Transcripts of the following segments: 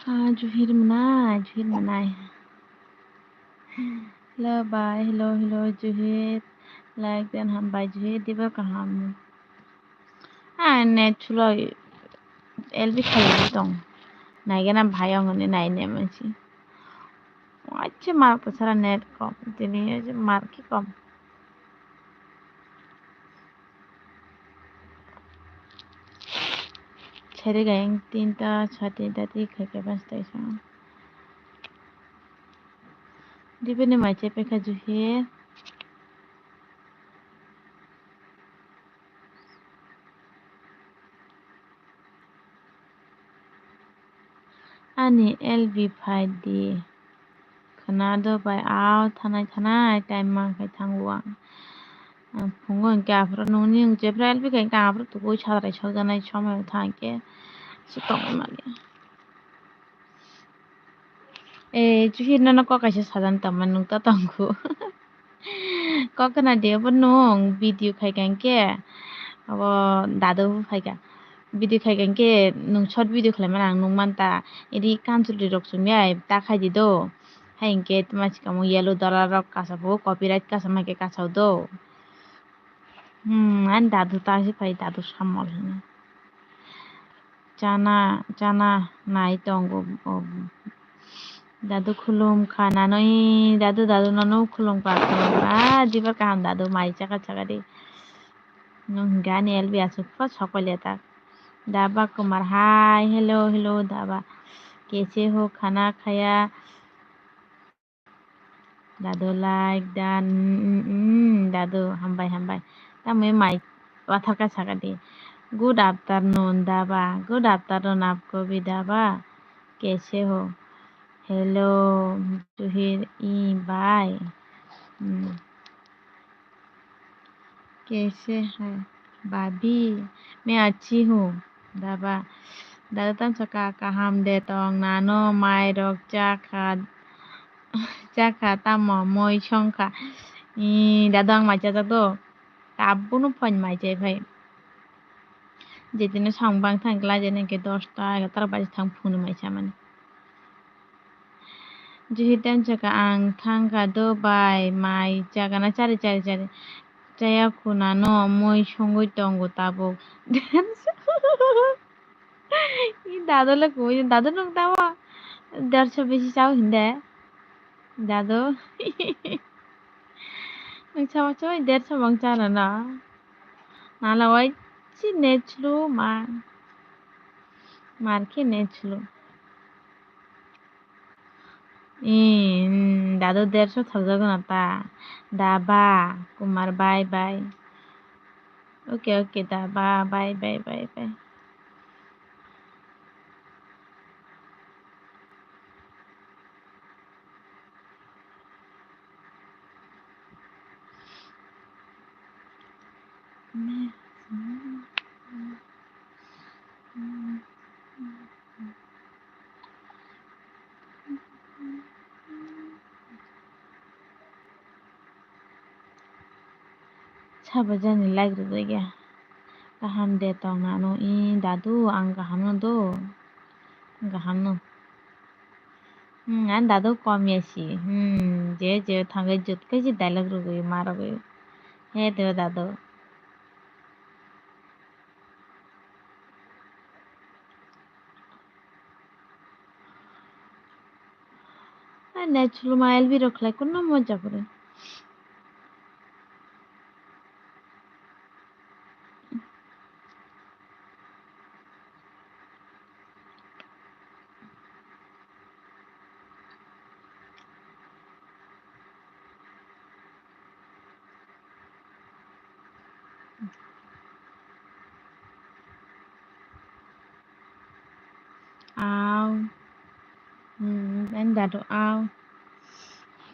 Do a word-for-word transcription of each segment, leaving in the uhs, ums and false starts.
Ah, Juhir mwnai, Juhir mwnai. Hello, bye. Hello, hello, Juhir. Like dan hambai, Juhir. Diba kaham. Ah, net chulo L B khayo tong. Naigena bhai ongni naine mansi. Acha mar pasara net kom. Tini mar ki kom. Sari gayeng tinta, sa tinta, ti khai khai bas tai sa. Dibini mai chepe kha Juhir. Ani L B phai di. Khwnado bai, au thanai thanai time mang khai thango ang. Ang phungo hinkhe aphuru nungni hinkhe jephru L B khai hinkhe aphuru tugui sadrai sokjaknai somoi wngkha hinkhe se tongwi manya. Eh, Juhir nono kok kaisa sajani tongmani nukta tongkhu. Kok khna di, obo nwng video khai kha hinkhe, abo dadu bo phai kha. Video khai kha hinkhe nwng short video khlai mani ang nukman ta. Iri kanchwlwi rok chumya ta khai di do. Hai hinkhe tma sikamo yellow dala rok kasa bo copyright kasa ma khe kasa do. Hmm, ani dadu ta se phai dadu samol hino. Chana, chana nai tongo o. Dadu khulum kha nano, ee, dadu, dadu nono khulum kha, khulum kha. Ah, dibar kaham dadu, mai chaka chaka di. Nwng hinkhe ani L B aswk pha sokpailia ta. Daba Kumar, hi, hello, hello, Daba. Kaise ho, khana khaya? Dadu like done, mm, mm, mm, dadu, hambai, hambai. Tamo mai watharkha sakadi. Good afternoon, Daba. Good afternoon, apko bhi, Daba. Kaise ho? Hello, Juhir, ee, bye. Hmm. Kaise hai? Bhabhi, main achhi hu. Daba, dadu tamsa ka, kaham de tong, nano mai rok cha kha, cha kha tamo, moi song kha. Ee, dadu ang mai chajak do. Tabuk no phone mai chai phai. Jetino samung bang thang kla, jene ke dosta, egarota baji thang phone mai chamani. Juhi tamsa ka, ang thang kha do bai, mai chagana chari chari chari. Chaya khuna no moi songwi tongo tabuk. Ee, dadu le koi, dadu nwng tamo derso besi chao hinde. Dadu. Nwng sama sama derso bang chana na. Nala wai si net chlu ma. Mar khe net chlu. Ee, mm, dadu derso thokjagwi no ta. Daba, Kumar, bye bye. Okay, okay, Daba, bye bye, bye bye. Sabo jani like rwjakya. Kaham de tong nano, ee, dadu, ang kaham no do. Kaham no. Hmm, ani dadu kom ya si. Hmm, je je thangwi jut khe si dialogue rwgwi ma rwgwi. He de dadu. Ai, nai chuluma L B rok khlai kunno moja pore. Au. Hmm, ani dadu au.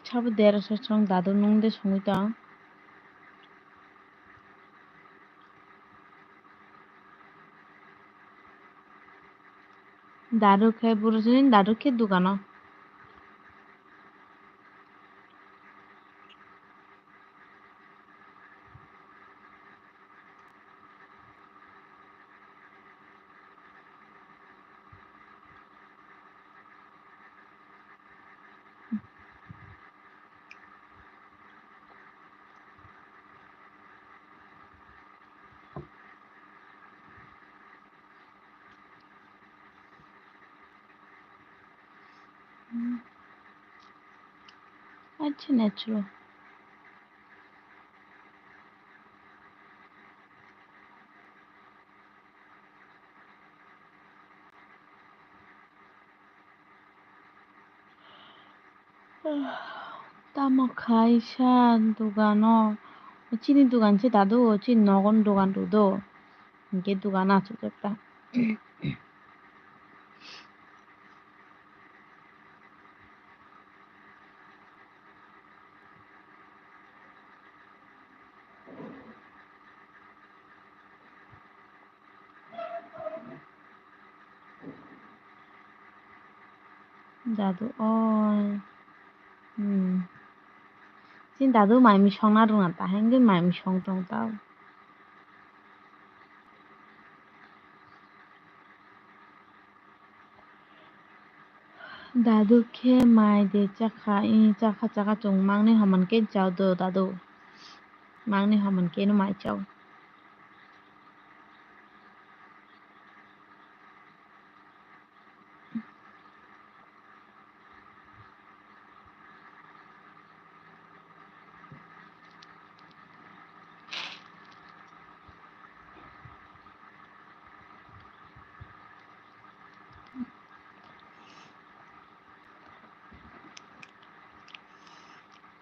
Sabo dera sosong dadu nung de songwi tong. Dadu khe buro sini dadu khe dukano. Achi natural. Tamo khaisa dogano, chini dogan se dadu, chini nogon dogan rwdo, hinkhe dogan achukjak ta. Dadu oi. Hmm. Chini dadu mai misong na rwna ta, hengke mai misong tong ta. Dadu khe mai de chakha, i chakha chakha chwng mangni homan khe chao do dadu. Mangni homan khe no mai chao.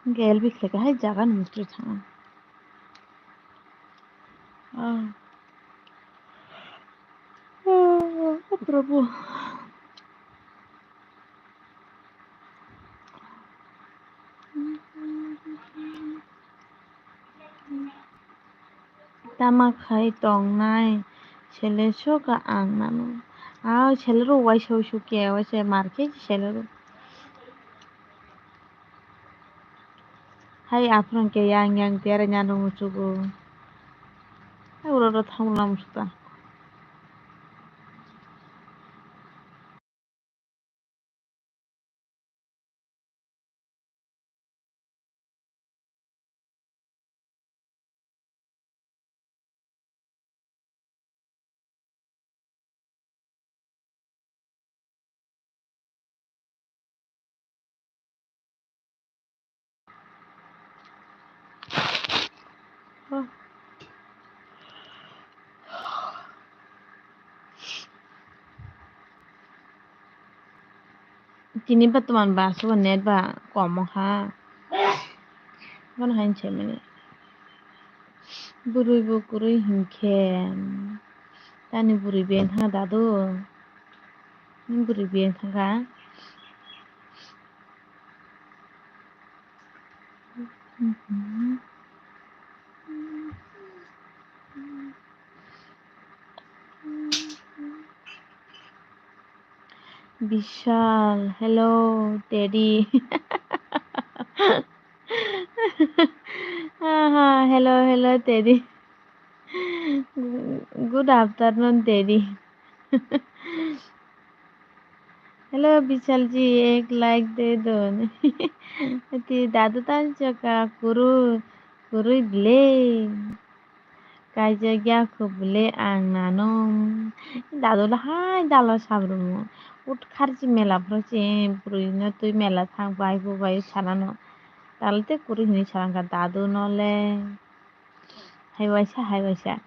Hwnkhe L B khlai kha hai jaga ni mistri thangna. Ah. Ah, Prabhu. Tama khai tongnai sele soka ang nano. Ah, sele rok waisa waisa khe waisa mar khe sele rok. Hai aphuru khe yang yang tere nano muchugo. Hai uro ro thamla muchuta. Tini ba toman ba sugo net ba kom wngkha. Bono hai se mani. Bwrwi bo kwrwi hinkhe. Tani bwrwi beng thangkha dadu. Bwrwi beng thangkha. Bishal, hello, Teddy. Aha, hello, hello, Teddy. Good afternoon, Teddy. Hello, Bishal ji, ek like de don. Ti dadu tan chaka kuru, kuru ble. Kaijak ya kho bwle ang nano. Dadu le hai dalo sabrumo. Ut kharchi mela phro se bwrwi no twi mela thang bai bo bai sanano. Dalo te kwrwi hinwi salangkha dadu no le. Hai waisa, hai waisa.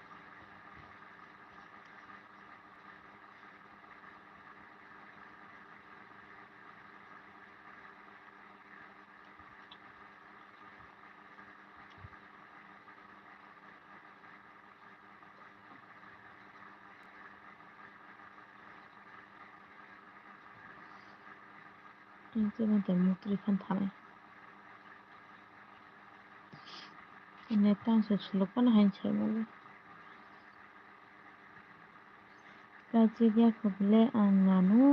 Ang chini tei muktrwi phan thanai. Net tang se suluk phano haino sai mano. Kaijak ya kho bwle ang nano.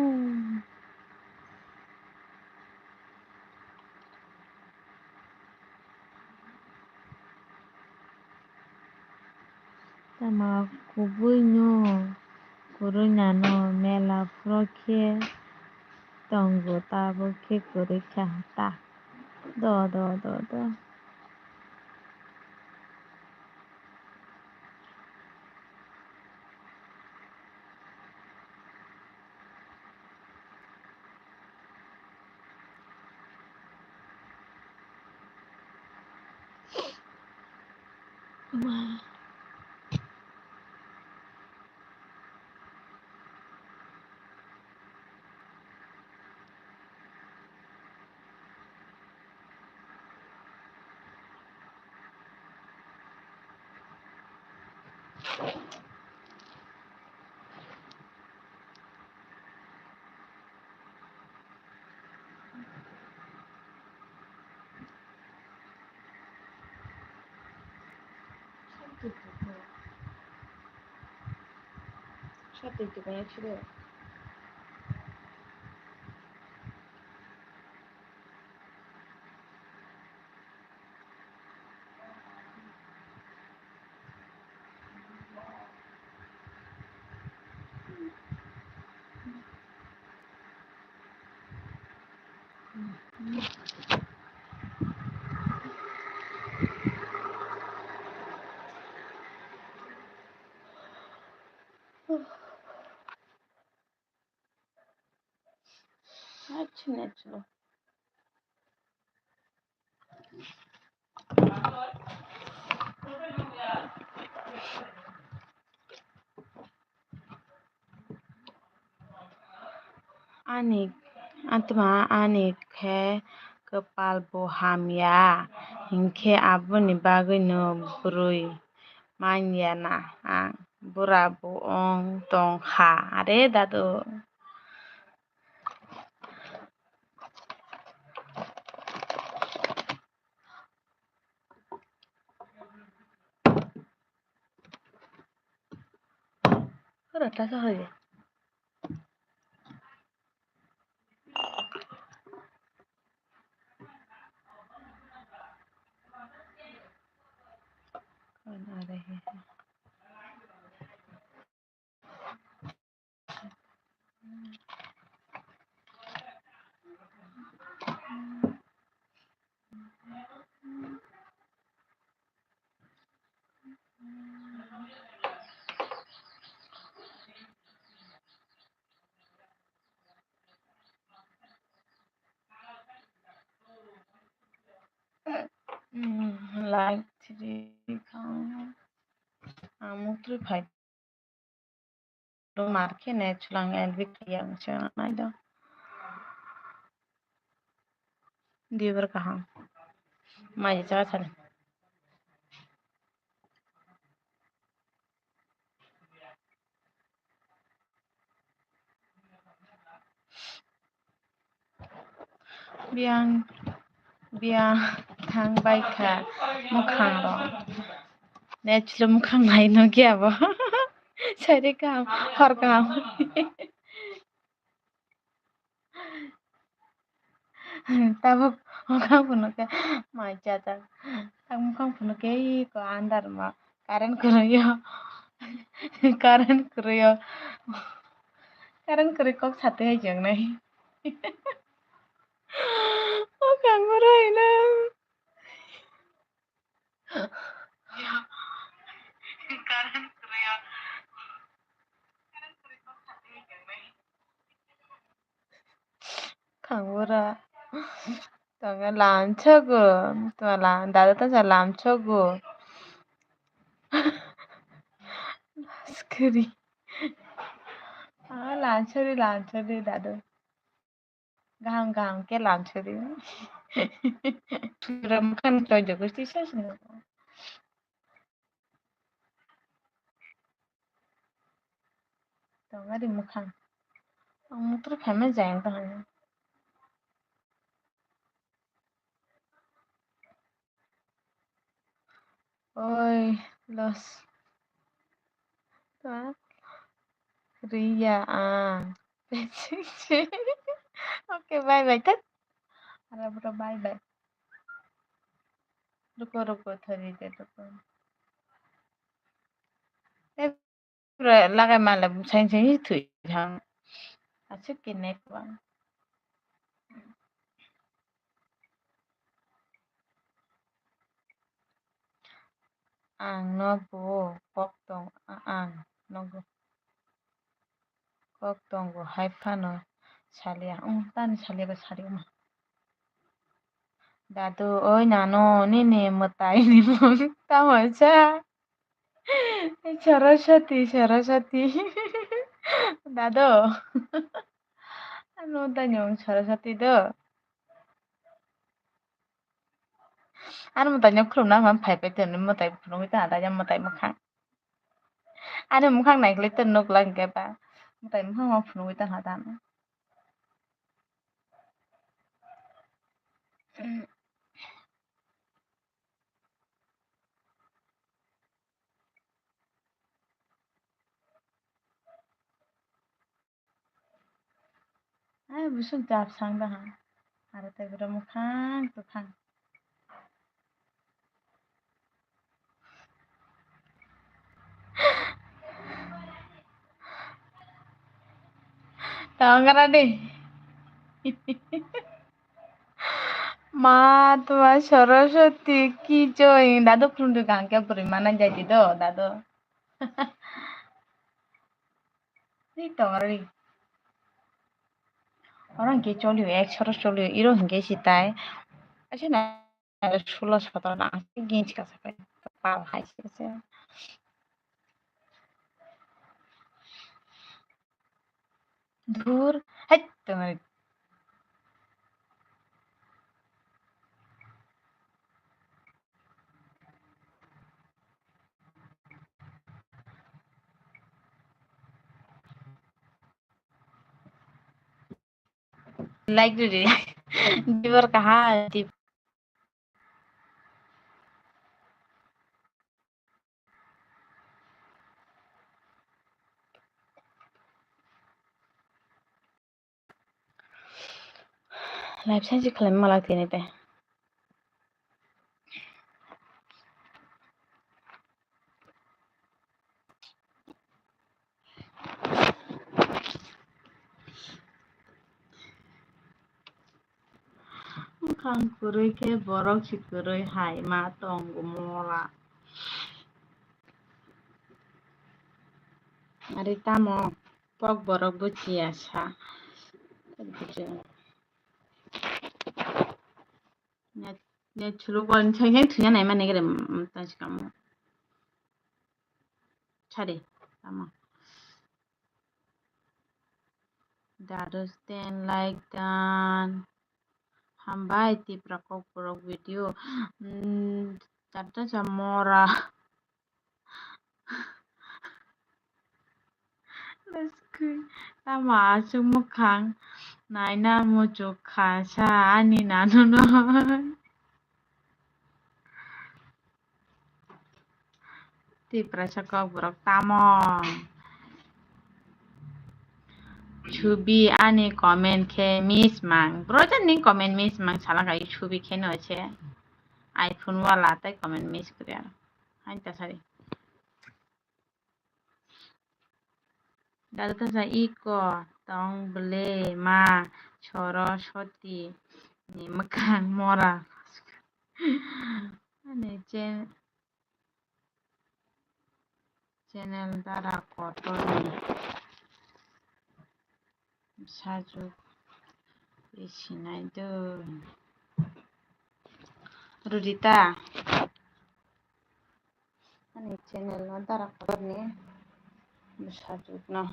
Tama kubui no kwrwi nano mela phro khe tongo, tabuk khe kwrwi kha ta. Do, do, do, do. Achi natural. Ani atma ani khe kwpal bo hamya, hinkhe aboni bagwino bwrwi manya na ang, bura bo wng tong kha. Are dadu. Ora ta sa hoye. कौन आ रहे हैं? Hmm, like three count. Ang muk three five. Mar khe ne chulang L B khlaiya ang se nai do. Dibar kaham. Mai cha cha. Biyang, biyang thang bai kha mwkhang rok. Nechlo mwkhang nai no khe abo. Sari kaham, hor kaham. Tabuk mwkhang phunukhe mai chajak. Tak mwkhang phunukhe eko andar ma current kwrwio. Current kwrwio. Current kwrwi kok satwi hai chwngnai. Mwkhang kwrwi no. Kang bura. Tongo lamsogo. Tuma lam, dada tongsa lamsogo. Skiri. Ah, lamsori, lamsori, dadu. Gaham gaham khe lamsori. Pura mwkhang choi jogo sisa sino. Tongari mwkhang. Ang mutur phaima jayang tong. Oi, los. Ta riya ang. Okay, bye bye. Tat. Ara bro, bye bye. Ruko, ruko, thori de, ruko. Eh, Pura lagai male busain se hi thui thang. Aswk khe network. Ang no bo kok tong, a-, ang nogo kok tongo hai phano salia. Wng, tani salia ba sari wngma. Dadu, oi nano, nini mwtai ni mung tamo sa? Saraswati, Saraswati. Dado. Ano tanyong Saraswati do. Ano mwtai no khulumna hwnba phai phai tongni mwtai phunugwi tongha da, mwtai mwkhang. Ani mwkhang naikolwi tongno nukla hwnkhe ba mwtai mwkhang ma phunugwi tongha da. Ai, busuk jabsang da ha. Aro tei bwrwi mwkhang twkhang. Tongra di. Ma tuma Saraswati ki joy. Dadu khulumdu gangke bwrwi mana jaidi do, dadu. Ri tongra ri. Oro hwnkhe cholio, ek soro cholio, iro hwnkhe sitai. Aswk na sulo sotoro na aswk ginchi kasa kai. Pal hai se se. Dhur, hai tongra ri. Like rwdi. Dibor kaha di. Live side se khlai malak tini te. Bwkhang kwrwi khe borok si kwrwi hai ma tongo mora. Ari tamo kok borok bo chiya sa. Net, net chwlwk bol ni thangya thwngya naima nigre, mm, tang si kamo. Sadi, tamo. Dadu ten like dan. Hambai Tipra Kokborok video. Mm, dadu cha mora. Tamo aswk mwkhang naina muchuk kha sa ani nanono. Tiprasa Kokborok tamo. Chubi ani comment khe miss mang. Bro, jani comment miss mang sala kai chubi khe no se. iPhone wala tai comment miss kre. Hain ta sari. Dadu kasa iko tong ble ma Saraswati ni mwkhang mora. Ani che-, channel dara kotor ni sajuk sinai do. Rudita. Ani channel no dara kotor ni bwsajwk no.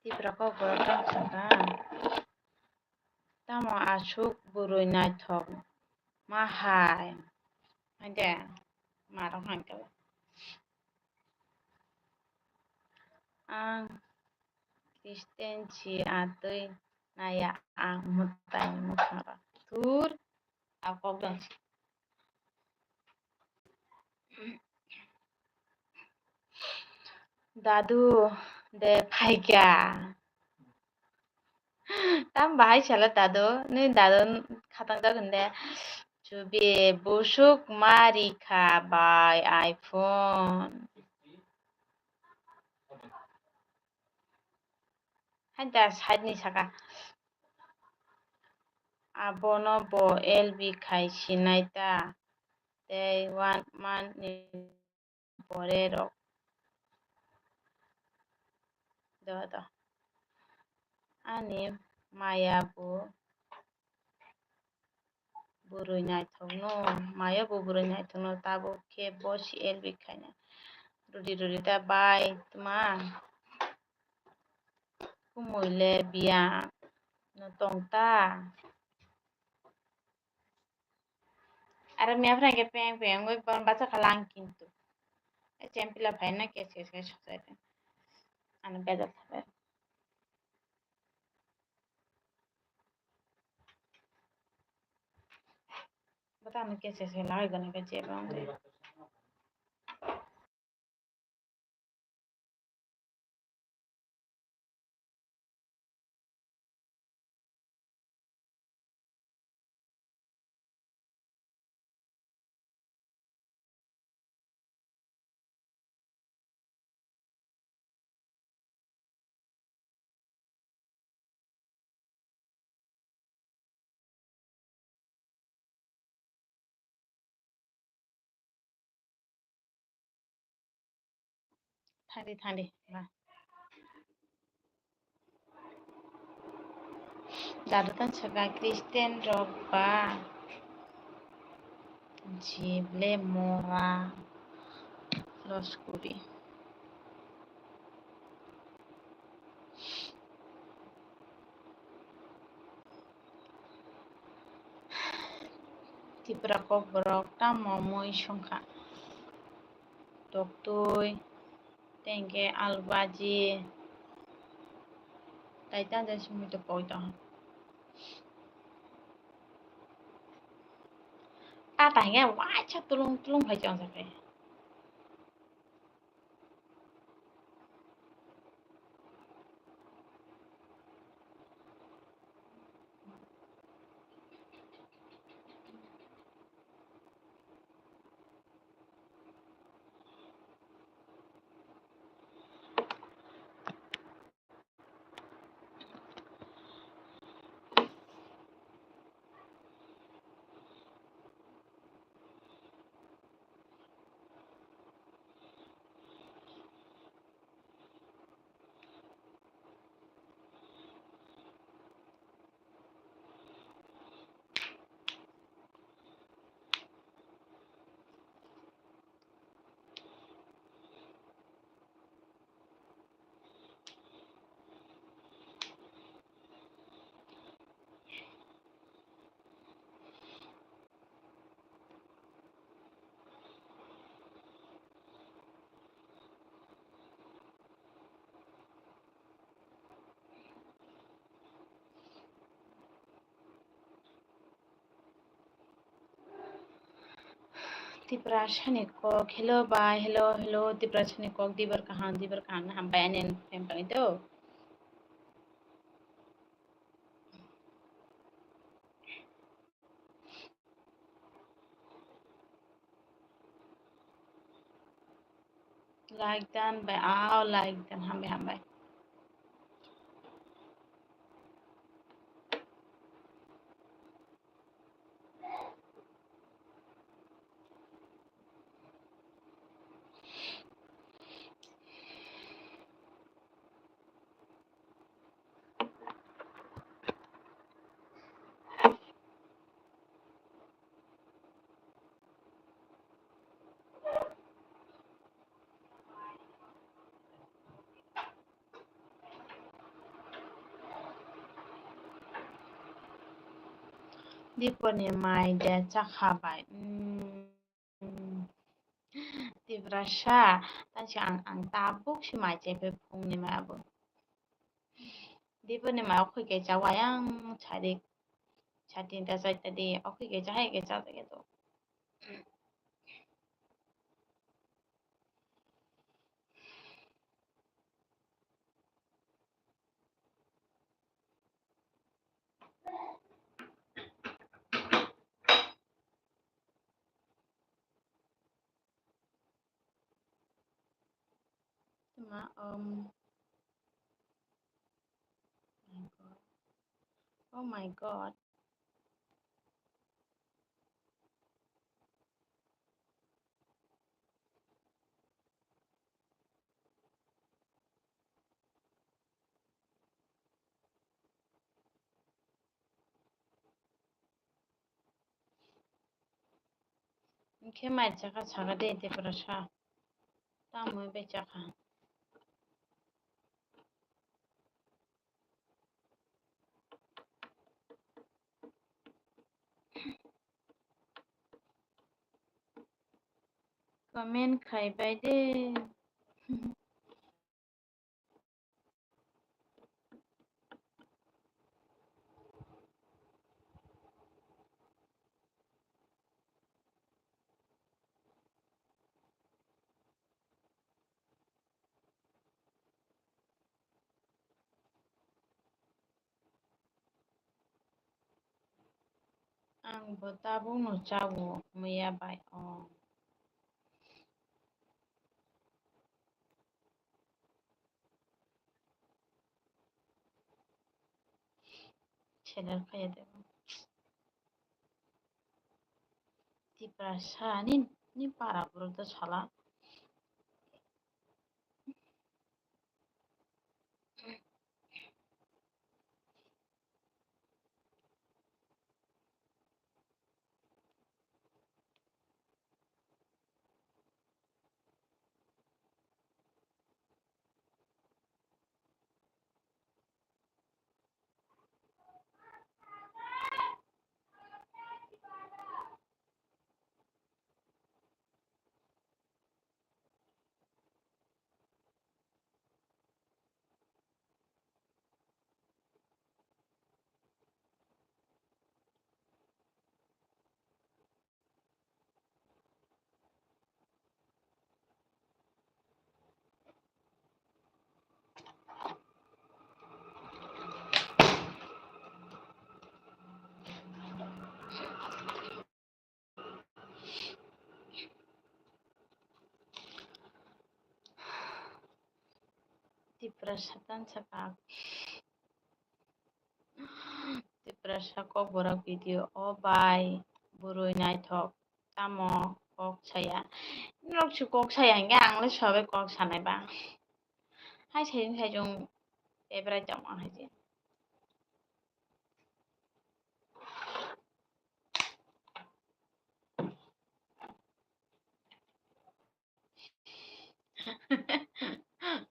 Tipra Kokborok tong saka. Tamo aswk bwrwi naithok ma hai. Hai de, marok hai khe. Ang Christian si atwi naya ang mwtai mwkhang rok. Thur, a kok dang si. Dadu de phaikha. Tam bahai sala dadu, nini dadu khatang jak hwnde. Chubi busuk ma rikha bai iPhone. Hai da side ni saka. Abono bo L B khai sinai ta. Tei one month ni pore rok. Do, do. Ani maya bo bwrwi naithokno, maya bo bwrwi naithokno, tabuk khe bo C L B khaina. Rudi rudi ta bai tma. Kumui le biya no tong ta. Aro miya phra ke peng peng oi bon bacha khalang kintu. E chempila phai na kes kes kes soksai ta. Ano bejak thabai. Bata ano kes kes lagai gana ke jeba. Thangdi, thangdi, ba. Dadu tan saka Christian rok ba. Jible mora loskuri. Tipra kokborok tamo mui songkha. Toktui, tei hwnkhe alu baji, tai tamo simi to koi tong. Tata hwnkhe waisa tulung tulung khai chongjak khe. Tiprasani kok, hello bai, hello, hello, Tiprasani kok, dibar kaham, dibar kaham, hambai ani fan pangwi do. Like dan bai, ao like dan, hambai, hambai. Diponi mai de chakha bai. Hmm. Tiprasa, tang si ang, ang tabuk si mai chai phai phung ni ma abo. Diponi mai okhoi ke cha wayang chari, cha tinta chaita di, okhoi ke cha hai ke cha ke to. Tama, um, Oh my God. Hwnkhe mai chakha sakha de Tiprasa. Tamoni bai chakha. Comment khai bai de. Ang bo tabukno chago, muya bai o. Channel kaya de. Tiprasa ni, ni para borok da sala. Tiprasa tan sakha. Tiprasa kokborok video. O bai, bwrwi naithok. Tamo kok saya. Norok se kok saya hwnkhe ang le sobai kok sanai ba. Hai sai sai chwng pebrai tongma hai se.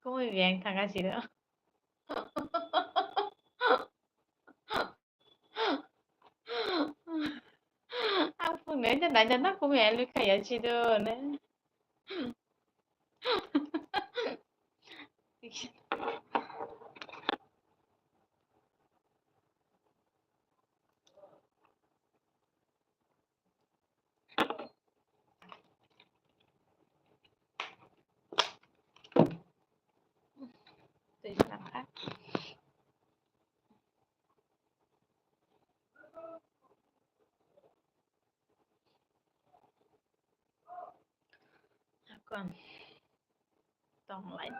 Kumui biyang thangkha siro. Ang phunai da naina na kumui alwi khaya siro ne. Twi langkha. Hakon tonglai.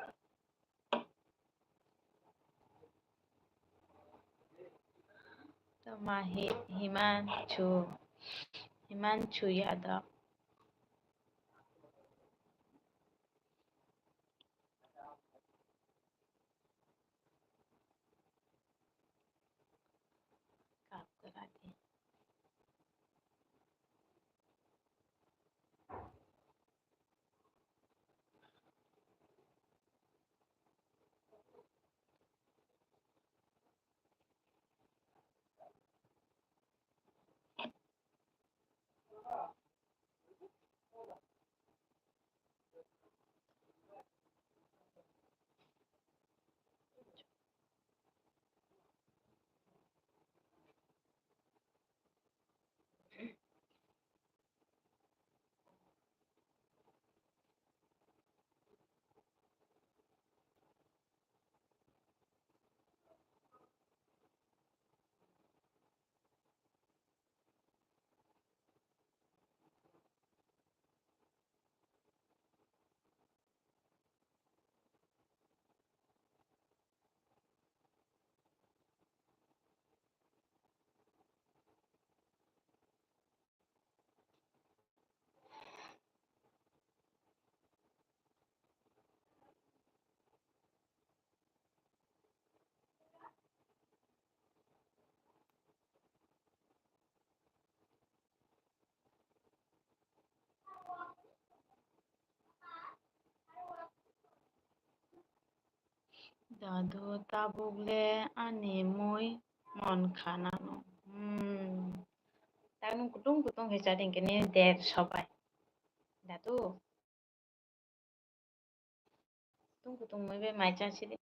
Tama Hi-, Himanshu, Himanshu Yadav. Dadu tabuk le ani mui mon kha nano. Hmm. Taknung kutung kutung khe chadi hinkhe nini der sobai. Dadu. Kutung kutung mui bai mai chasidi.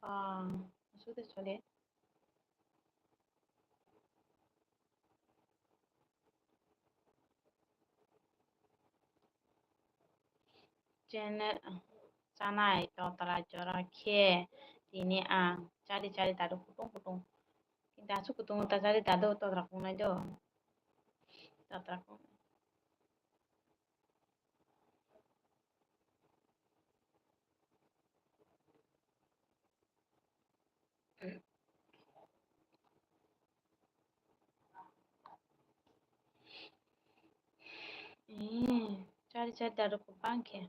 Ah, aswk de chole. Chene-, chanai totra jora khe tini ang chari chari dadu kutung kutung. Kintu aswk kutung ta chari dadu totra kungnai do. Totra kungnai. Ee, chari chari dadu kwbang khe.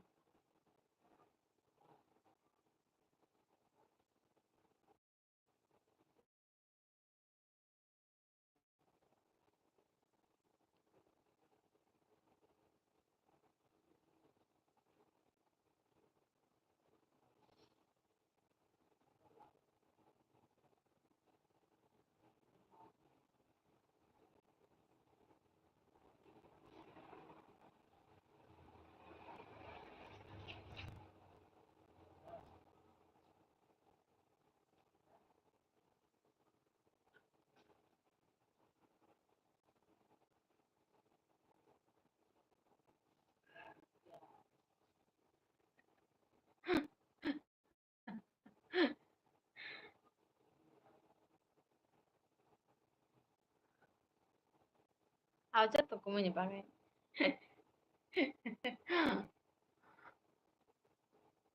Aw, joto kumui ni bagwi.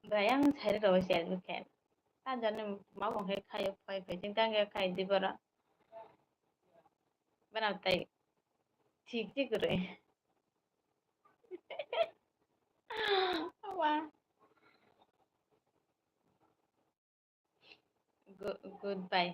Bai, ang sai rw share bw khe. Ta jani ma bw khe khai phai phai jing tang khe khai di bora. Bana tai thik thik kwrwi. Awa. Gu-, goodbye.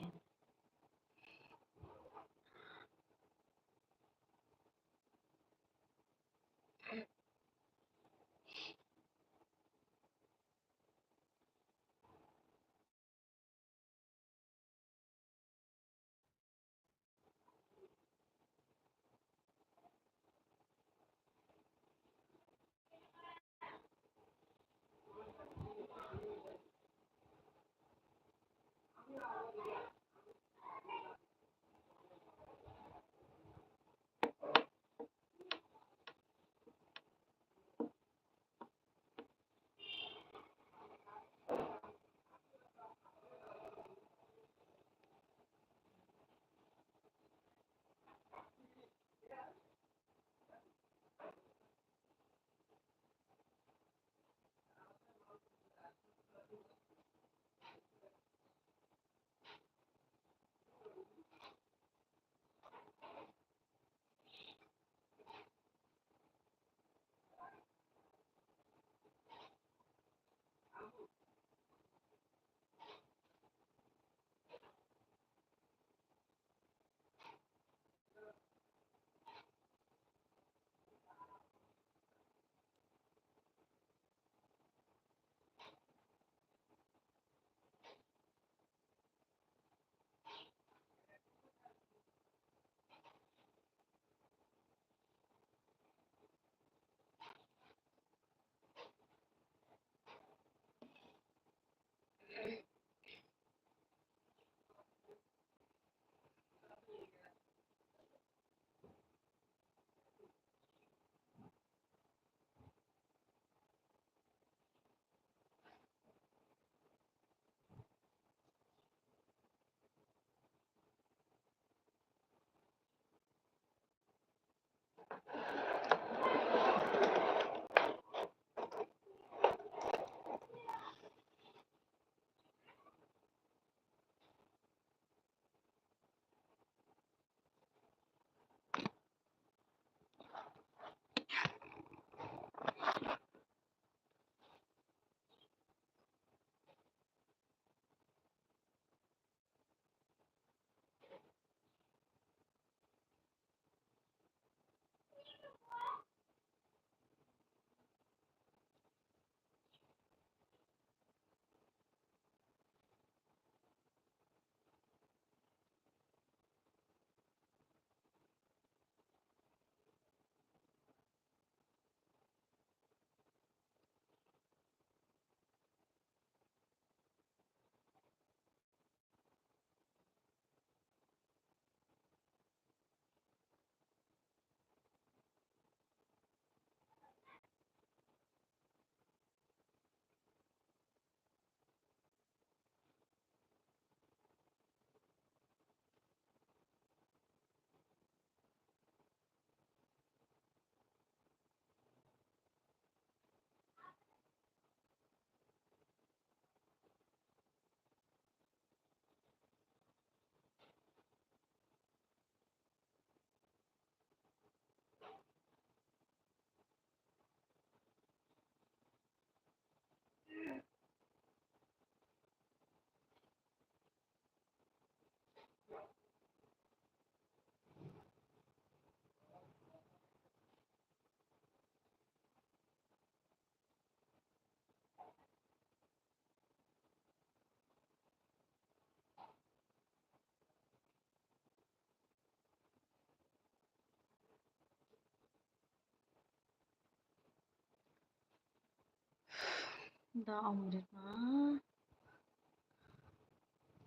Da Amrita.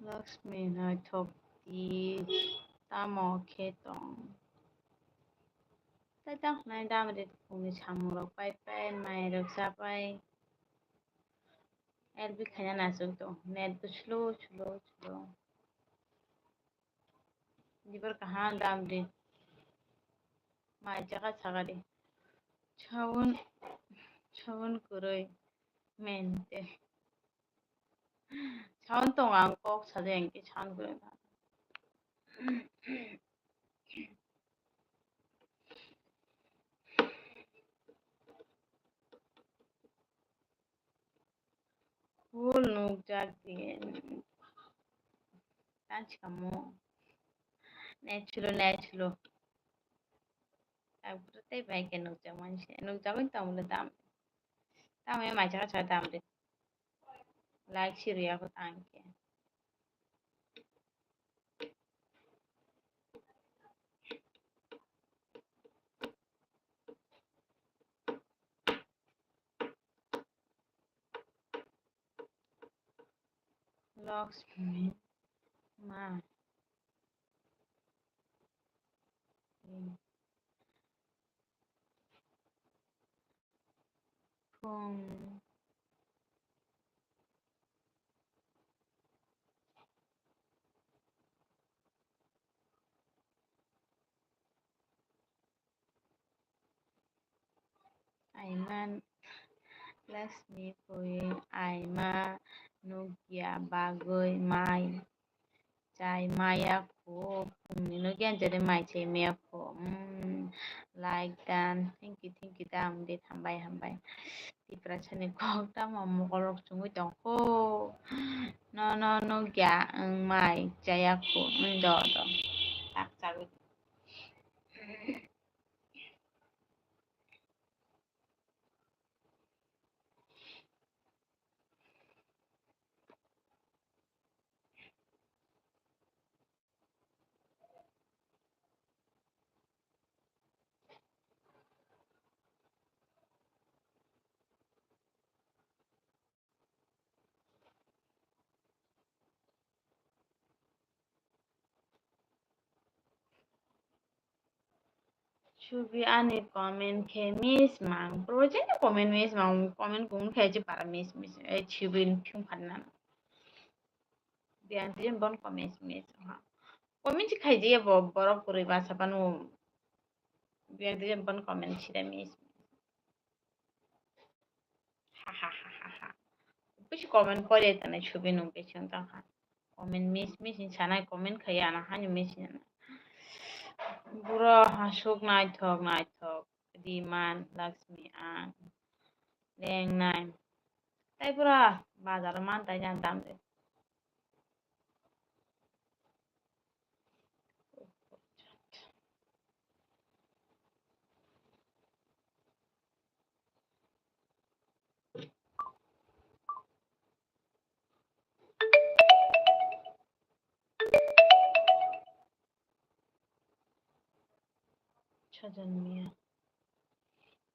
Lakshmi naithok di, tamo khe tong? Tai tang khnai da Amrita phungni samung rok pai pai, mai rok cha pai. L B khaina nasuk tong, net bo slow, slow, slow. Dibar kaham dam di. Mai chaka chaka di. Sabun, sabun kwrwi mente. Sabun tong ang kok saja engke sabun kwrwi. Full nukjak di. Tansi kamo. Natural, natural. Takbwrwi tei bai khe nukjak mansi. Nukjagwi tongmani dam. Tamo ya mai chaka chaka dam di. Like si rwya kho tang khe. Lakshmi ma. Phung. Aiman Lakshmi pui aima nukya bagwi mai chai maya kho, phungni nukya jani mai chai maya kho. Hmm, like dan, thank you, thank you, da, hambai, hambai, hambai. Tiprasani kok tamo mokol rok chungwi tong kho. No, no, nukya, wng mai chaya kho, wng do, do. Tak chagwi. Chubi ani comment khe miss mang. Project ni comment miss mang. Comment kung khe je para miss miss. Eh, chubi ni thung phanna. Biang tijin bon comment miss ha. Comment si khai je bo borok kwrwi ba sapanu. Biang tijin bon comment sida miss. Ha ha ha ha ha. Bisi comment pore tane chubi nung bisi tong kha. Comment miss miss ni sanai comment khaya na hani miss ni. Buro hasuk naithok naithok. Diman Lakshmi ang. Lengnai. Tai pura bazar man tai jan dam de. Sajan miya.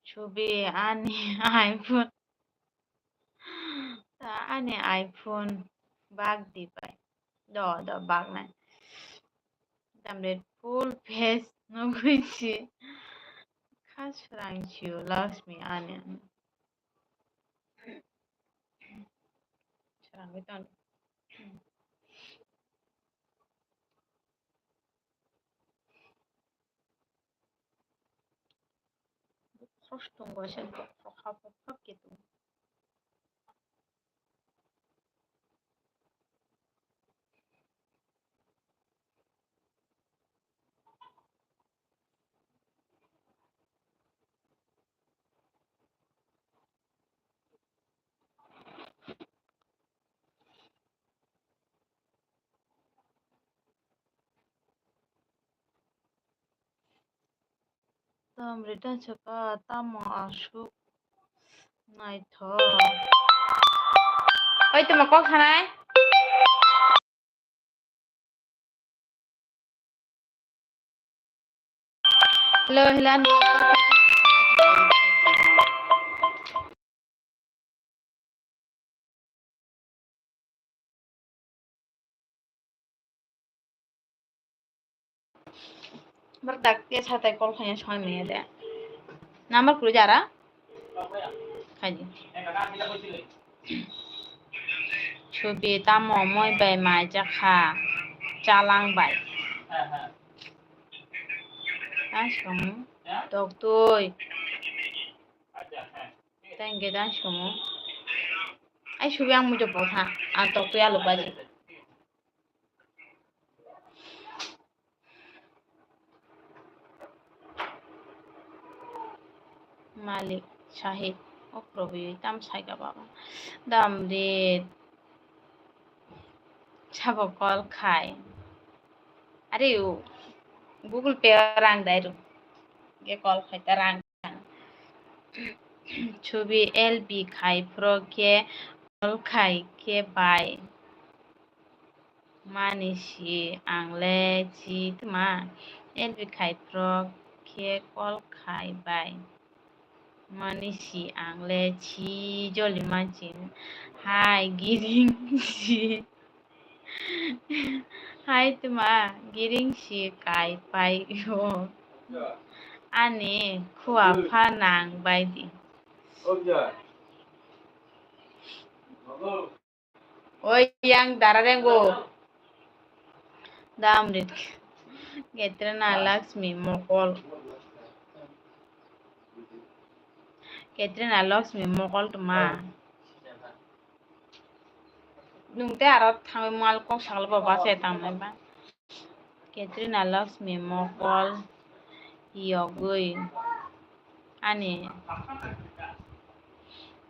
Chubi ani iPhone. Ta ani iPhone bag di pai. Do, do, bag nai. Damre full face nugui si. Kha srang sio Lakshmi ani. Srangwi tong. Khoroksa tongo, se khoroksa hap hap hap khe tongo. Tamrita chwkha tamo aswk naithok. Oi, tamo kok sanai? Hello, hello. Bar dak te satai call khaina soi manya de. Number kuru jara. Khaidi. Chubi tamo moi bai mai jakha. Chalang bai. Asong. Tok tui. Thank you, thank you. Ai, subi ang mujo botha. Ang tok tui alu baji. Malik Sahib, o probui tam saika baba. Dam rit. Sabo call khai. Are, o Google Pay rang dai ru. Ge call khai ta rang. Chubi L B khai phro khe call khai khe bai. Mani si ang le chi tma. L B khai phro khe call khai bai. Mani si ang le chi joli manching. Hai giring si. Hai tma, giring si kai pai o. Ani khua pha nang bai di. Oi yang dara rengo. Dam rit. Ketrina Lakshmi mokol. Ketrina Lakshmi mokol tma. Nung te aro thangwi mal kok sakla bo bachai tang nai ba. Ketrina Lakshmi mokol yogwi ani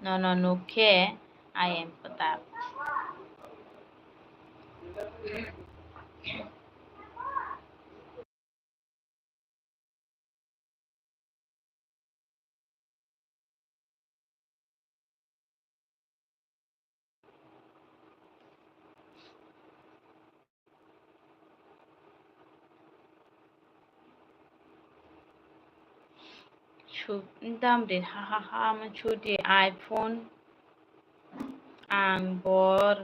nono nuk khe I am pwtak. Su-, dam rit ha ha ha, ama chuti iPhone ang bor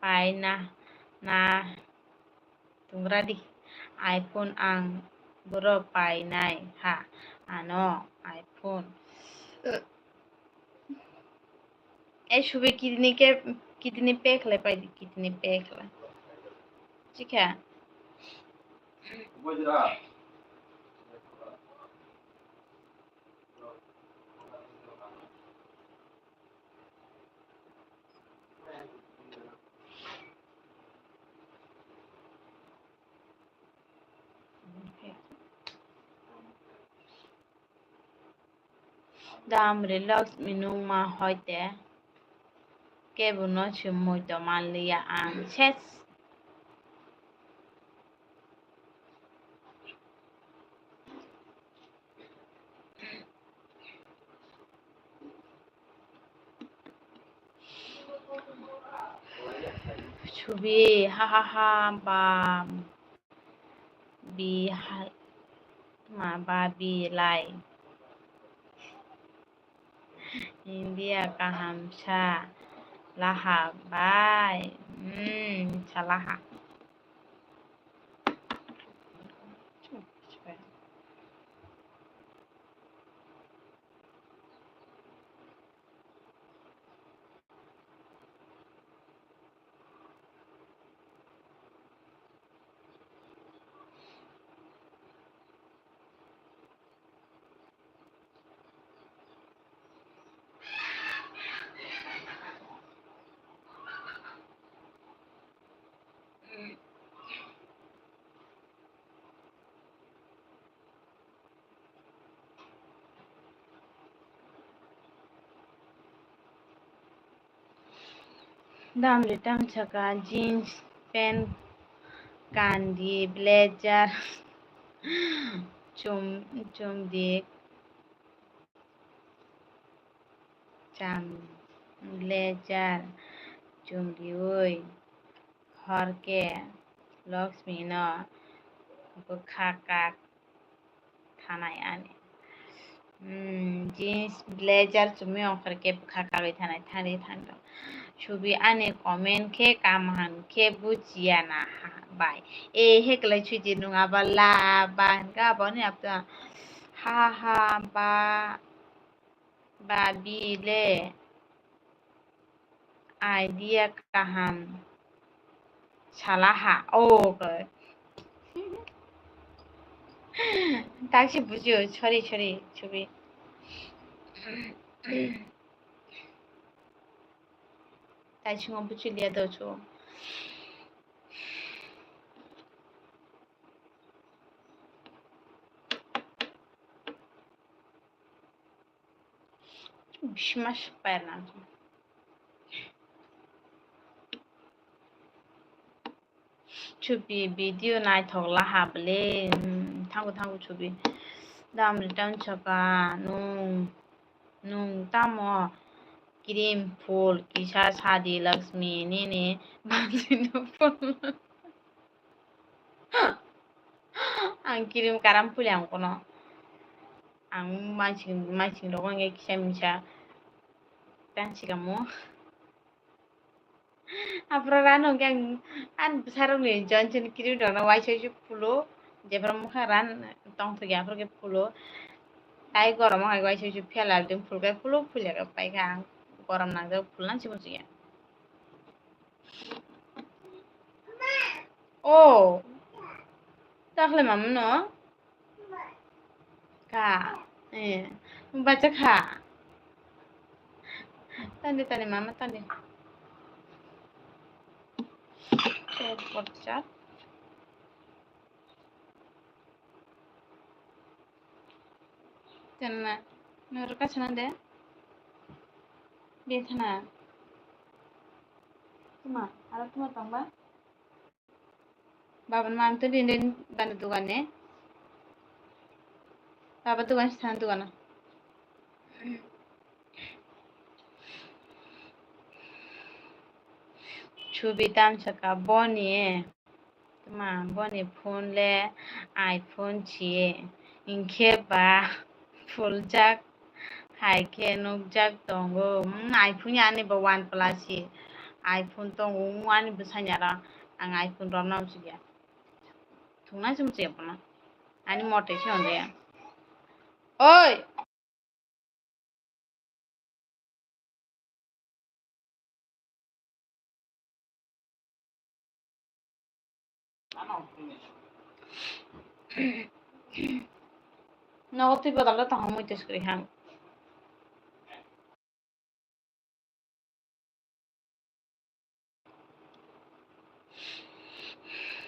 pai na, na tungra di. iPhone ang boro pai nai ha, ano iPhone. Ei subi kidney ke, kidney pack le pai di, kidney pack le. Chikha. Dam ri Lakshmi nungma hoite kebo no se muitu manliya ang ses. Subi ha ha ha bam. Bi ha ma ba bi lai. India kaham sa laha bai. Hmm, salaha. Dam ri tang saka jeans pant, kandi, blazer, chum, chumdi, cham, blazer, chumriui, horke, Lakshmi no bwkha kak thanai ani. Hmm, jeans, blazer chumui ongkhor khe bwkha kagwi thanai thangri thangri. Chubi ani comment khe kamaham khe bujiya na ha bai. E he kwlai chuji nung aba la ba hwnkha abo ni apta ha ha ba ba bi le. Idea kaham salaha. Oh, okay. Taksi bujio, sorry, sorry, sorry. Taksi ngo buji liya do chu. Bisma super na. Chubi video naithok laha bwle. Hmm, thangu, thangu chubi. Dam return saka nung, nung tamo cream phul kisa sadi Lakshmi nini bansi no phul. Ang cream karam puli ang kono. Ang maising, maising rogo nge kisa misa. Tan sikamo. Aphro ran hwnkhe ang ani bwsarokni Johnson cream rokno uaisa uaisa phulo, jephru mokha ran tongthokya aphro khe phulo. Tai gorom hai uaisa uaisa phela din phulkhe phulo, phulya khe paikha ang gorom nangjak phulna se muchungya. O takhle mamano. Ka. Eh. Bacha kha. Tande, tande, mama, tande. Airport chat. Tenna. Noro ka sana de. Bethana. Tuma, ara tuma tangba. Baba ni mam to din din dani dugan ne. Baba dugan sana dugan. Chubi tam saka boni. Tuma boni phone le iPhone chi. Hinkhe ba phuljak. Hai khe nukjak tongo. Hmm, iPhone ani bo OnePlus si. iPhone tongo, hmm, ani bwsanya ro. Ang iPhone romna muchukya. Thungna se muchukya bono. Ani mote se onjaya. Oi! Nogo twi bodol rok tong mui twi swkri han.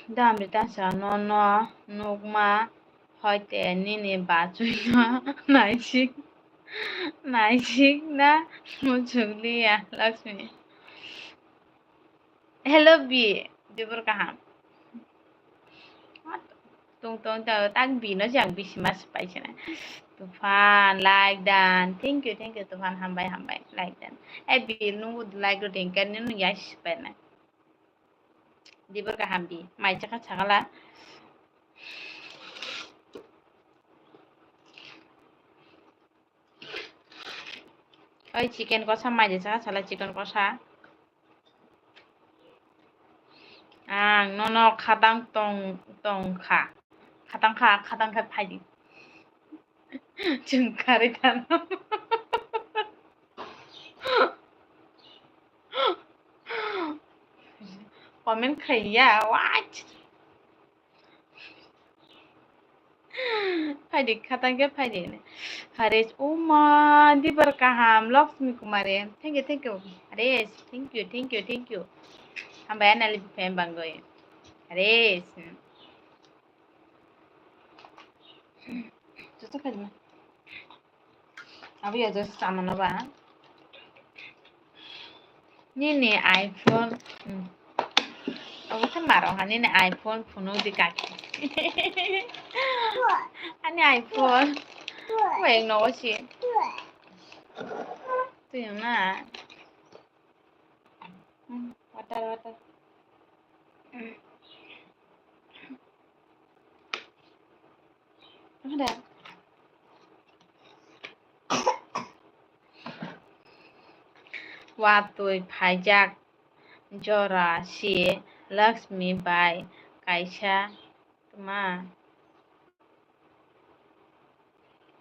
Dam ri tasa nono nukma hoite nini bachwino naisik, naisik na muchukliya Lakshmi. Hello bi, dibor kaham. Tung tong tong tak bino jang bisi mas pai sina. Tufan like dan. Thank you, thank you Tufan, hambai hambai like dan. Eh bi nunggu like ro dengkan nunu yas pai na. Dibor kaham bi mai chaka chakala. Oi chicken kosa mai de chaka chala chicken kosa. Ang nono khatang tong tong kha. Khatang kha, khatang kha phaidi. Chwng kharwi thano. Comment khaiya, what? Phaidi, khatang khe phaidi. Haresh, oh ma, dibor kaham, Lakshmi Kumari. Thank you, thank you. Haresh, thank you, thank you, thank you. Hambai anali buphem bangoi. Haresh. Joto khaidi ma. Abo ya just samano ba. Nini iPhone, hmm. Abo khe maro ha, nini iPhone phunuk di kaki. Ani iPhone. Weng nogo si. Twi na. Hmm, water, water. Hmm. Ada. watwi phaijak jora si Lakshmi bai kaisa tma.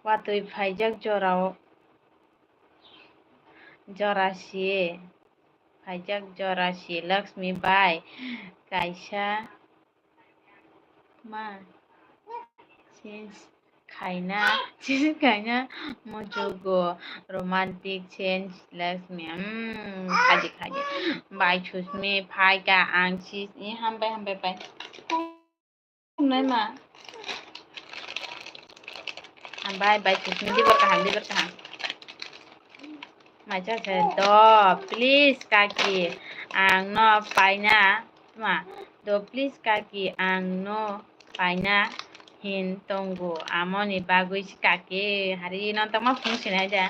Watwi phaijak jorao, jora si, phaijak jora si Lakshmi bai kaisa ma change khaina, change khaina muchugo romantic change Lakshmi. Hmm, khaji khaji. Bai Susmi phaika ang si, eh, hambai hambai bai. Nai ma. Hambai bai Susmi, dibar kaham, dibar kaham. Macha se do, please kaki, ang no paina ma. Do, please kaki, ang no paina hin tongo. Amoni bagwi si kaki, hari no tongma phung sinai da.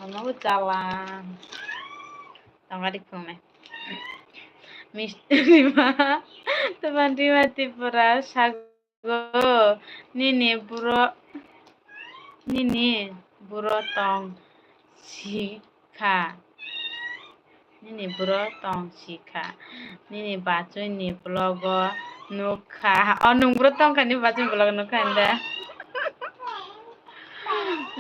Ono bo chala. Tongari phungnai. Misti Rima, teman Rima Tripura, sago, nini buro, nini buro tong sikha, nini buro tong sikha, nini bachoi ni vlog o nukha, o nung buro tongkha ni bachoi ni vlog nukha hinda,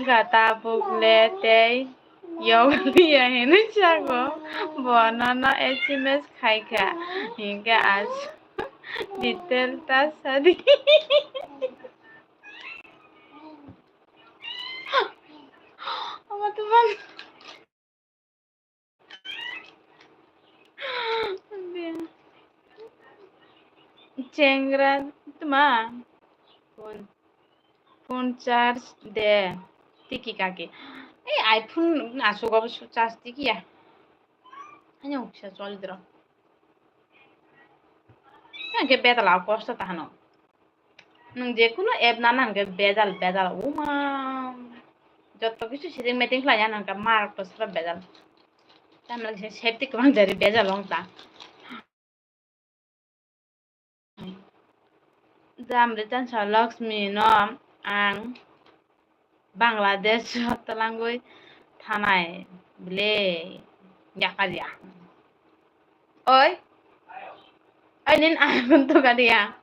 gata pugle tei. Yogaliya hinwi sago, bo nono S M S khaikha, hinkhe as detail ta sadi. Omo to man. Chengra tma. Phone charge de tiki kaki. Ei iPhone asuk obo su charge tiki ya. Hanya uksa choli dro. Hanya ke beta la kosto ta hano. Nung je kuno app na nang ke bejal bejal uma. Jotto kisu setting meeting khlai ya nang ka mar to sara bejal. Tamla kisa safety kwbang jari bejal ong ta. Jamri tansa Lakshmi no ang Bangladesh o twlangwi thanai bwle yakarya. Oi, oi nin ang to kadiya.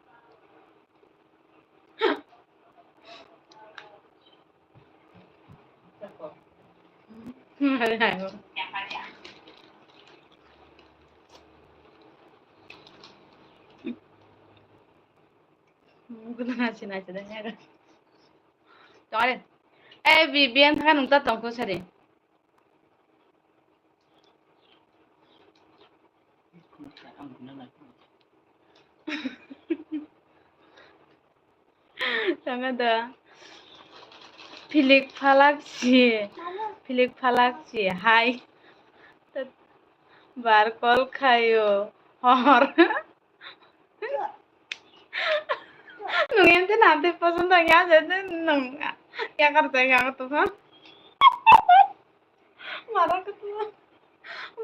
Tore. Eh, bi, biyan thaka nung ta tongkho sari. Tama da. Philik phalak si. Philik phalak si. Hai. Bar call khayo. Hor. Nung ente nante poson tang ya jete nung yakar tang ya to ha. Mara ko to.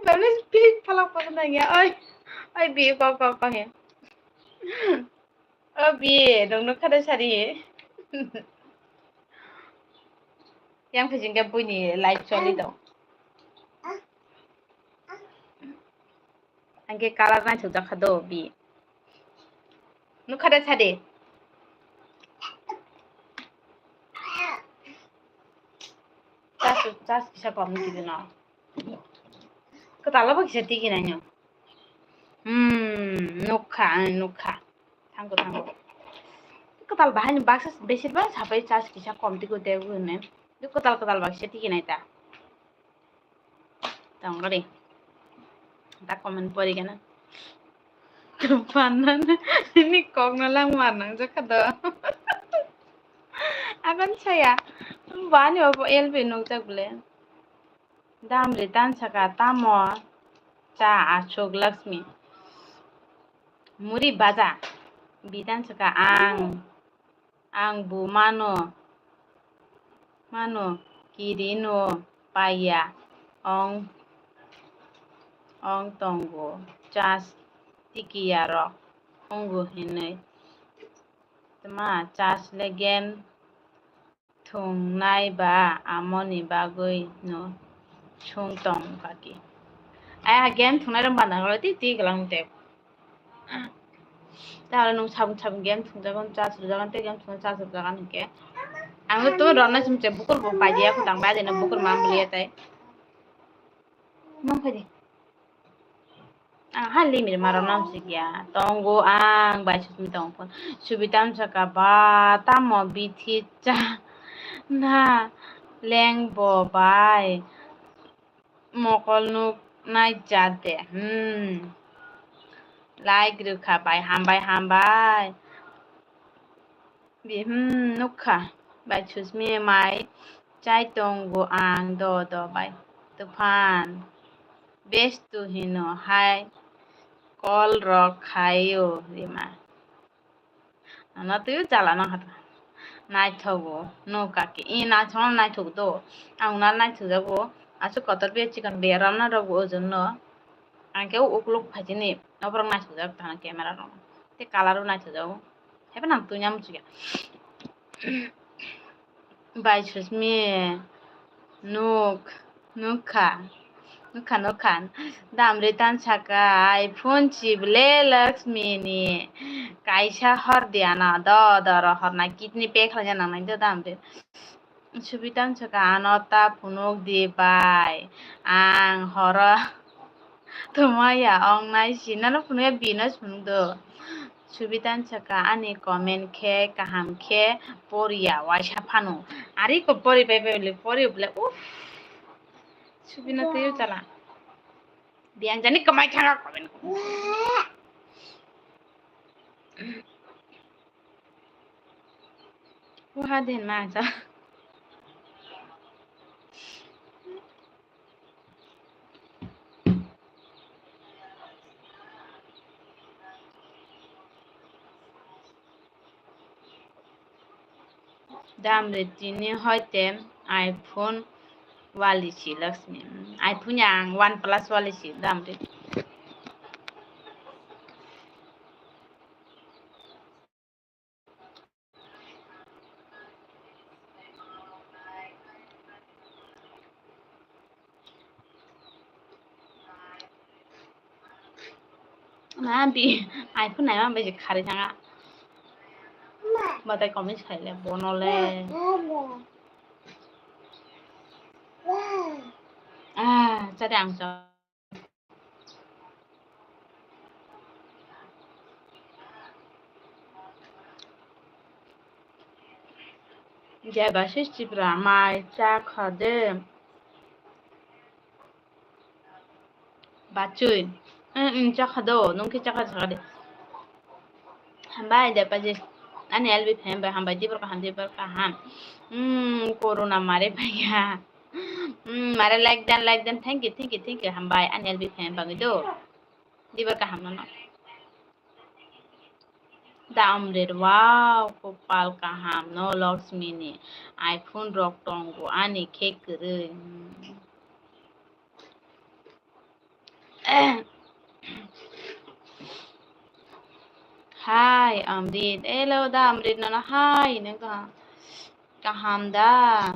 Bani pik phalak poson tang ya. Oi. Oi bi ko ko ko he. O bi nung nuk khade sari. Yang phijing ke buini live choli do. Angke color nai sujak kha do bi. Nukha de sadi. Chas, chas kisa kom ni kiri no. Kwtal bo kisa tigi nai no. Hmm, nukha, ang nukha. Thango, thango. Kwtal bahai ni baksa besir ba sapai chas kisa kom tigo de gu ne. Kwtal, kwtal baksa tigi nai ta. Tongori. Ta comment pori gana. Panna ni kok no lang mar nang jaka do. Agon saya. Bani obo L B nukjak bole. Damri tansaka tamo cha asuk Lakshmi. Muri baja. Bi tansaka ang. Ang bo mano, mano kiri no paiya, ong, ong tongo, chas tikiya rok wngo hinwi. Tma chas le game thwngnai ba amoni bagwi no sung tong kaki. Ai ha game thungnai rok bana holo ti ti galang te. Tawle nung sabun sabun game thungjago, charge rwjago, tei game thungna charge rwjago hinkhe. Ang le twi rwna simi se bukur bo paidiya khutang bai de bukur ma buliya tai. Mang phaidi. Ang ha limit ma rwna simi ya. Tongo ang bai sutmi tongo phone. Subitam saka ba tamo bithi cha na leng bo bai. Mokol nuk nai cha de. Hmm. Like rwkha bai, hambai, hambai. Bi, hmm, nukha. Bai Susmi mai chai tongo ang do do bai. Tufan. Bestu hino hai call rok khaio rima. Ano twi chala no hata. Naithogo, no kaki. I naithok no naithok do. Ang na naithok jago. Aswk kotor be chikon be ramna rogo ojol no. Ang khe ukluk phaisini. Oborok naithok jak tana camera rok. Te color o naithok jago. Hebe nang twi nyam chuya. Bai Susmi, nuk, nukha, nukha, nukha. Damri tan saka, iPhone chible Lakshmi ni kaisa hor di ano, do, do, ro horna kidney pek khlai nang nai do Damri. Subitam saka, ano ta phunuk di bai, ang horo. Tumaya ong nai si nano phunukya bino phunuk do. Subitan saka ani comment khe kaham khe poriya waisa phano. Ari ko pori pai pai le pori bole uff. Subina twi chala. Biang jani kamai thanga comment. Waha den ma cha. Damri tini hoite iPhone wali si Lakshmi. iPhone yang OnePlus wali si Damri. Nabi, iPhone naima bai je khari thanga. Batai comment khaile bono le. Ah, chade ang cha. Debashis Tripura mai cha kha de. Bachwi. Eh, mm, cha kha do, nung khe cha kha cha de. Hambai Debashis. Ani L B fan bai hambai, dibor kaham, dibor kaham. Hmm, corona mare bhaiya. Hmm, mare like dan, like dan, thank you, thank you, thank you, hambai, ani L B fan bangwi do. Dibor kaham nono. Da Amrit, wow, kopal kaham no Lakshmi ni iPhone rok tongo, ani khe kwrwi. Hmm. Hai, Amrit. Hello, da Amrit, nono hai, nung kaham, kaham da?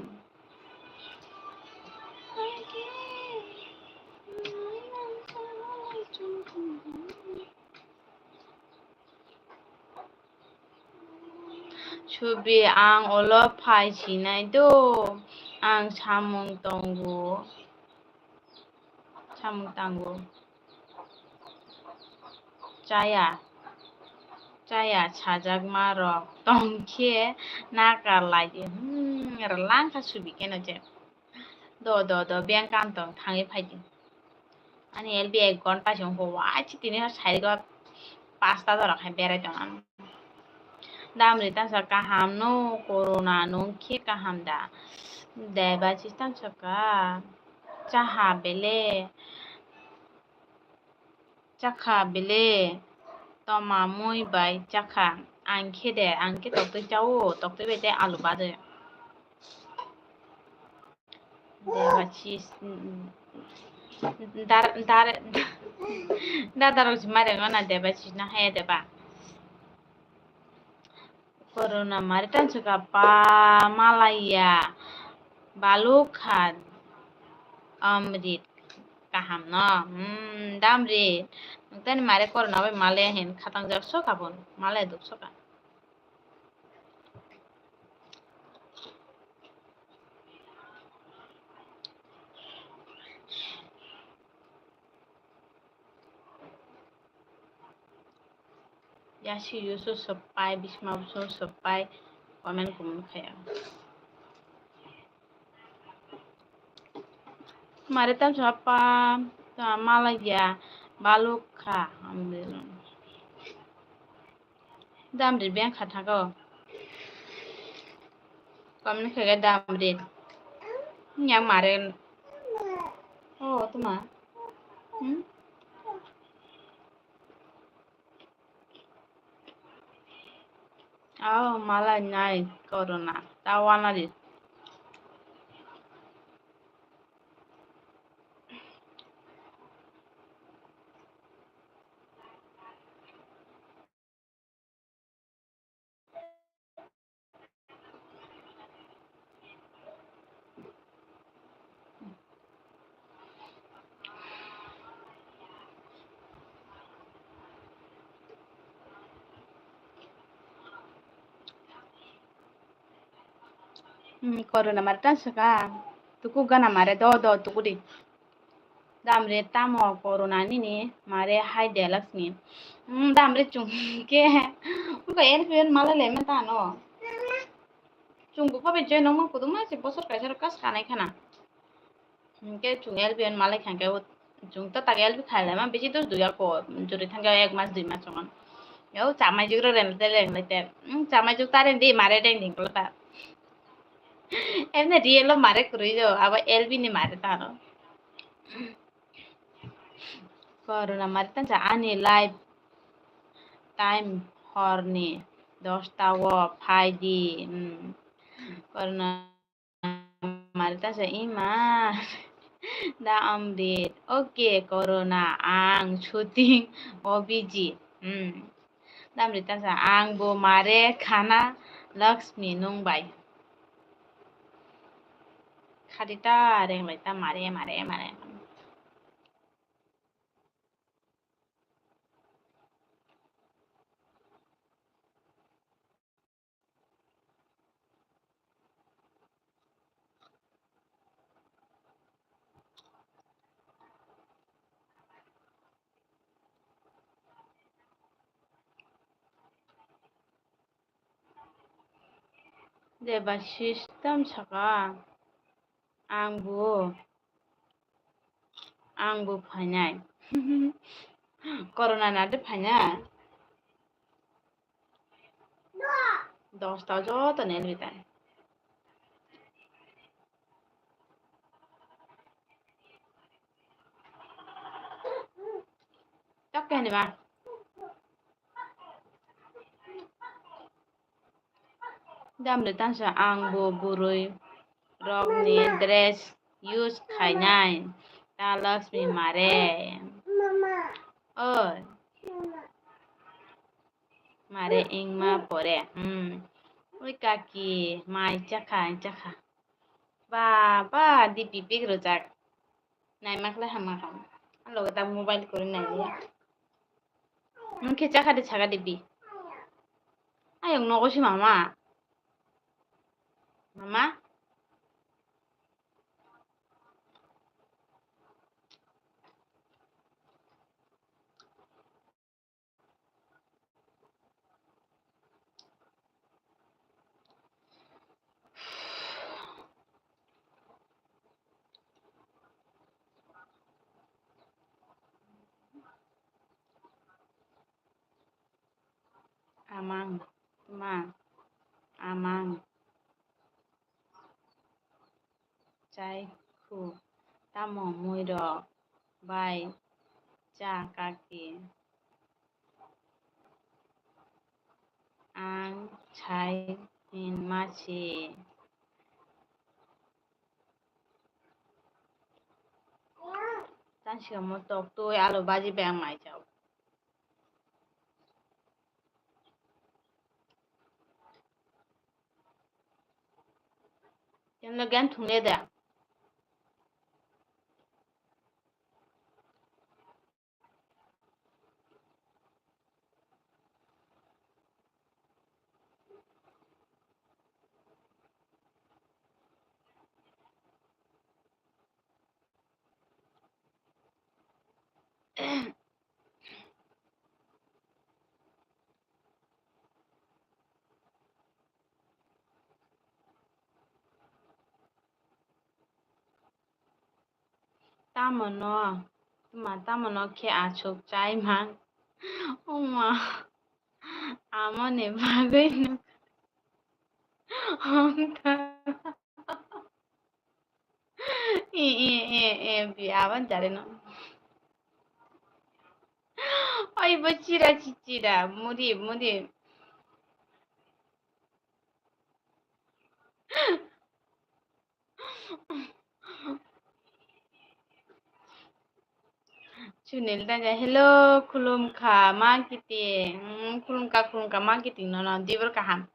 Subi, ang ulo phai sinai do, ang samung tongo, samung tango. Chaya, chaya sajakma rok tong khe nakar lai di. Hmm, rwlang kha Subi keno je. Do, do, do, biyang kam tong thangwi phai di. Ani L B ek ghonta se wngkha, waisa tini sari go pasta dorok hai berai tong ang. Damri tang sa kaham no, corona nung khe kaham da. Debashis tang sa ka, chaha bele, chakha bele, toma mui bai chakha. Ang khe de, ang khe toktwi chao, toktwi bai tei alu bade. Debashis, mm, dar, dar, dadarok si mare ngona Debashis na haya deba. Corona mari tan suka pa malaya baluk kha Amrit. Kaham no. Hmm, damri. Nwng tani mare corona bai male hin khatang jak soka bo. Male duk soka. Yasi yusu sepai, bisma busu sepai, comment kumun khaya. Mare tam sapa, ta mala ya, baluk kha, amdelo. Damri beng kha thago. Comment khaya damri. Yang mare. Oh, tuma. Hmm? Oh, mala nai corona. Ta wana di. Hmm, corona mare ta saka. Tuku gana mare do do tuku di. Damre tamo corona nini mare hai de Laksmi. Hmm, damre chungke. Uko L P N mala le me tano. Chungbu phabe je nongma kuduma se bosor kaisa kas kanai khana. Hingke chwng L P N malai kha hingke o chwng ta tak L P khailai ma bisi dos dui ako juri thangkhe ek mas dui mas chwng. Yo chamai jukro reng te reng lai te. Hmm, chamai juk ta reng di mare reng ding kolo ta. Emne real o mare kwrwi jo abo L P ni mare ta aro. Corona mare ta cha ani life time horni dosta o phai di. Hmm. Corona Mari ta sa ima. Da Amrit. Oke, Corona ang shooting O B G. Hmm. Da Amrit ta sa ang bo mare khana Laxmi nung bai. Khadi ta reng lai ta mare, mare, mare. Deba system saka ang bo. Ang bo phainai. Corona na de phainai. Dosta joto nel bitai. Tok kene ba. Damle tansa ang bo burui rokni dress use khainai. Ta Laxmi mare. Oi. Mare ingma pore. Hmm. Oi kaki, mai chakha, chakha. Ba, ba, di pipik rojak. Naimakle hama kam. Alogo ta mobile kori nai liya. Nwng khe chakha de chakha de bi. Ayok nogo si mama. Mama. Amang, ma, amang. Chai khu, tamo mui rok bai cha kaki. Ang chai hinma si. Tang sika mo tok twi alu baji bai ang mai chao. Yan lo gan thung le da. Tamo no, tma tamo no khe achuk chai man. Oma, amoni bagwi no. Hongtha. E, e, e, e, bi aban jare no. Oi, bo chira, chi-, chira, muri, muri. Sunil Danja, hello, khulumkha, ma kiting, mm, khulumkha, khulumkha, ma kiting, no, no, dibor kaham.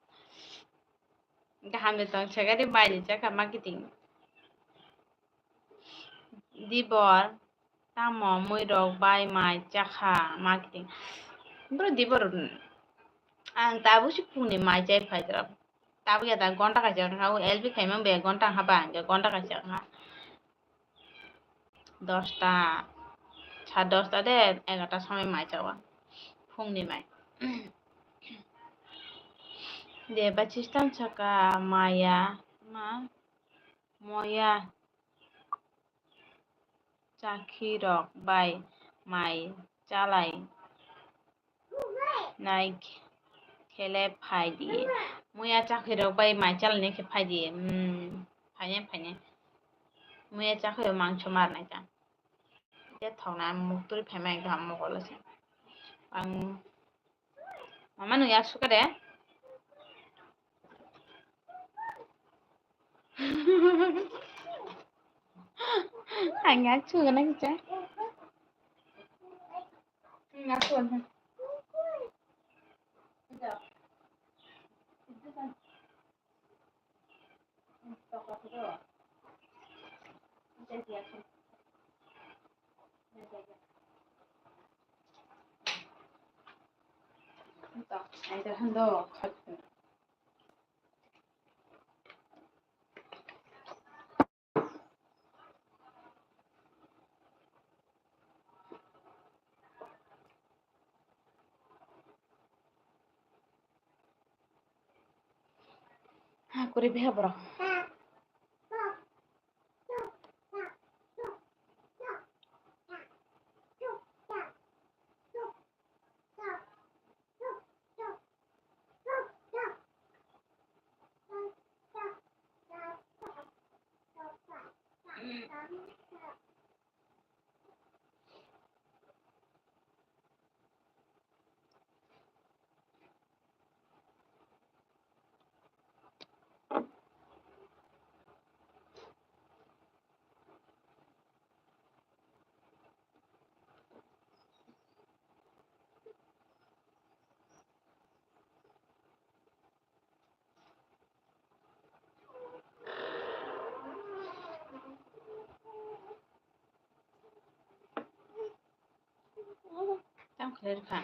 Kaham de tong, sagari bai de chakha, ma kiting. Dibor, tamo mui rok bai mai chakha, ma kiting. Bro, dibor, ang tabuk si phungni mai chai phai jora. Tabuk ya da gonta kaisa wngkha, o L B khaimang be gonta wngkha ba, hingke gonta kaisa wngkha. Dosta, sa dosta de egarta somoi mai chawa, phungni mai. De bachistan saka maya, ma, moya. Chakhi rok bai mai chalai nai khele phai di. Muya chakhi rok bai mai chalai nai khe phai di. Hmm, phainai, phainai. Muya chakhi rok mangso mar nai ta. Je thok na muk turi phai mai kaham mokol se. Ang mama nung yak suka de. Ang yak suka na kicha. Yak suka na. Ha, kuri biha borok. Tam khlai rwkha.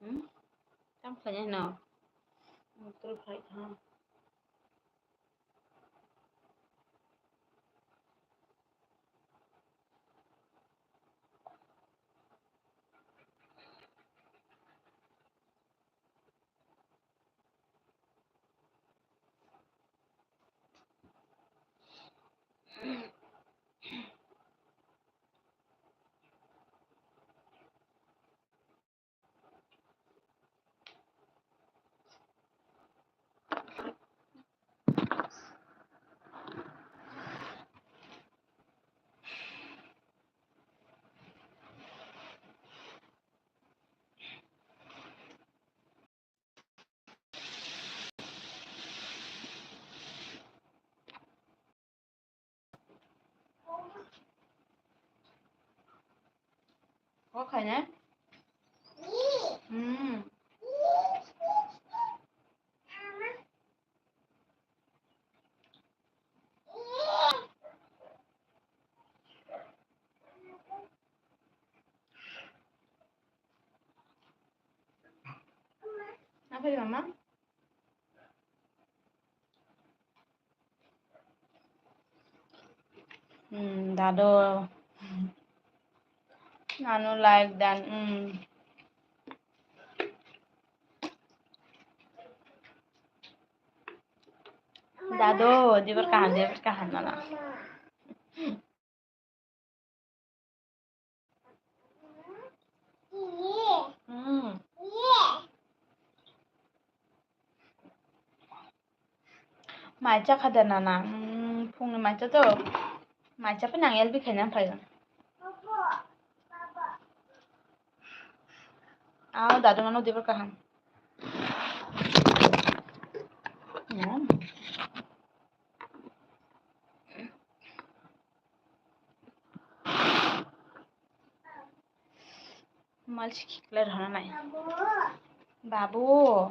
Hmm? Tam khlainai no. Motor phai kha. Kok khainai? Hmm. Apa ya, Mama? Hmm, dado. Nanu like dan. Hmm. Dado, dibar kahan, dibar kahan nana. Hmm. Mai cha kha de nana. Hmm, phungni mai cha to. Mai cha phai nang L B khaina phai. Aw, dadu mano dibar kaham. Hmm. Mal si khiklai rwna nai. Babu.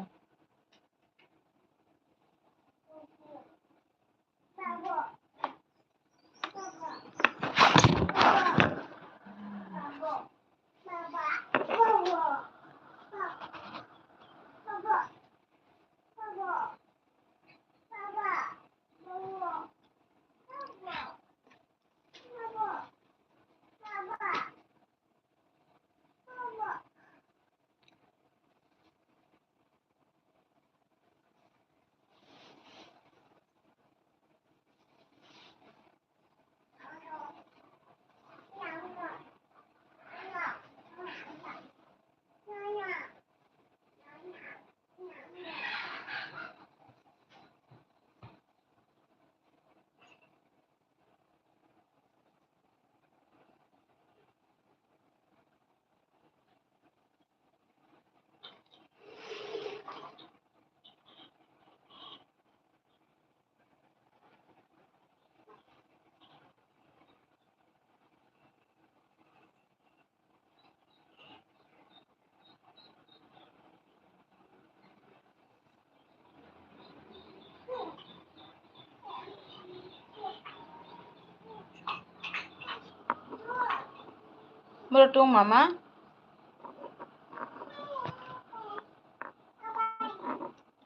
Boro tung mama.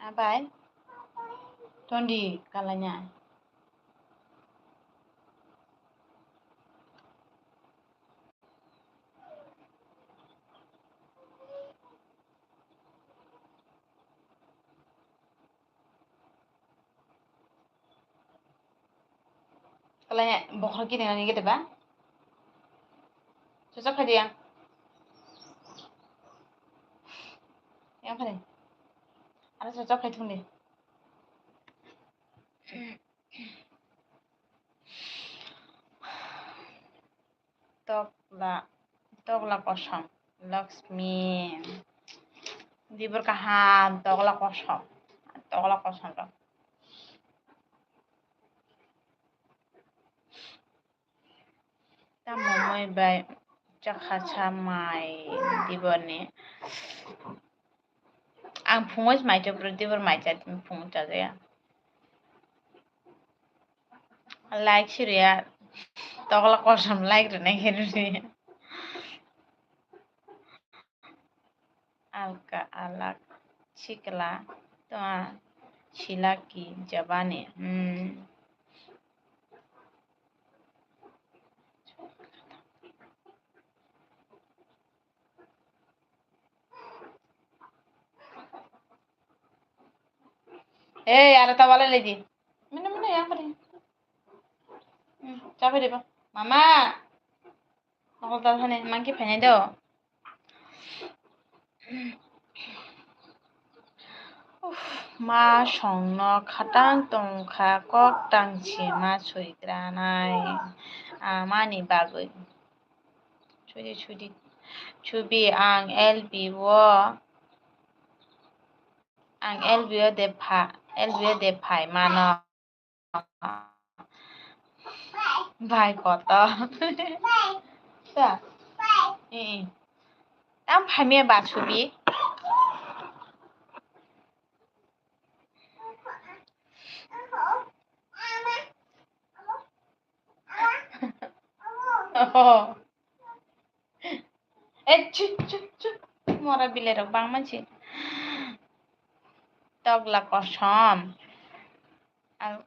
Abai. Tondi kalanya. Kalanya bokhorok kini nani gede ba? Chochok khai de yang. Yang khai de. Aro chochok khai thung de. Tokla, tokla kosom, Lakshmi. Dibor kaham, tokla kosom, tokla kosom rok. Tamo moi bai chakha cha mai diborni. Ang phungo mai chopro dibor mai cha phungo cha jaya. Like siriya. Tokla kosom like rina khe riri. alka alak sikla tma silaki jabani. Hmm. Ei, aro ta walai lai di. Mino, mino, yang kari. Hmm, chabai de ba. Mama. Nokol tal hani, mangki phainai do. Uff, ma songno khatang tongkha, kok tangchi ma sui granai. Amani bagwi. Sudi, sudi. Chubi ang L B o, ang L B o de pha, L B o de phai mano. Bai koto. Ta. Eh, eh. Tam phaimya ba Chubi. Oh. Eh, chu, chu, chu. Mora bilai rok bangma si. Tokla kosom. Al-,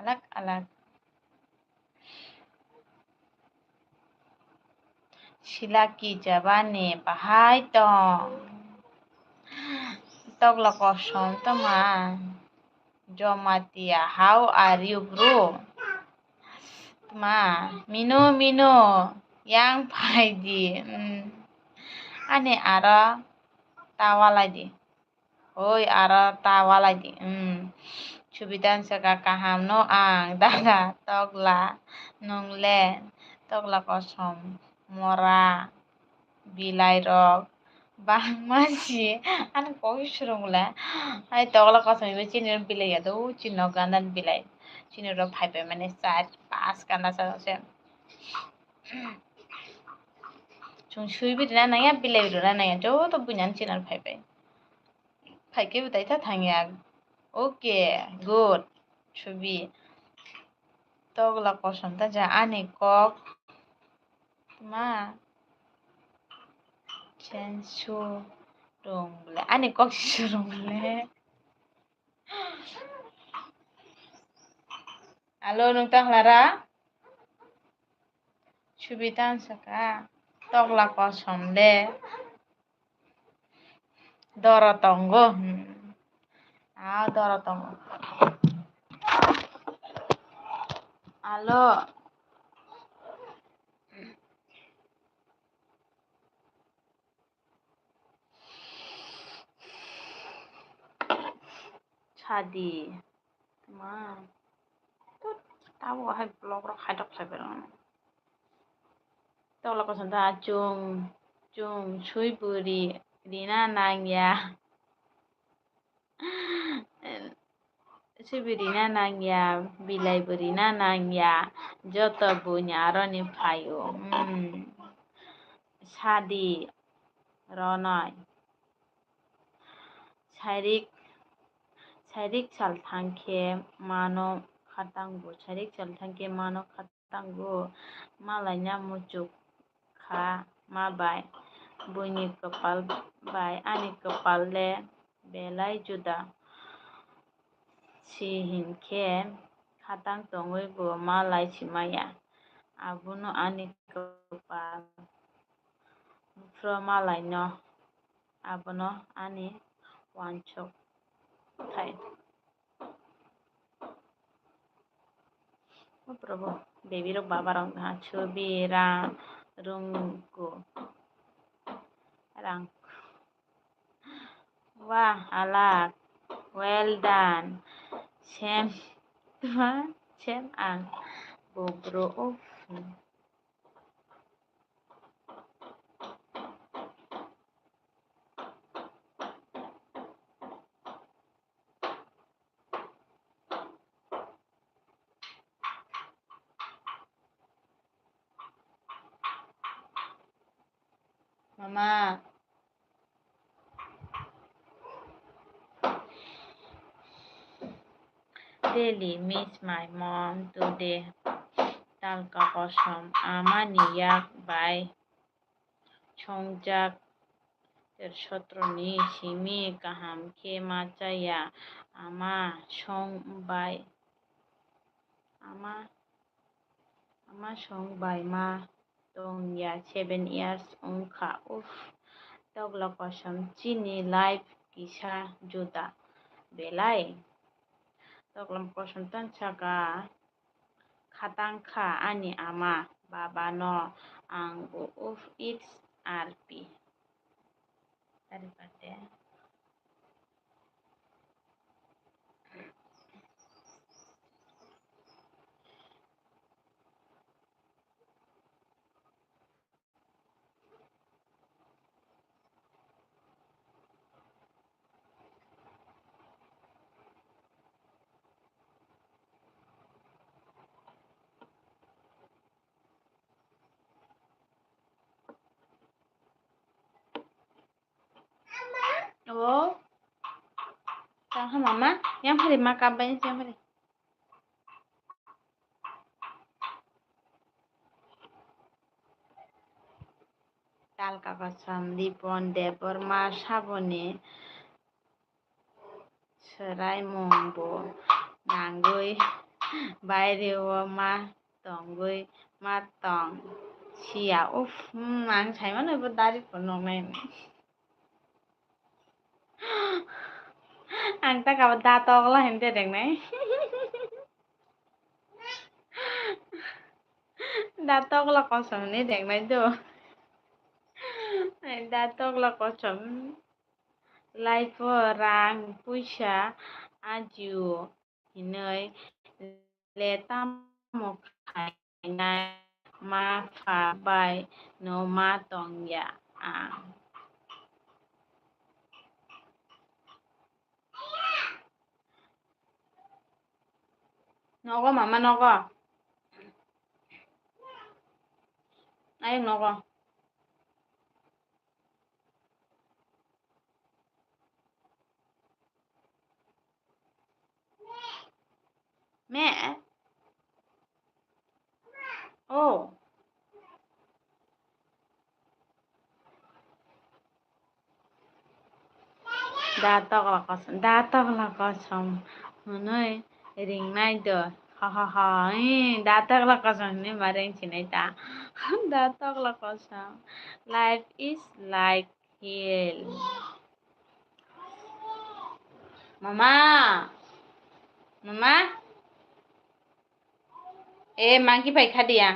alak, alak. Sila kijabani bahai tong. Tokla kosom toma. Jomatia, how are you, bro? Tma, mino, mino, yang phai di. Hmm. Ani aro ta walai di. Oi, aro ta walai di. Hmm. Chubi tan saka kaham no ang, daga, tokla, nung le, tokla kosom, mora, bilai rok, bangma si, ani kok surung le. Hai tokla kosom ibo chini ro bilai ya do, chini no ganda ni bilai. Chini ro phai pai mani char, pas ganda sa se. Chwng sui bi rwna nang ya, bilai bi rwna nang ya, joto buini ani chini ro phai pai. Phai khe bo daitha thang ya. Okay, good. Chubi. Tokla kosom ta ja ani kok. Ma. Chen su rung le. Ani kok su rung le. Alo, nung tang lara? Chubi tan saka. Tokla kosom le. Doro tongo. Hmm. Ah, doro tongo. Alo. Sadi. Ma. Tut, tabuk hai vlog rok hai rok khlai bai rok. Tokla kosom ta chwng, chwng sui bwrwi rina nang ya. Sui bwrwi rina nang ya, bilai bwrwi rina nang ya, joto buini aroni phaio. Hmm. Sadi ronoi. Sairik, sairik sal thang khe mano khatango, sairik sal thang khe mano khatango, malaina muchuk kha ma bai, buini kwpal bai ani kwpal le belai juda. Si hinkhe khatang tongwi bo malai si maya, abono ani kwpal. Buphro malaino abono ani uansuk thai. O Prabhu, baby rok baba rok ha chubi ra rungku rang. Wah, alak. Well done. Same twa, same ang. Bubru, uff. Mama. Really miss my mom today. Talka kosom amani yak bai songjak ter sotro ni simi kaham khe ma chaya. Ama song bai, ama, ama song bai ma tong ya, seven years wng kha. Uff, tokla kosom chini life kisa juda belai. Tokla kosom tan saka khatang kha ani ama baba no ang uff it's R P. Tari pate. Oh. Tang kha mama, yang phari ma kap bai yang phari. Talka kosom Ripon Debbarma saboni swraimung bo nangwi baireo ma tongwi ma tong siya. Uff, hmm, ang saimano bo dari phunuknai. Ang ta kabo da tokla hinde dengnai. Da tokla kosom hinwi dengnai do. Da tokla kosom. Life o rang puisa ajio hinwi le tamo khainai ma pha bai no ma tongya ang. Nogo mama nogo. Ayang nogo. Me? Oh. Da tokla kosom, da tokla kosom hwnwi ringnai do. Ha ha ha. Ee, da tokla kosom hwnwi ma ring sinai ta. Da tokla kosom. Life is like hell. Mama. Mama. Eh, monkey pai kha dia.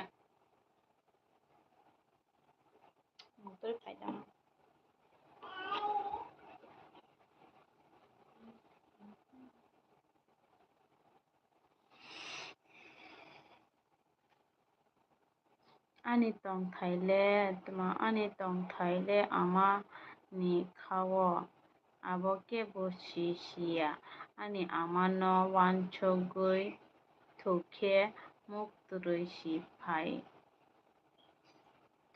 Ani tongthai le, tma, ani tongthai le ama ni kha-o, abo kebo si siya. Ani ama no uansugwi thuk khe muk twrwi si phai,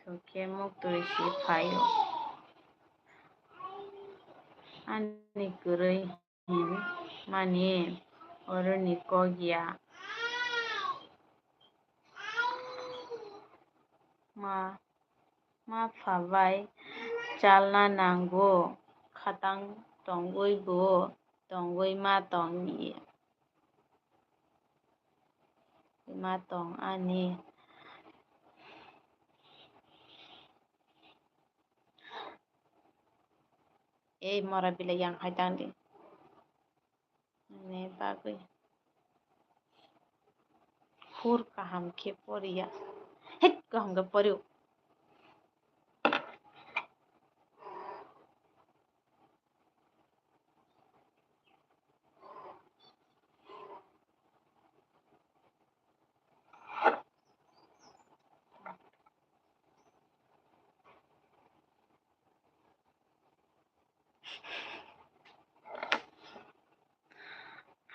thuk khe muk twrwi si phai-o. Ani kwrwi hin mani oro ni kok ya. Ma, ma pha bai chalna nango, khatang tongwi bo tongwi ma tong ya. Ma tong ani. Ei mora belai yang hai tang di. Ne bagwi. Phur kaham khe poriya. Het kaham khe poriu.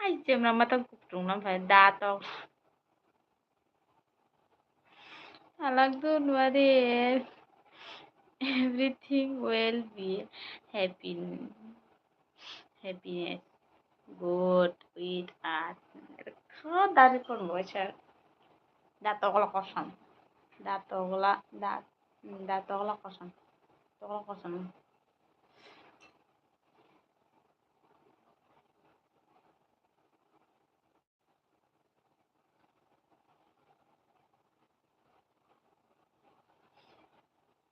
Hai, chemra matang kutung lam phai da tok. Alak do nuari, everything will be happy, happiness. Good with us. Kha dari kon boisa. Da tokla kosom. Da tokla, da, da tokla kosom. Tokla kosom.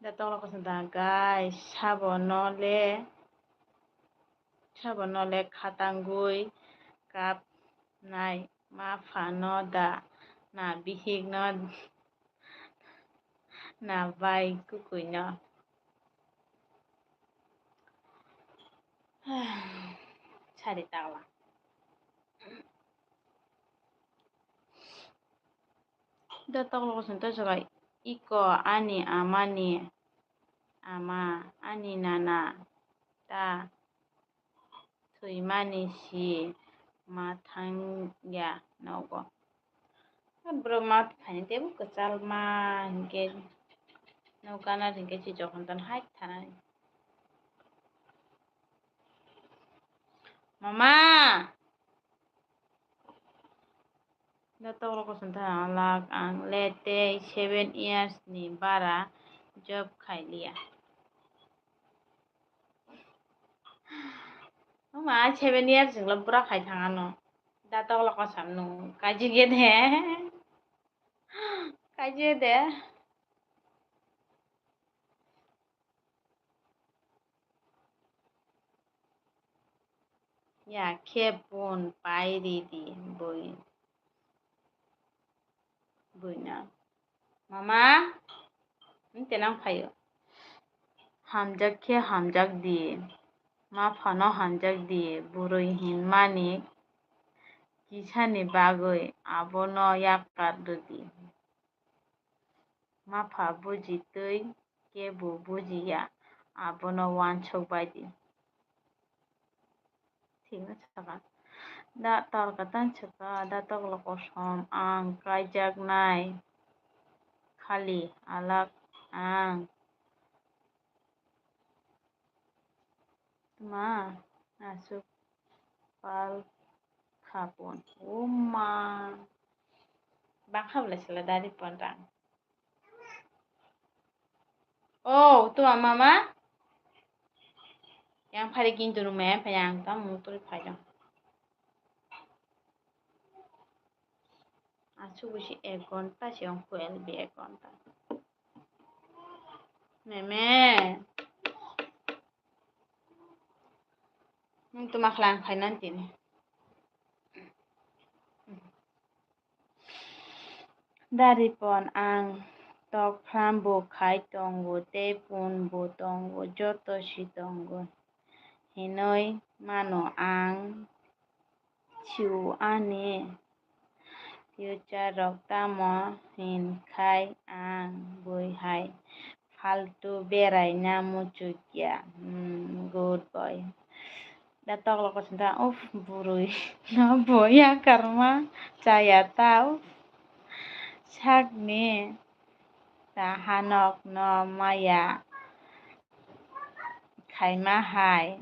Da tokla kosom da guys, sabo no le, sabo no le khatangwi kap nai, ma pha no da, na bihik no, na bai kukui no. Sari tokla. Da tokla kosom ta sabai, iko ani amani ama, ani nana ta thwimani si ma thangya nogo. Bro ma phaini tebo kwchal ma hinkhe nogo gana hinkhe si jokhon ton hai thanai. Mama! Da tokla kosom ta lak ang le tei seven years ni bara job khai liya. Mama, seven years jingla bura khai thang ano. Da tokla kosom no kaji gede. Kaji de. Ya khe pun pai ri di bui. Buina. Mama, nte nang phaio. Hamjak khe hamjak di. Ma phano hamjak di. Burui hinmani kisani bagwi abono yakar rwdi. Ma pha buji twi kebo bujiya, abono uansuk bai di. Thikno sakha. Da tokla tang sakha, da tokla kosom ang kaijaknai khali alak ang. Tma aswk pal khapon. O ma. Bakha bwlai sala dari pon rang. Oh, tma mama. Yang phari kintu ruma yang phai ang tam mutri phai jang. Aswk bisi ek ghonta se ongkho L B ek ghonta. Meme. Nwng tma khwlai ang phai nang tini. Dari pon ang tok phram bo khai tongo, tei pun bo tongo, joto si tongo hinwi mano ang. Chu ani future rok tamo hin khai ang bui hai faltu berai na muchuk ya. Hmm, good boy. Da tokla kosom ta, uff, burui no bo yakarma chaya ta, uff. Sakni ta hanok no maya khaima hai.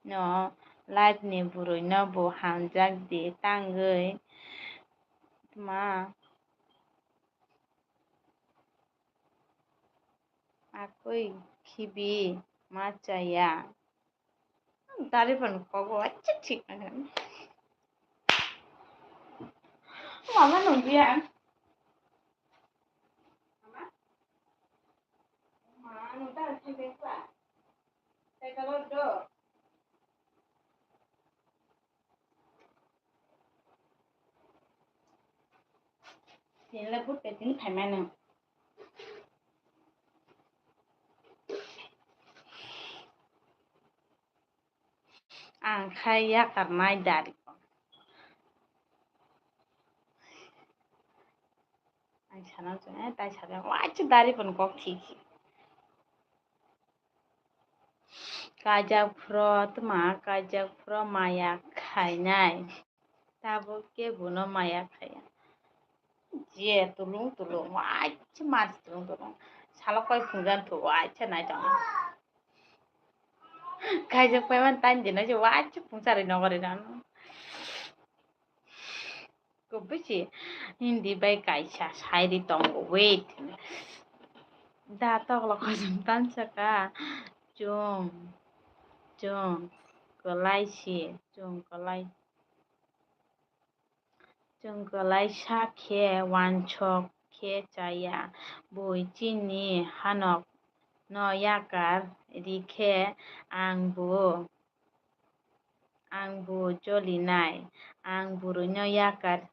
No life ni burui no bo hamjak di tangwi tma akoi khibi ma chaya. Dari pon kogo acha thik na. Mama nungya. Mama nungya. Tinle but petin phaimano. Ang khai yakarnai dari. Ang sana jeng, eh, tai sana, wacha dari pon kok thiki. Kajak phro, tma kajak phro maya khainai. Tabuk kebo no maya khaya. Je tulung tulung, wacha mar tulung tulung. Salo koi phungjan thu, wacha nai tong. Kajak paiman tan dino je, wacha phungsa ri nogori rano. Kubui si Hindi bai kaisa sairi tongo, wait. Da tokla kosom tansaka. Chwng, chwng kwlai si, chwng kwlai. Chwng kwlai sa khe wansok khe chaya. Bui chini hanok no yakar ri khe ang bo, ang bo jolinai. Ang bwrwino yakar,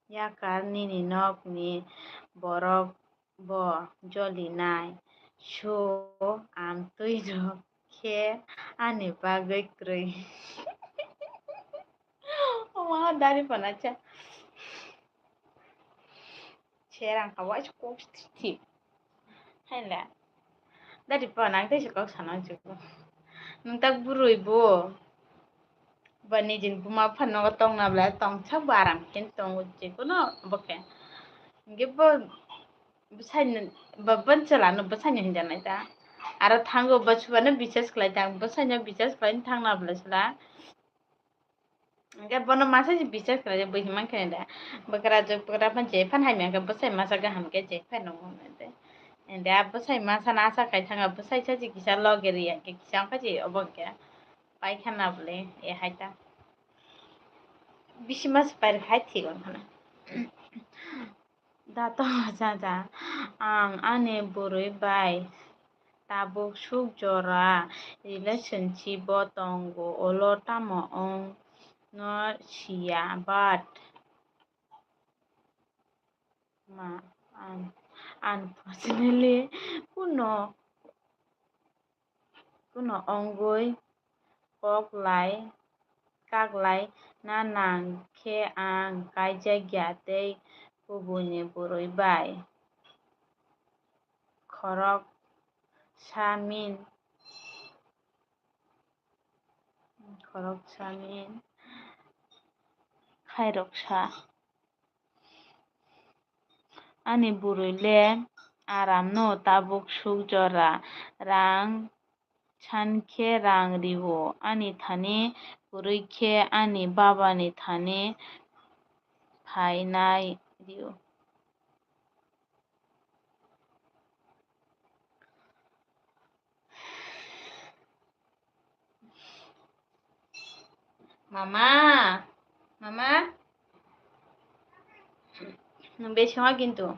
yakar nini nokni borok bo jolinai. So amtwi rok khe ani bagwi kwrwi. Omo dari phano cha. Serang ka waisa kok thik. Haila. Dari phano ang teisa kok sana chugo. Nwng tak bwrwi bo. Ba nijin buma phano tongna bla tongsa bo aram khen tongo je kono bo khe. Hingke bo bwsai ba bwsai no hinjanai ta. Aro thango bo subano bichas khlai ta. Bwsai no bichas khlai thangna bla sla. Hingke bono masa se bichas khlai bwhi mankhe da. Bwkrajwk bwkra phan je phan hai mankhe bwsai masa kaham khe je phai nongo de. Ende a bwsai masa na asa khai thanga bwsai sa je kisa loge riya khe kisa kha je obo khe. Pai khana bole e hai ta. Bisi mas pai khai thik on khana. Dato jaja, ang ani bwrwi bai tabuk suk jora relationship o tongo, ulo tamo wng no siya, but ma, un-, unfortunately, kuno, kuno wngwi kok lai, kak lai na nang khe ang kaijak ya tei kubuni bwrwi bai khorok sa min, khorok sa min khairok sa. Ani bwrwi le aram no tabuk suk jora rang san khe rang rio, ani thani kwrwi khe ani baba ni thani phainai rio. Mama, mama, nwng besi ma kintu.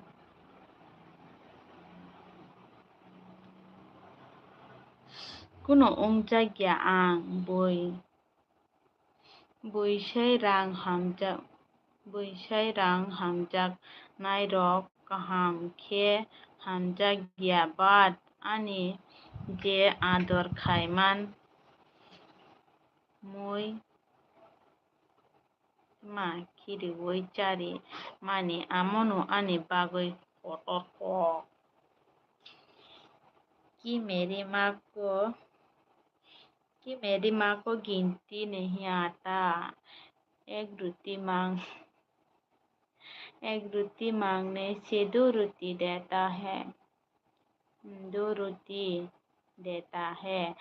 Kuno wngjakya ang bui. Buisai rang hamjak, buisai rang hamjaknairok kaham khe hamjakya, but ani je ador khaiman mui ma khiriui chari mani, amono ani bagwi kotor kok. Ki meri ma ko Ki meri ma ko ginti nahi aata, ek roti mang, ek roti mangne se do roti deta hai, do roti deta hai.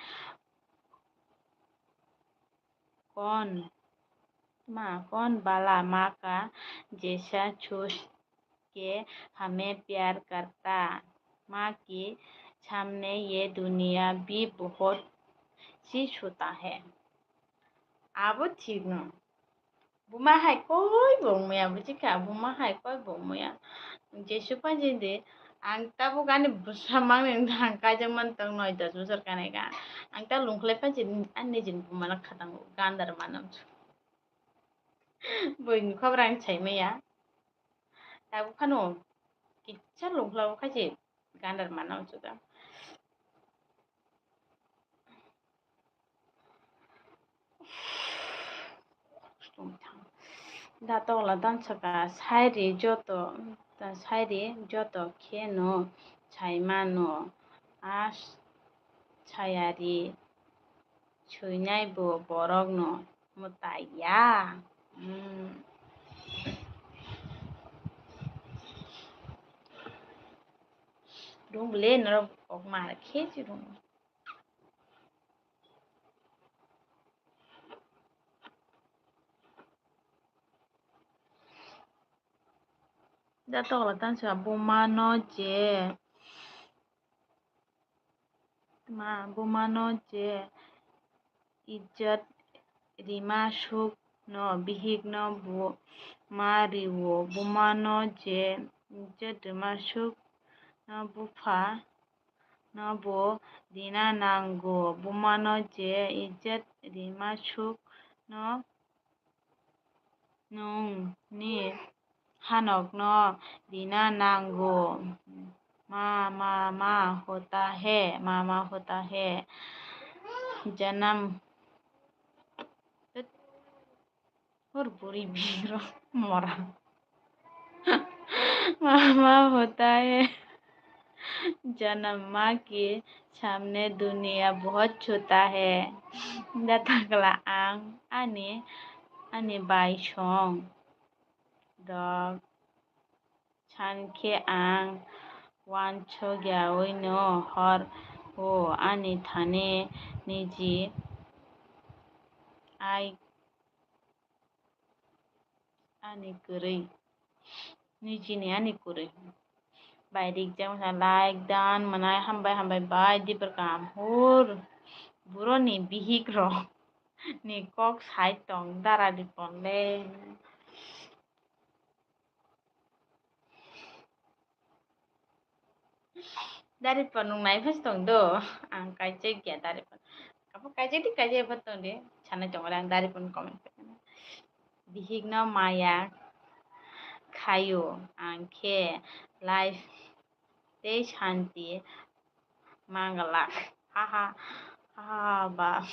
Kon ma, kon bala ma ka, jesa chus ke hame pyar karta, ma ki samne ye duniya bhi bahut si chota hai. Abo thik no. Buma hai koi bo muya, buji kha, buma hai koi bo muya. Jesu panjin de, ang tabuk ani bwsa mangni ang kaijakmani tong noi dos bosor kanai ka. Ang ta lungkhlai panjin ani nijin buma no khatango gandar manam. Buini khobor ang sai maya. Tabuk phano kisa lungkhlao khachi gandar manam chuda. Da tokla dan saka sairi joto, sairi joto kheno saimano a sayari suinai bo borokno mwtai ya. Hmm. Rung bele norok kok mar khe si rung. Da tokla tansa buma no je ma buma no je ijat rima suk no bihik no bu ma riwo buma no je ijat rima suk no bupha no bo rina nango. Bumano je ijat rima suk no nwng ni hanok no rina nango. Ma, ma, ma hota hai, ma, ma hota hai. Janam. Hor buri biro mora. Ma, ma hota hai. Janam ma ke samne duniya bahut chota hai. Datakla ang ani, ani bai song rok sankhe ang wansok yaui no hor o ani thani niji ai ani kwrwi, nijini ani kwrwi. Bai rijak wngkha like dan mwnai hambai hambai bai dibra kaham hor buroni bihik rok ni kok sai tong dara ripon le. Dari pon nung nai phas tong do. Ang kaijak ya dari pon. Kapo kaijak di kaijak pho tong di. Sana tong ang dari pon comment. Bihik no maya khayo ang khe life tei shanti mangalak. Ha ha ha ha ba.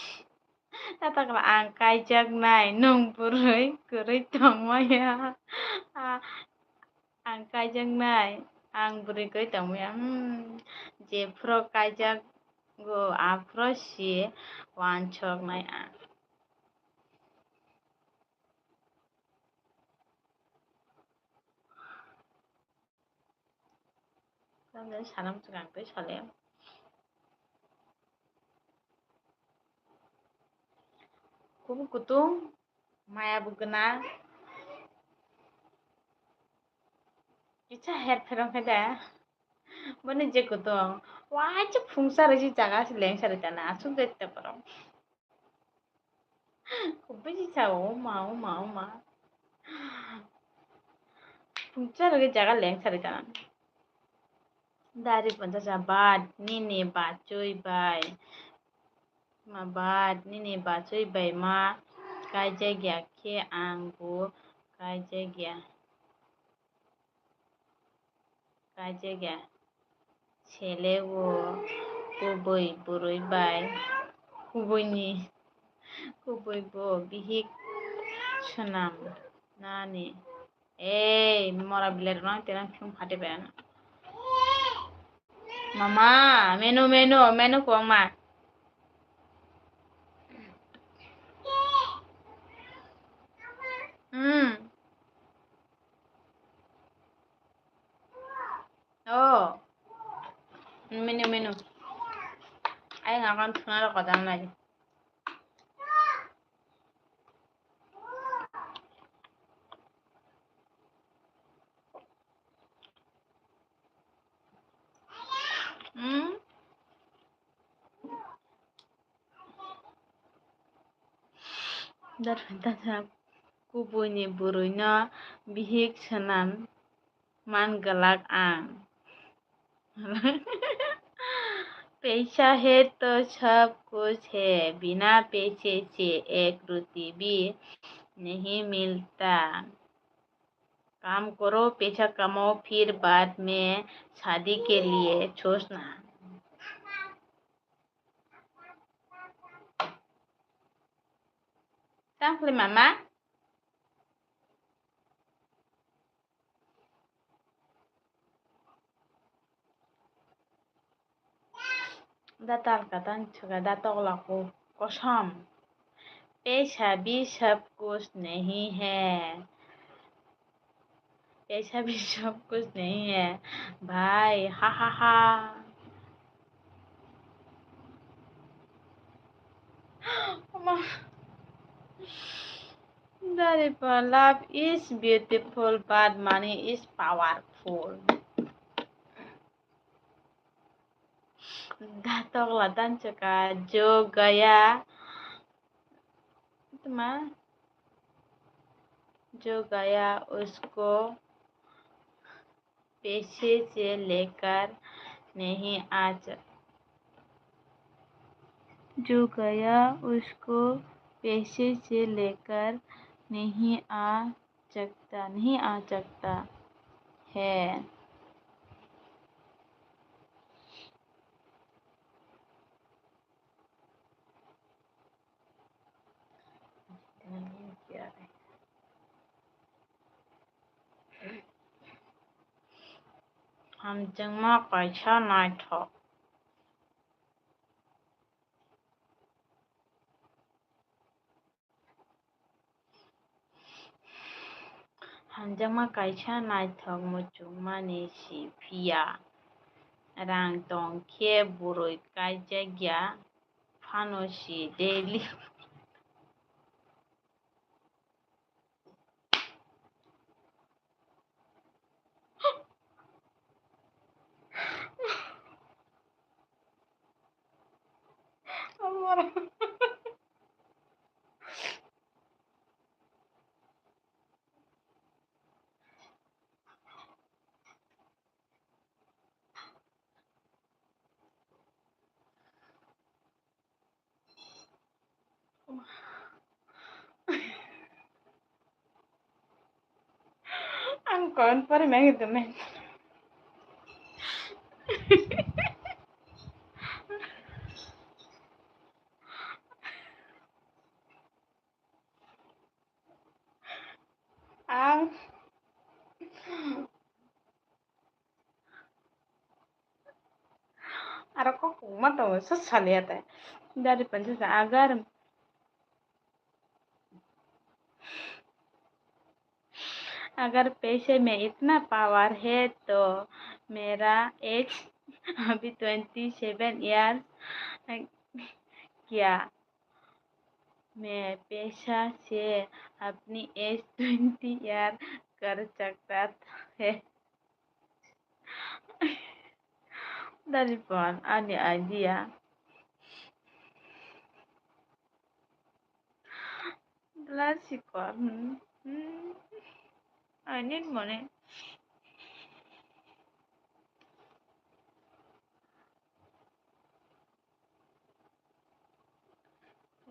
Tatakla ang kaijaknai, nwng bwrwi kwrwi tongmaya. A, ang kaijaknai, ang bwrwi kwrwi tongmaya. Hmm, jephuru kaijago, aphuru si wansoknai ang. Sanam swkang tei sale. Kubui kutung, maya bo gwnang. Kisa her pherong khe da. Boni je kutung. Waisa phungsa rwisi jaga se lengsa rwitana. Aswk de te borok. Kubui sa o ma, o ma, o ma. Phungsa rwgwi jaga leng sari tana. Dari pon cha cha bad nini bachoi bai. Ma bad nini bachoi bai ma kaijak ya khe ang bo kaijak ya. Kaijak ya. Sele o kubui bwrwi bai kubuini kubui bo bihik swnam nani. Ei, mora bilai rok nang tenang phung phate bai ano. Mama, menu, menu, menu kwbangma. Hmm. Oh. Menu, menu. Ayang akan thuna rok kodam lai. Hmm. Dar phan ta sa kubuini bwrwino bihik swnam man glak ang. पैसा है तो सब कुछ है, बिना पैसे से एक रोटी भी नहीं मिलता। काम करो, पैसा कमाओ, फिर बाद में शादी के लिए सोचना। Tang khlai mama? Da tal ka tang chwka da tokla ko-, kosom. Paisa bhi sab kuch nahi hai. Paisa bhi sab kuch nahi hai, bhai, ha, ha, ha. Ama. Dari pa, love is beautiful, but money is powerful. Da tokla dan chwka jo gaya. Tma jo gaya usko paise se lekar nahi aaj. जो गया उसको पैसे से लेकर नहीं आ सकता, नहीं आ सकता है। Hamjakma kaisa naithok. Hamjakma kaisa naithok muchungmani si phiya. Rang tong khe bwrwi kaijakya phano si daily. Ang kon pore meng itu meng. Ang Aro kok kungma tongo, sa saliya te. Dari pansa sa agar, अगर पैसे में इतना पावर है तो मेरा एज अभी twenty seven years क्या? मैं पैसा से अपनी एज ट्वेंटी ईयर कर सकता है। Dari pon ani idea. Bla sikor. Hmm. Hmm. I need money.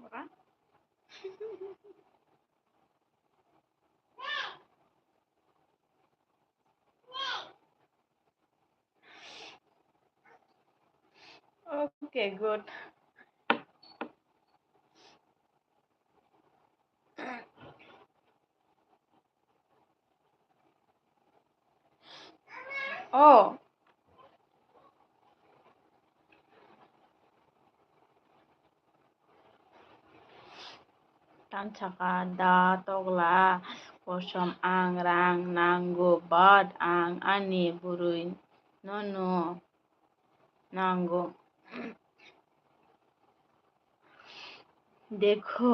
Ora. Okay, good. Oh. Tansaka da tokla kosom ang rang nango, but ang ani bwrwi nono nango. देखो,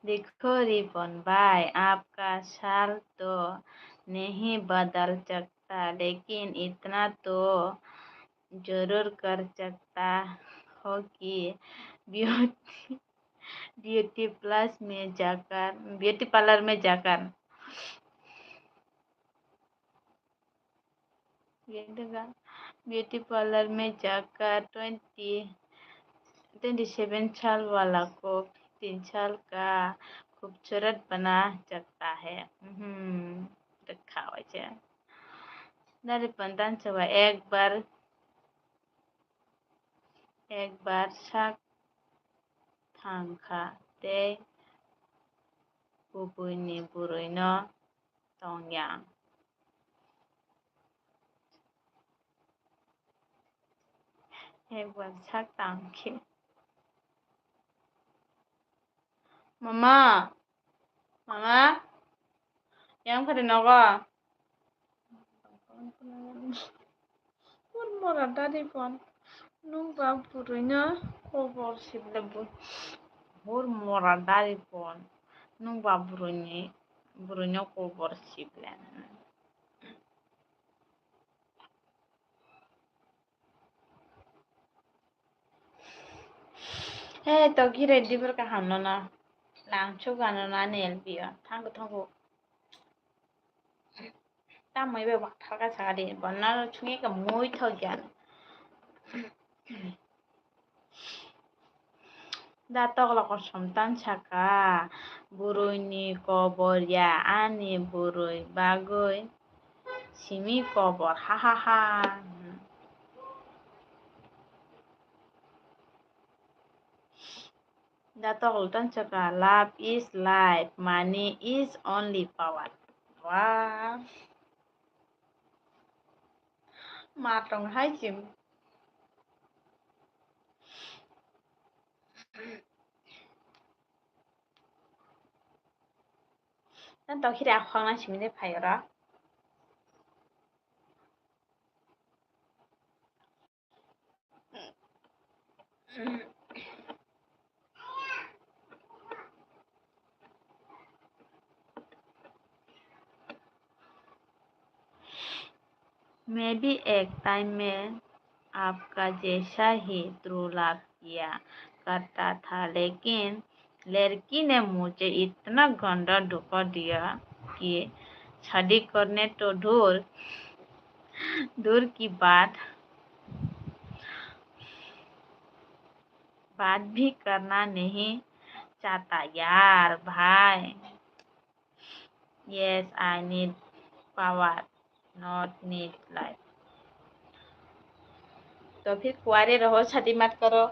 देखो रिपन भाई, आपका साल तो नहीं बदल सकता, लेकिन इतना तो जरूर कर सकता हो कि ब्यूटी, ब्यूटी प्लस में जाकर, ब्यूटी पार्लर में जाकर ये देखा, ब्यूटी पार्लर में जाकर ट्वेंटी, ट्वेंटी सेवन साल वाला को तीन साल का खूबसूरत बना सकता है। हम्म, रखा हुआ है। Dari pantan coba एक बार, एक बार sak thangkha tei kubui ni bwrwi no tongya. Ekbar sak tang khe. Mama, mama, yang phari nogo. Hor mora dari pon. Nung ba bwrwino kobor sible bu. Hor mora dari pon. Nung ba bwrwini, bwrwino kobor sible. He, to gire dibor kaham no na. Lang chuk ano na nel bio. Thangu, thangu. Tamoi be wathar ka saka de. Bonna chungi ka mui thok ya. Da tokla kosom tan saka, bwrwini kobor ya, ani bwrwi bagwi simi kobor, ha ha ha. Da tokla tan saka, love is life, money is only power. Wow. Ma tong hai chim. Nang tong khire akhwang nang simi de phai oro. मैं भी एक टाइम में आपका जैसा ही true love किया करता था, लेकिन लड़की ने मुझे इतना गंदा धोखा दिया कि शादी करने तो दूर, दूर की बात, बात भी करना नहीं चाहता यार भाई। Yes, I need power, not need life. तो फिर कुआरे रहो, शादी मत करो।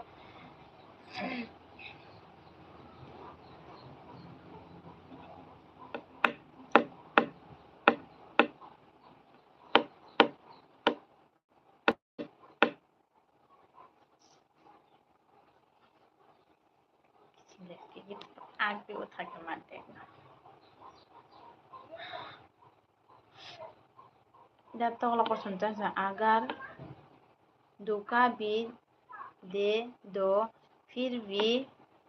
Agri uthake mate. Da tokla kosom tan sa, agar धोखा भी दे दो, फिर भी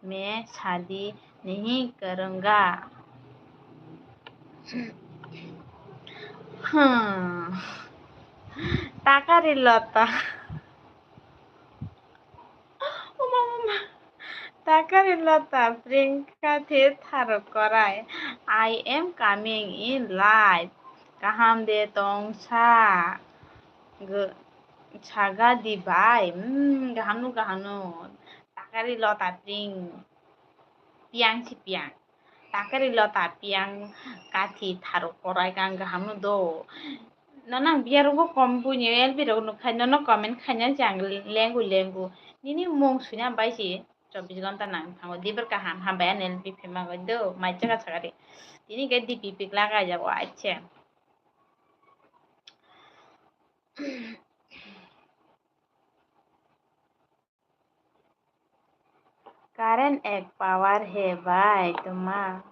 मैं शादी नहीं करूँगा। Hmm. Takari lota. Uma, uma. Takari lota, Priyanka the tharo korai. I am coming in life. Kaham de tong sa. Saga di bai. Hmm, kaham no, kaham no. Takari lota pring. Piang si piang. Takari lota piang kathi tharo korai kang kaham no do. Nono ang biya rogo kom buini L B rok nuk khai nono comment khaina se ang lengu lengu. Nini mung suina bai si chobbish ghonta nang thango. Dibor kaham hambai ani L B phema goi do mai chaka chakari. Tini ke D P piklak ai jago ache. Current ek power hai bhai, tuma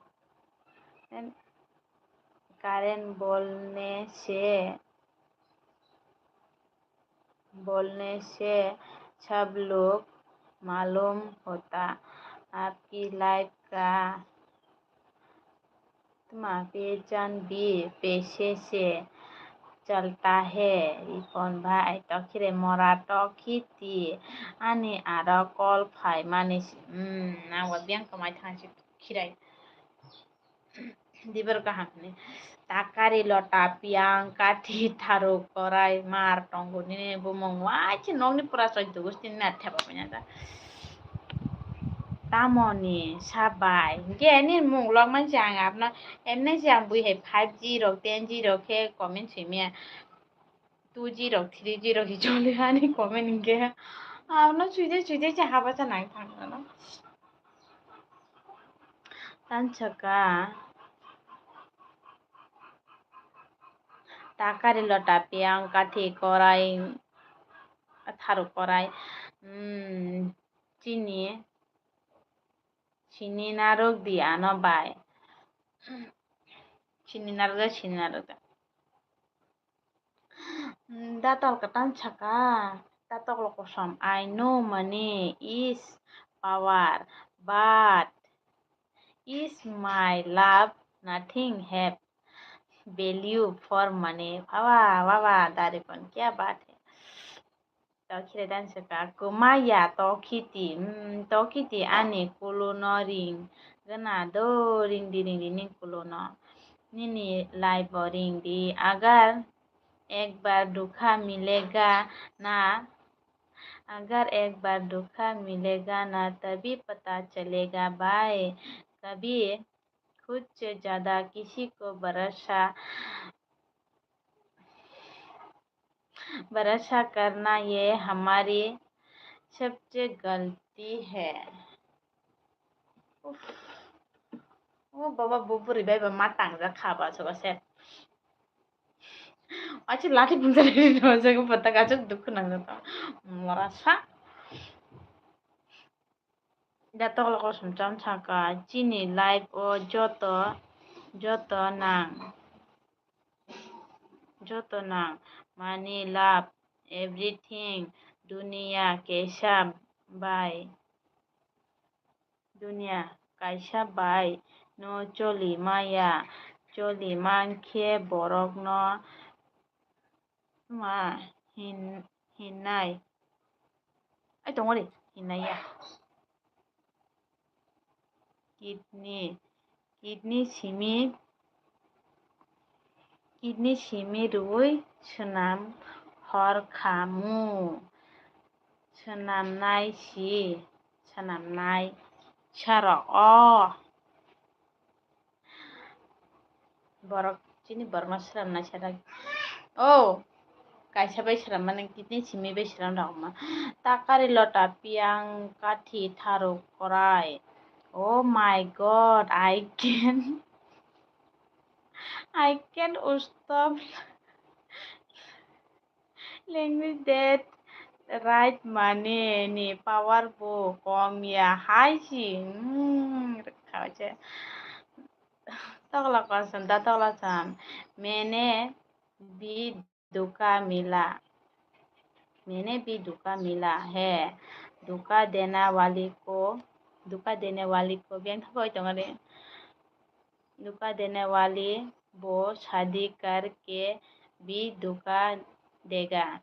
current bolne se, bolne se sab log malum hota, aapki life ka Tuma pehchan bhi paise se chalta hai, Ripon bhai, tokhire mora tokhiti, ani aro call phai mani si, hmm, nangba biyang kwmai thang si khirai. Dibor kaham ni. Takari lota piyang kathi tharu korai mar tongo nini bumung waise nokni pura choddo gosti ni na theba paina da. Tamoni sabai. Hinkhe ani mung lok mansi ang apno, emnai se ang bui hai five G rok, ten G rok khe comment sui maya. Two G rok, three G rok hi choli ani comment hinkhe. Apno chuide chuide se haba sa nang thang mano. Tan saka. Takari lota piyang kathi korai, tharu korai. Hmm, chini, chini narwk di ano bai. Chini narwk da, chini narwk da. Hmm, da tol kwtan saka, da toklo kosom. I know money is power, but is my love nothing have value for money. Baba, baba, dari pon kya baat hai? Tokhire dan saka, kwmaya tokhiti, mm, tokhiti ani kuluno ring gana do, ring di, ring di ning kuluno. Nini life bo ring di, agar ek bar dhokha milega na, अगर एक बार धोखा मिलेगा ना, तभी पता चलेगा भाई। कभी खुद से ज्यादा किसी को भरोसा, भरोसा करना, ये हमारी सबसे गलती है। Uff. O baba, bo bwrwi bai ba ma tangjak kha ba soba se. Achi lathi phungsa ri ri no jaga pata gachuk dukhu nang jato. Mora sa. Da tokla kosom cham saka chini life o joto, joto nang. Joto nang. Money, love, everything. Duniya kaisa bai. Duniya kaisa bai no choli maya, choli mankhe borokno ma hin-, hinnai. Ai tongo de, hinnai ya. Kidney, kidney simi, kidney simi rwui swnam hor khamu. Swnamnai si, swnamnai sarok o. Borok chini borokno swnamnai sarak. O, kaisa bai swnam mani, kidney simi bai swnam rok ma. Takari lota piyang kathi tharuk korai. Oh my God, I can, I can stop language that right mane ni power bo kom ya hai si. Hmm, rwkha se. Tokla kosom da tokla sam. Mene bi duka mila. Mene bi duka mila hai. Duka dena wali ko, duka dene wali ko beng thok oi tongare. Duka dene wali bo shadi karke bi duka dega.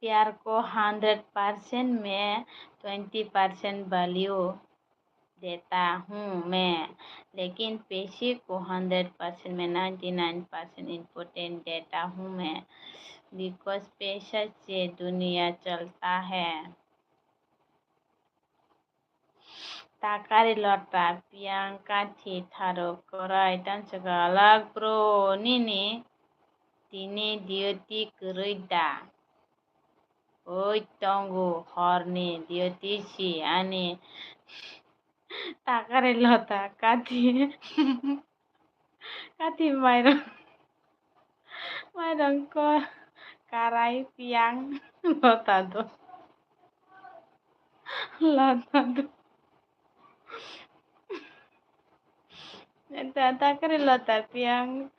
प्यार को hundred percent में twenty percent value देता हूँ मैं, लेकिन पैसे को hundred percent में नाइंटी नाइन परसेंट इम्पोर्टेंट देता हूँ मैं, बिकॉज पैसा से दुनिया चलता है। Takari lota piyang kathi tharuk korai tanswk alak bro nini tini duty kwrwi da? Oi tongo horni duty si ani. Takari lota kathi. Kathi mairang, mairang ko karai piyang lota do, lota do. Eta takari lota piyang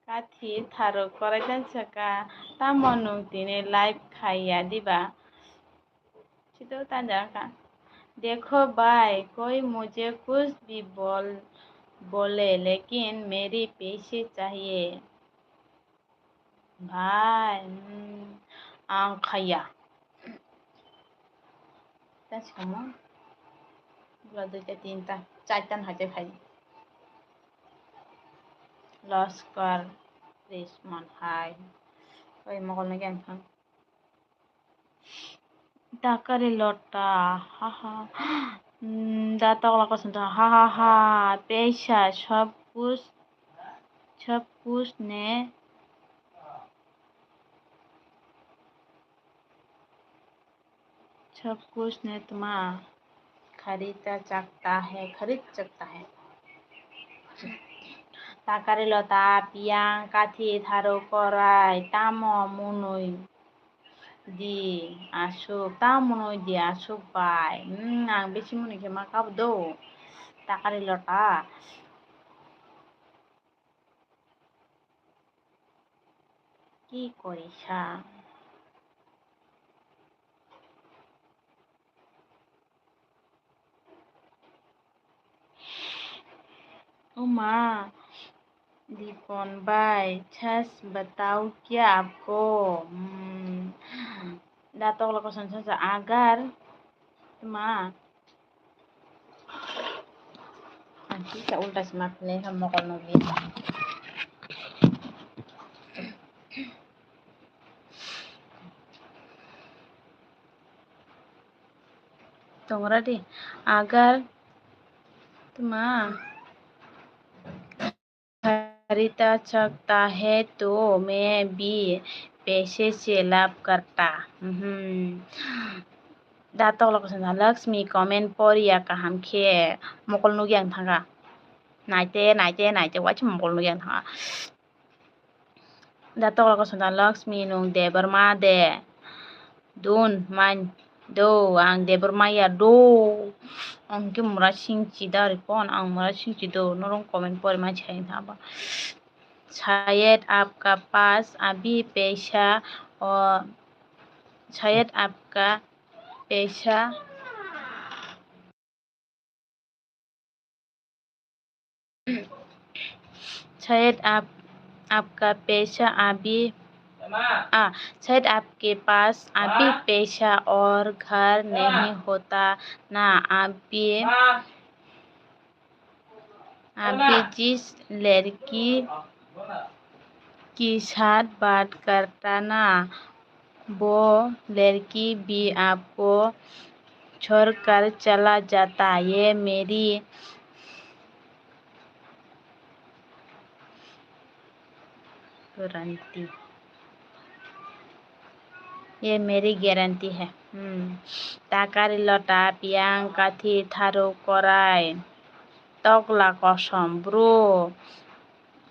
kathi tharuk korai tanswk a, tamo nwng tini live khaiya diba? Chito tanja kha. देखो भाई, कोई मुझे कुछ भी बोल, बोले, लेकिन मेरी पैसे चाहिए। Bhai, hmm, ang khaiya. Ta simo. Bula duita, tinta, charta no haitai phai. Loss kar, please, man hai. Oi, mokol no keng thang. Takari lota, ha ha. Hmm, da tokla kosom ta, ha ha ha. Paisa, sab kuch, sab kuch ne, sab kuch ne tma kharita chakta hai, kharit chakta hai. Takari lota, piyang, kathi, tharuk korai, tamo munui di aswk, tamo munui di aswk bai. Hmm, ang bisi muni khe ma kabo do. Takari lota. Ki korisa? O ma, Dipon bhai, sach batao kya aapko? Hmm. Da tokla kosom sasa agar ma. Ang kisa ulta sima philai ha mokol no bi. Tongra di. Agar tma kharita chakta hai to main bhi paise se love karta. Mhm. Da tokla koson Lakshmi comment poriya kaham khe mokol nukya ang thanga. Naite, naite, naite, waisa mokol nukya ang thanga. Da tokla koson Lakshmi nwng Debbarma de. Dun man do, ang Debbarma ya do. Ang ke mura sing chi da ri pon, ang mura sing chi do. Norong comment pori ma chai thaba. Shayad aapka paas abhi paisa aur shayad aapka paisa शायद आप, आपका पैसा अभी, आ, शायद आपके पास अभी पैसा और घर नहीं होता ना, अभी, अभी जिस लड़की के साथ बात करता ना, वो लड़की भी आपको छोड़कर चला जाता। ये मेरी गारंटी, ये मेरी गारंटी है। Hmm. Takari lota piyang kathi tharu korai. Tokla kosom bro.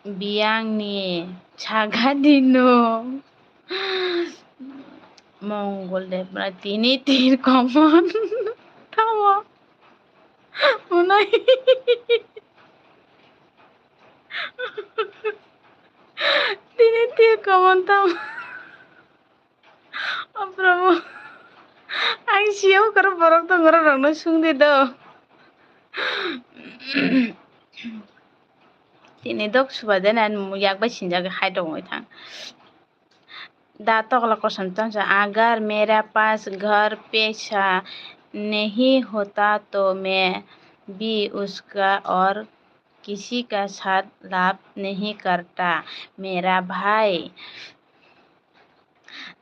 Biyangni sagadi no. Mongol Debra tini tir komon. Tamo. Unai. Tini tir komon tamo. Oh, Prabhu. Ang siyo karo borok tong oro rokno sungdi do. Tini dok suba de na yak bai sinjak hai tong oi thang. Da tokla kosom tangsa, agar mera paas ghar paisa nahi hota to main bhi uska aur kisi ka saath love nahi karta, mera bhai.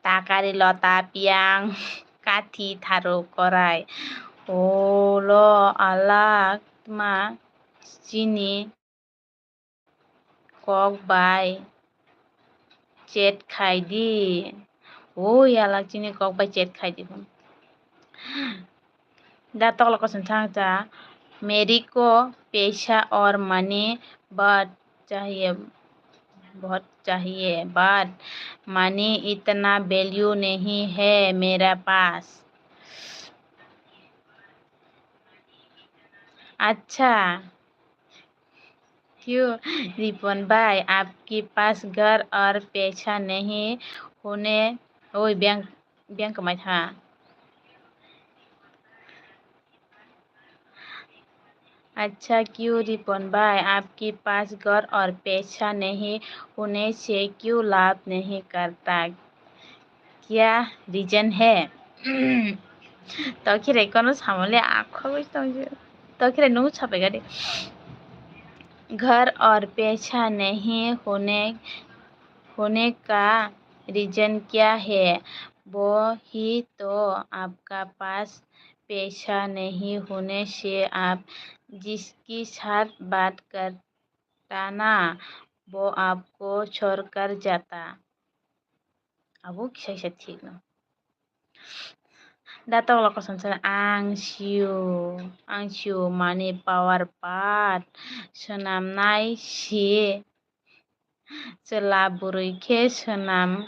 Takari lota piyang kathi tharu korai. Olo alak tma chini kok bai chat khai di. Oi alak chini kok bai chat khai di. Da tokla kosom thang cha, मेरे को पैसा और मनी बहुत चाहिए, बहुत चाहिए, but money इतना वैल्यू नहीं है मेरा पास। अच्छा, क्यों रिपन भाई, आपके पास घर और पैसा नहीं होने, ओए, बैंक, बैंक में था। अच्छा, क्यों रिपन भाई, आपके पास घर और पैसा नहीं होने से क्यों लव नहीं करता? Kya reason hai? Tokhirai kono samole akho bai tongje. Tokhirai nung sapai gade. घर और पैसा नहीं होने, होने का रीजन क्या है? वो ही तो, आपका पास पैसा नहीं होने से आप जिसके साथ बात करता ना, वो आपको छोड़कर जाता। Abo kisa kisa thik no. Da tokla kosom sa, ang sio, ang sio mani power pat swnam nai si chwla bwrwi khe swnam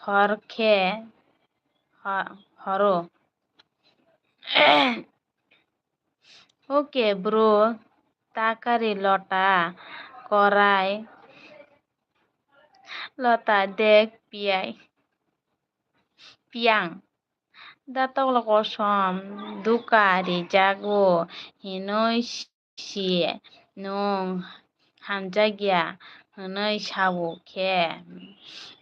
hor khe ho-, horo. Okay bro, takari lota korai lota dek piyai piyang. Da tokla kosom duka rijago hinwi si nwng hamjakya hwnwi sao khe.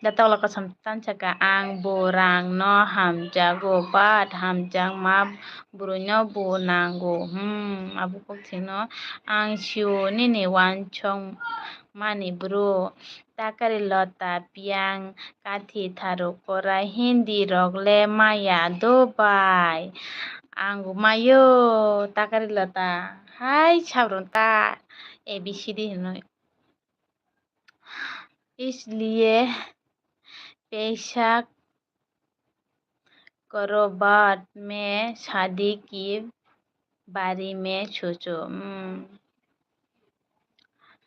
Da tokla kosom tansaka, ang bo rang no hamjago, but hamjakma bwrwi no bo nango. Hmm, abo kok thik no ang sio nini wansong mani bro. Takari lota piyang kathi tharu korai hindi rok le maya do bai. Ang mayo takari lota. Hai sabron ta A B C D hinwi. इसलिए पैसा करो, बाद में शादी की बारे में सोचो. Hmm.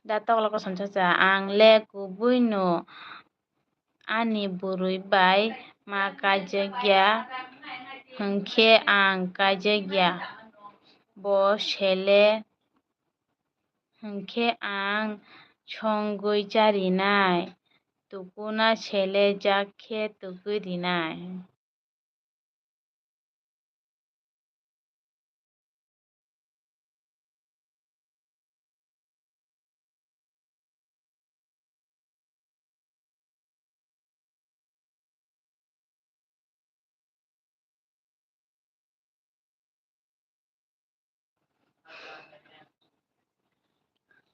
Da tokla kosom chacha, ang le kubui no ani bwrwi bai ma kaijakya, hwnkhe ang kaijakya. Bo sele hwnkhe ang songwi charinai, tukuna selejak khe tukui rinai.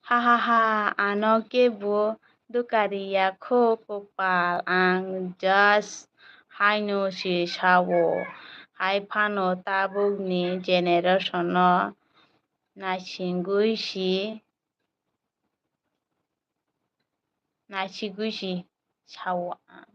Hahaha, ano kebo dukariya kho kopal, ang just haino se sao, hai phano tabukni generation no naisingwi si, naisigwi si sao ang.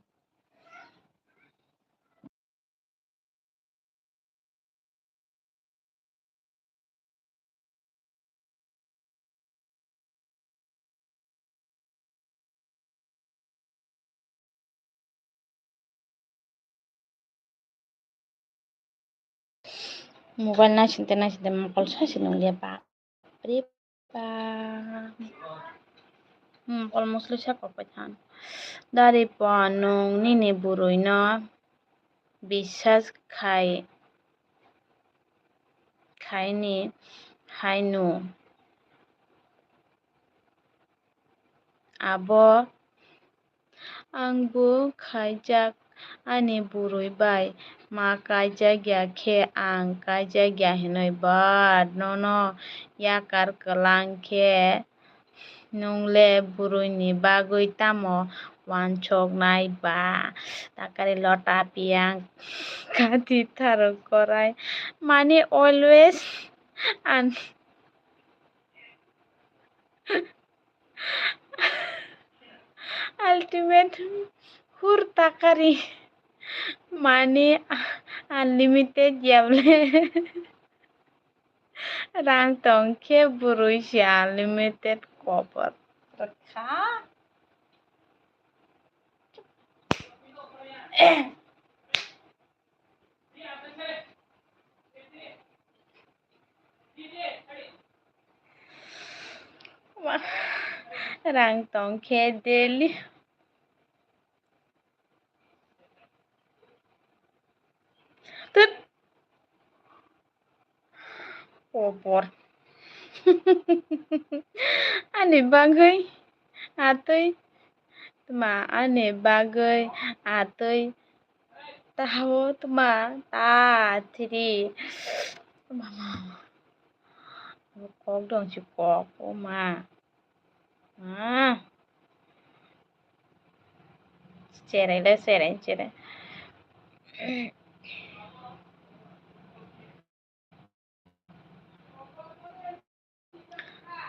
Mobile naisingte naisingte mokol saisi nungya ba. Bapre bap. Hmm, almost lisa kokbai than. Dari po nwng nini bwrwino bisas khai, khaini haino. Abo Angbo khaijak, ani bwrwi bai ma kaijak ya khe ang kaijak ya hinwi, but nono yakar kwlang khe nwng le bwrwini bagwi tamo wansoknai ba? Takari lota piyang kati tharo korai, mane always an Ultimate hur takari. Mane unlimited ya bole. Rang tong khe bwrwi se unlimited kobor rwkha. Rang tong khe daily. Tut. Kobor. Ani bagwi atwi tma, ani bagwi atwi tao tma ta thiri. Mama. Kok dong si kok, o ma. Ah. Cherai le cherai, cherai.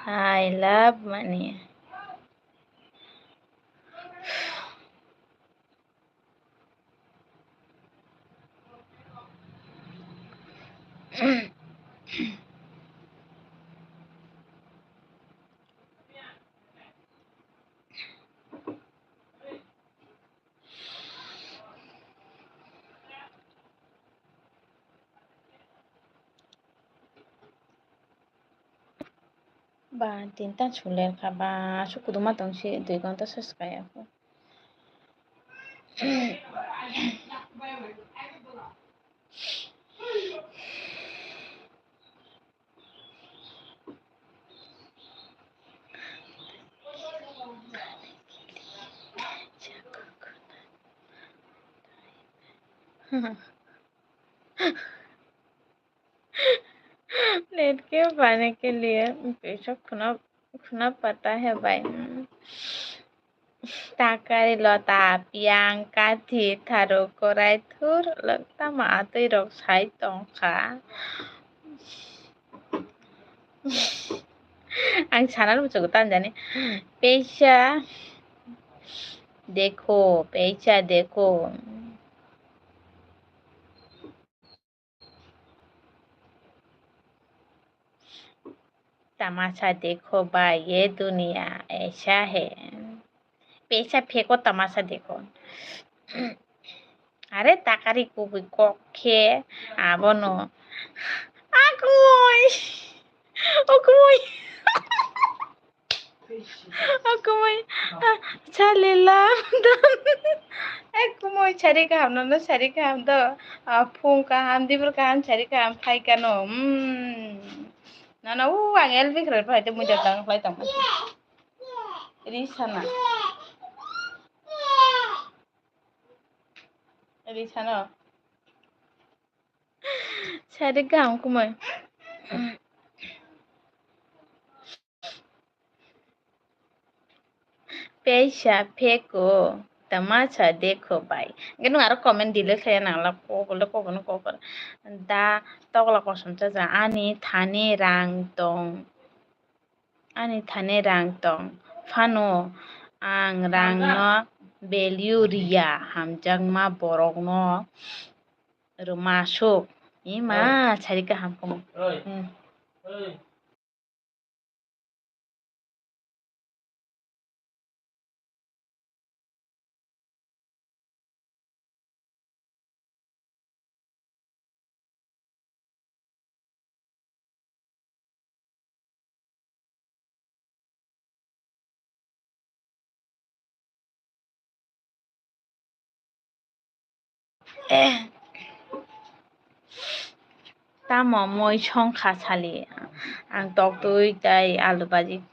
I love money. Ba, tinta suler kha ba, aswk kwdwma tong si dui ghonta se swkang ya kho. Net के पाने के लिए पैसा खुना, खुना पड़ता है भाई। Takari lota piang kathi tharu korai thur lok tama atwi rok sai tongkha. Ang sana muchungo tanjani. Peisa dekho, peisa dekho. Tamasa dekho bhai, ye duniya aisa hai. Peisa pheko tamasa dekho. Are takari kubui kok khe abono. Akumui. Akumui. Akumui. Chalila. Akumui sari kaham no, no sari kaham do. Phung kaham, dibur kaham, sari kaham khai kano. Hmm. Nana u ang L B khwrai phai te mui da tang khlai tang. Ri sana. Ri sana. Sari kaham kumui. Peisa pheko tamasa dekho bhai. Hwnkhe nwng aro comment delete khlaiya nangla kokolo kokolo kokolo. Da tokla kosom chacha ani thani rang tong. Ani thani rang tong phano ang rangno value riya, hamjakma borokno rwmasuk. Ima sari kaham kamo. Hmm. Tamo moi songkha sali ang toktwi tei alu baji.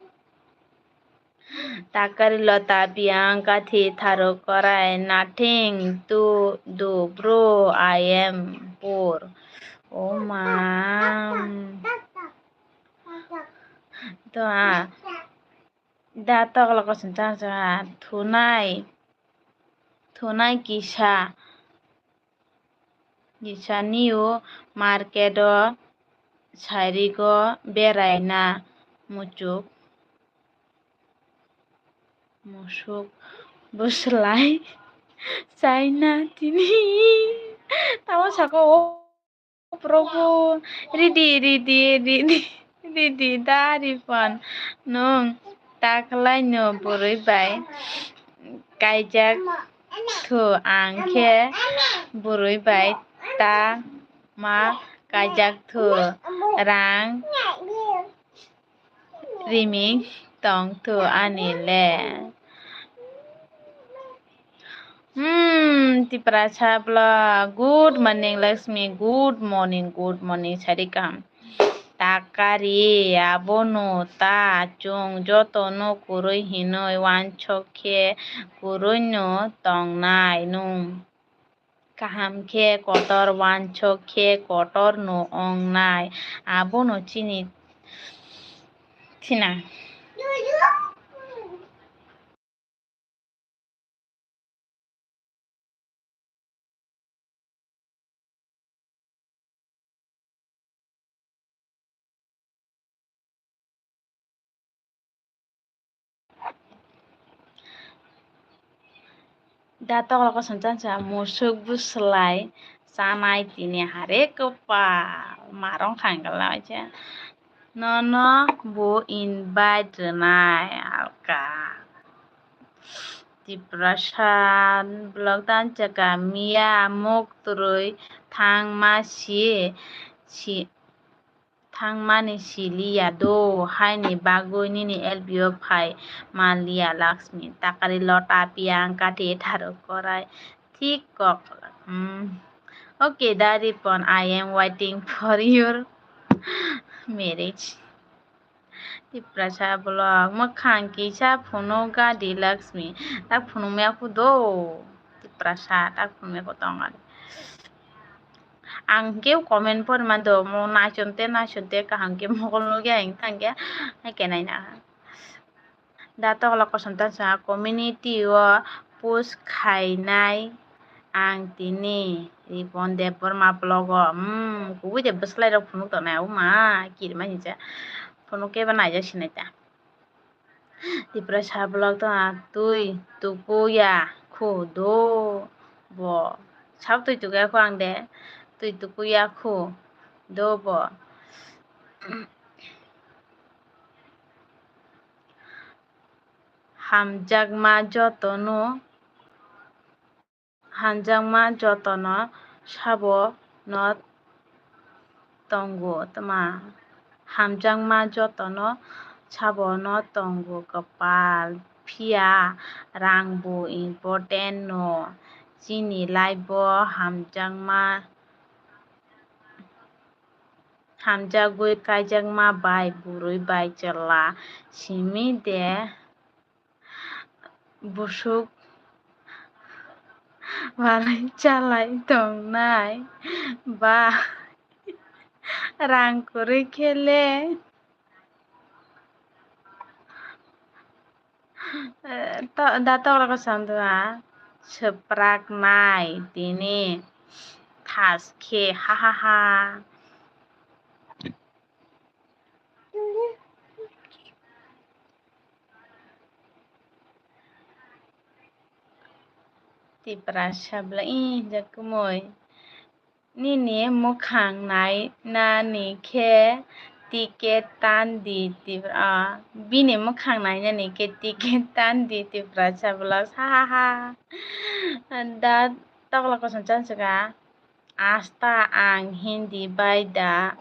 Takari lota biyang kathi tharu korai nothing to do bro, I am poor. Oh ma. To a da tokla kosom cha cha thunai thunai kisa. Kisa new market o sarigo beraina muchuk musuk bwslai chaina tini tamo saka o. Probu, ridi, ridi, ridi, ridi, da ripon. Nwng takhlaino bwrwi bai kaijak thu, ang khe bwrwi bai ta ma kaijak thu. Rang riming tong thu ani le. Hmm, Tiprasa vlog. Good morning, Lakshmi. Good morning, good morning, sari kaham. Takari, abono ta chwng jotono kwrwi hinwi wansok khe kwrwino tongnai nwng. Kaham khe kotor, wansok khe kotorno wngnai, abono chini thina. Da tokla kosom chansa musuk bwslai chanai tini hare kwpal marong khangla oja. Nono bo invite rwnai alka. Tiprasa vlog dan chaka miya muk twrwi thangma si, si, thangmani siliya do, haini bagwi nini L B o phai manliya Lakshmi. Takari lota piyang kathi tharo korai thik kok. Hmm. Okay, Dari Pon, I am waiting for your marriage. Tiprasa vlog, mwkhang kisa phunuk gadi Lakshmi. Tak phunukmaya kho do. Tiprasa, tak phunukmaya kho tong gadi. Ang khe comment porima do, mo naichonte, naichonte, kaham khe mokol nukya, ang thangya, hai khe naina. Da tokla kosom ta sa community o post khainai ang tini Ripon Debbarma blog o. Hmm, kubui de bwslai rok phunuk tongnai o ma kirima hinsa phunuk khe ba naijak sinai ta. Tiprasa blog to a twi tukuya khu do bo. Sab twi tukuya khu ang de. Twi tukuya khu do bo. Hamjakma jotono, hamjakma jotono sabo no tongo, tma? Hamjakma jotono sabo no tongo kwpal, phiya rang bo important no. Chini life o hamjakma, hamjagwi kaijakma bai bwrwi bai chwla simi de busuk walai chalai tongnai ba rang kwrwi khe le, eh, to-, da tokla kosom ta swprak nai tini thas khe ha ha ha. Tiprasa bwla i hinjak kumui. Nini mwkhang nai nani khe ticket tan di Tipra-, ah, bini mwkhang nai nani khe ticket tan di Tiprasa bwla ha ha ha. Da tokla kosom chan saka. Asta ang Hindi bai da.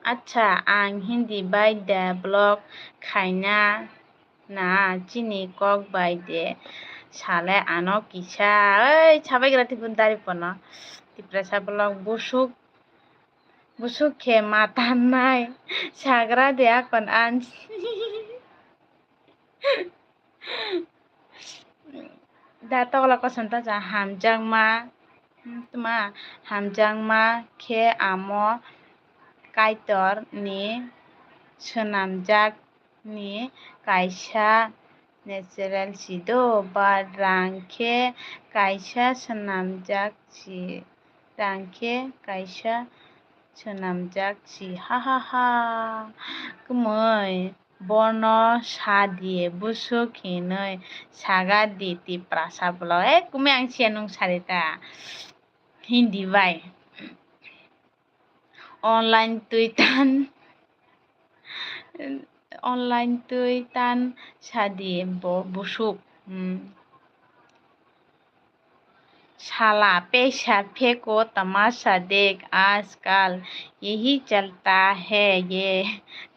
Acha, ang Hindi bai da blog khaina na chini kok bai de sale ano kisa. Oi, sabai gra tipun dari pono. Tiprasa blog busuk, busuk khe ma tannai. Sagra de akon an. Da tokla kosom ta cha hamjakma, tma hamjakma khe amo Kaitor ni swnamjak ni kaisa natural si do, ba rang khe kaisa swnamjak si, rang khe kaisa swnamjak si, ha ha ha. Kumui. Bono sa di, busuk hinwi saga di Tiprasa blog. Eh, kumi ang siya nung sari ta. Hindi bai. Online twi tan, online twi tan sa di bo busuk. Hmm. साला पैसा फेंको तमाशा देख आजकल यही चलता है ये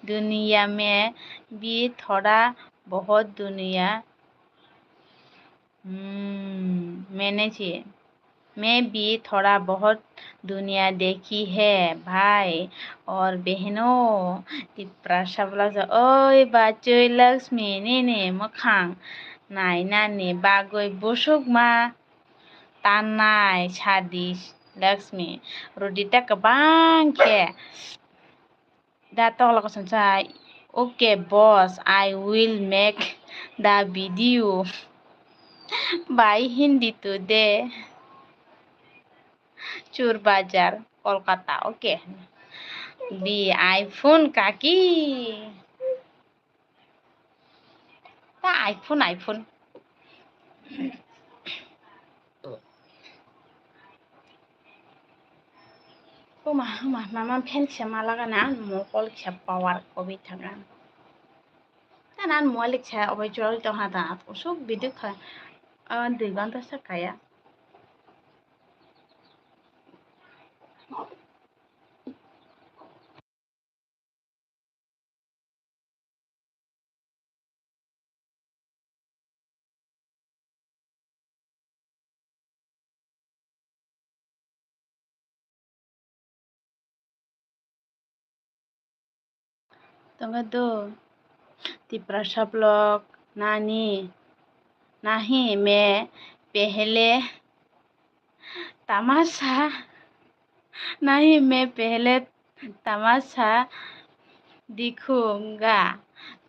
दुनिया में भी थोड़ा बहुत दुनिया, हम्म, मैंने चाहिए, मैं भी थोड़ा बहुत दुनिया देखी है भाई और बहनों। Tiprasa blog oi bachoi Lakshmi nini mwkhang nainani bagwi busuk ma tannai sadi Lakshmi. Rudita kwbang khe da tokla kosom cha, okay boss, I will make the video by Hindi today. Chur Bazar, Kolkata, okay. Bi iPhone kaki. Ta iPhone, iPhone. Oma, oma, mama fan kisa malaga na, mokol kisa power kobi thaga. Ta nan mobile kisa obai chwrai tongha ta, usuk video kha, ah, dui ghonta sa kaya. Tongo do, Tiprasa blog nani, nahi me pehle tamasa, nahi me pehle tamasa dikhunga.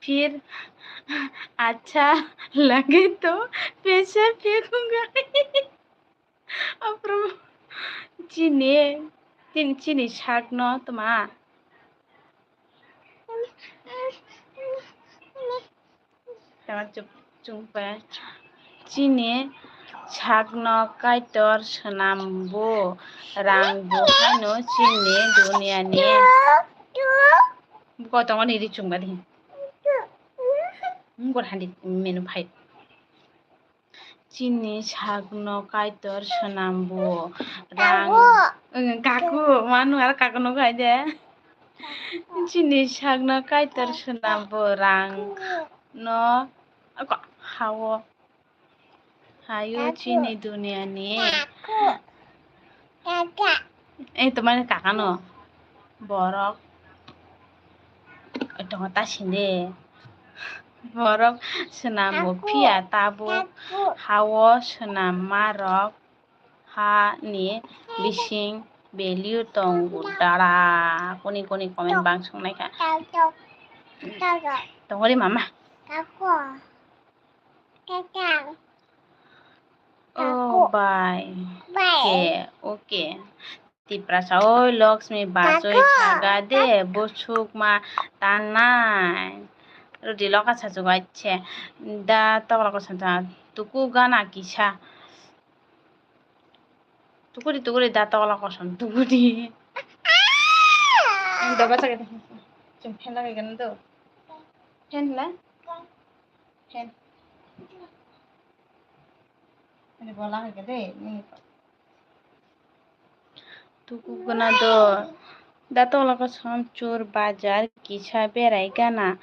फिर अच्छा लगे तो पैसा फेंकूंगा। Apro chini, tin chini sakno tma. Tama chup chungpa. Chini sakno Kaitor swnam bo rang bo haino chini duniani. Buko tongo ni ri chungba di. Buko handi menu phai. Chini sakno Kaitor swnam bo rang. Kaku. Wng, kaku, manu aro kaku no khai de. Chini sakno Kaitor swnam bo rang no ako hao. Hayo chini duniani. Kaku. Kaka. Eh, tomani kaka no. Borok. Eh, tongo ta sinde. Borok swnam bo phiya tabuk. Kaku. Hao swnam marok. Ha ni bising value tongo dara. Kuni kuni comment bang song nai kha. Kaku. Kaku. Tongo ri mama. Kaku. Kaku. Oh, bye. Bye. Okay, okay. Tiprasa, oi, Lakshmi, bachoi chaga de, bosuk ma tanai. Rudi loka sachugo, acche. Da tokla kosom ta, tuku gana kisa. Tukuri, tukuri, da tokla kosom, tukuri. Doba chaga de. Chum phen lagai gana do. Phen la? Phen. Ani bola hai kade, ni. Tuku gana do. Da tokla kosom chur bajar kisa berai gana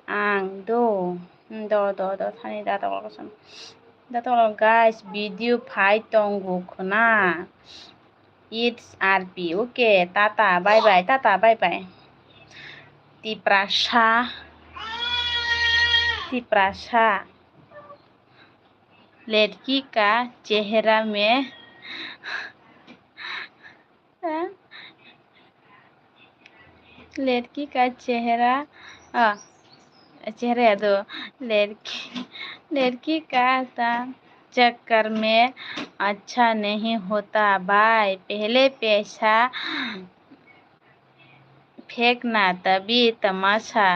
ang do. Hmm, do, do, do, thani da tokla kosom. Da tokla guys, video phai tongo khuna. It's R P. Okay, tata, bye bye, tata, bye bye. Tiprasa. Tiprasa. लड़की का चेहरा में, हाँ? लड़की का चेहरा, आ, चेहरा याद हो, लड़की, लड़की का ता-, चक्कर में अच्छा नहीं होता भाई, पहले पैसा फेंकना तभी तमाशा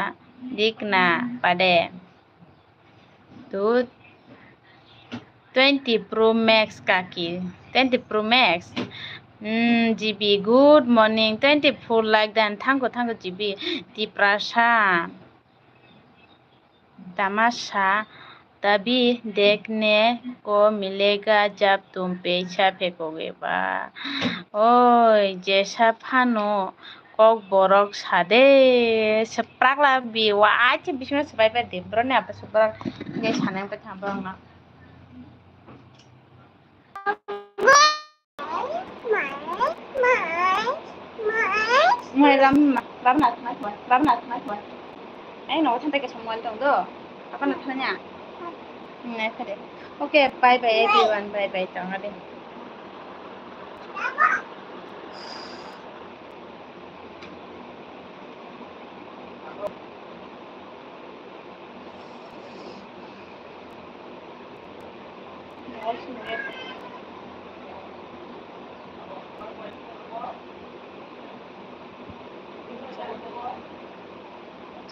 देखना पड़े। तो twenty Pro Max kaki, twenty Pro Max. Hmm, G B, good morning, twenty four like dan, thank you, thank you, G B, Tiprasa. Tamasa, tabhi dekhne ko milega jab tum paisa phekoge ba. Oi, jesa phano kok borok sade, seprak la bi, wa, achi bisingno sepai pai de, borok ni apa sepak, je sanai pai thang borok no. Mai ram, ram na, mai koi, ram na, mai koi. Ai, no, thantai ke samuan tong do. Apa na thanya? Nai, kade. Okay, bye bye everyone, bye bye tong ade.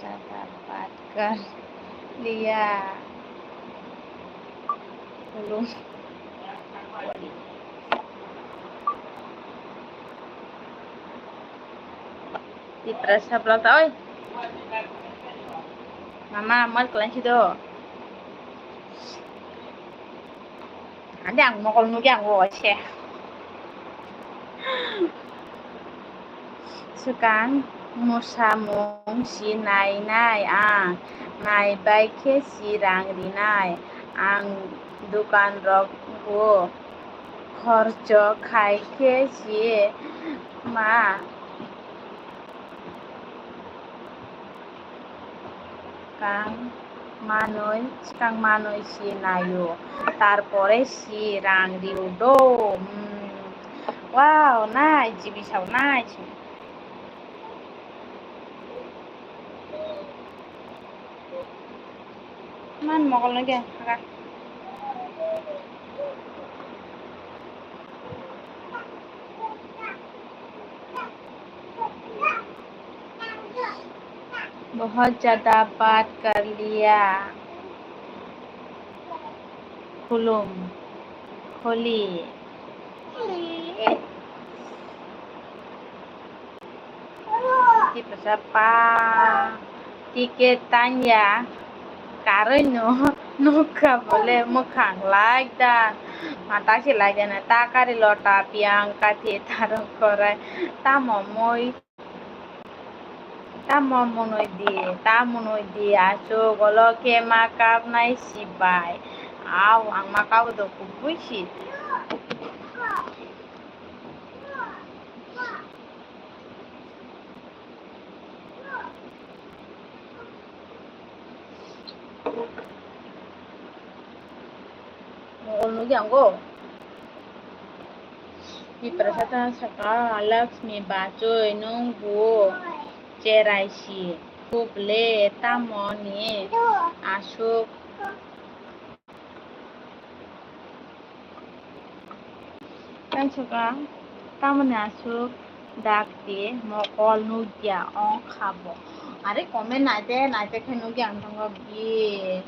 Chata baat kar liya. Belum. Tiprasa vlog ta, oi. Mama, mal kelan sido. Ande ang mokol nugi ang wo se. Swkang mwsamung si nai nai ang, nai bai khe si rang rinai ang, dukan rok bo khorcho khai khe si ma kang manwi, swkang manwi si naio, tarpore si rang rio do. Hmm. Wow, nice, G B sao nice. Man mogol no ge haga. बहुत ज्यादा बात कर लिया। खुलुम। खोली। Tiprasa pa ticket tanya karwi no nukha bole mwkhang like da mata se like da na ta kari lota piyang kati tarong korai tamo moi tamo monoi di ta monoi di aswk olo khe ma kapnai sibai au ang ma kabo do kubui si. Mokol nukya ango. Tiprasa ta saka, Lakshmi bachoi nwng bo cherai si khup le tamo ni aswk. Tei saka tamoni aswk dakti mokol nukya ongkha bo. Are comment naide naide khe nukya ang tongo bi.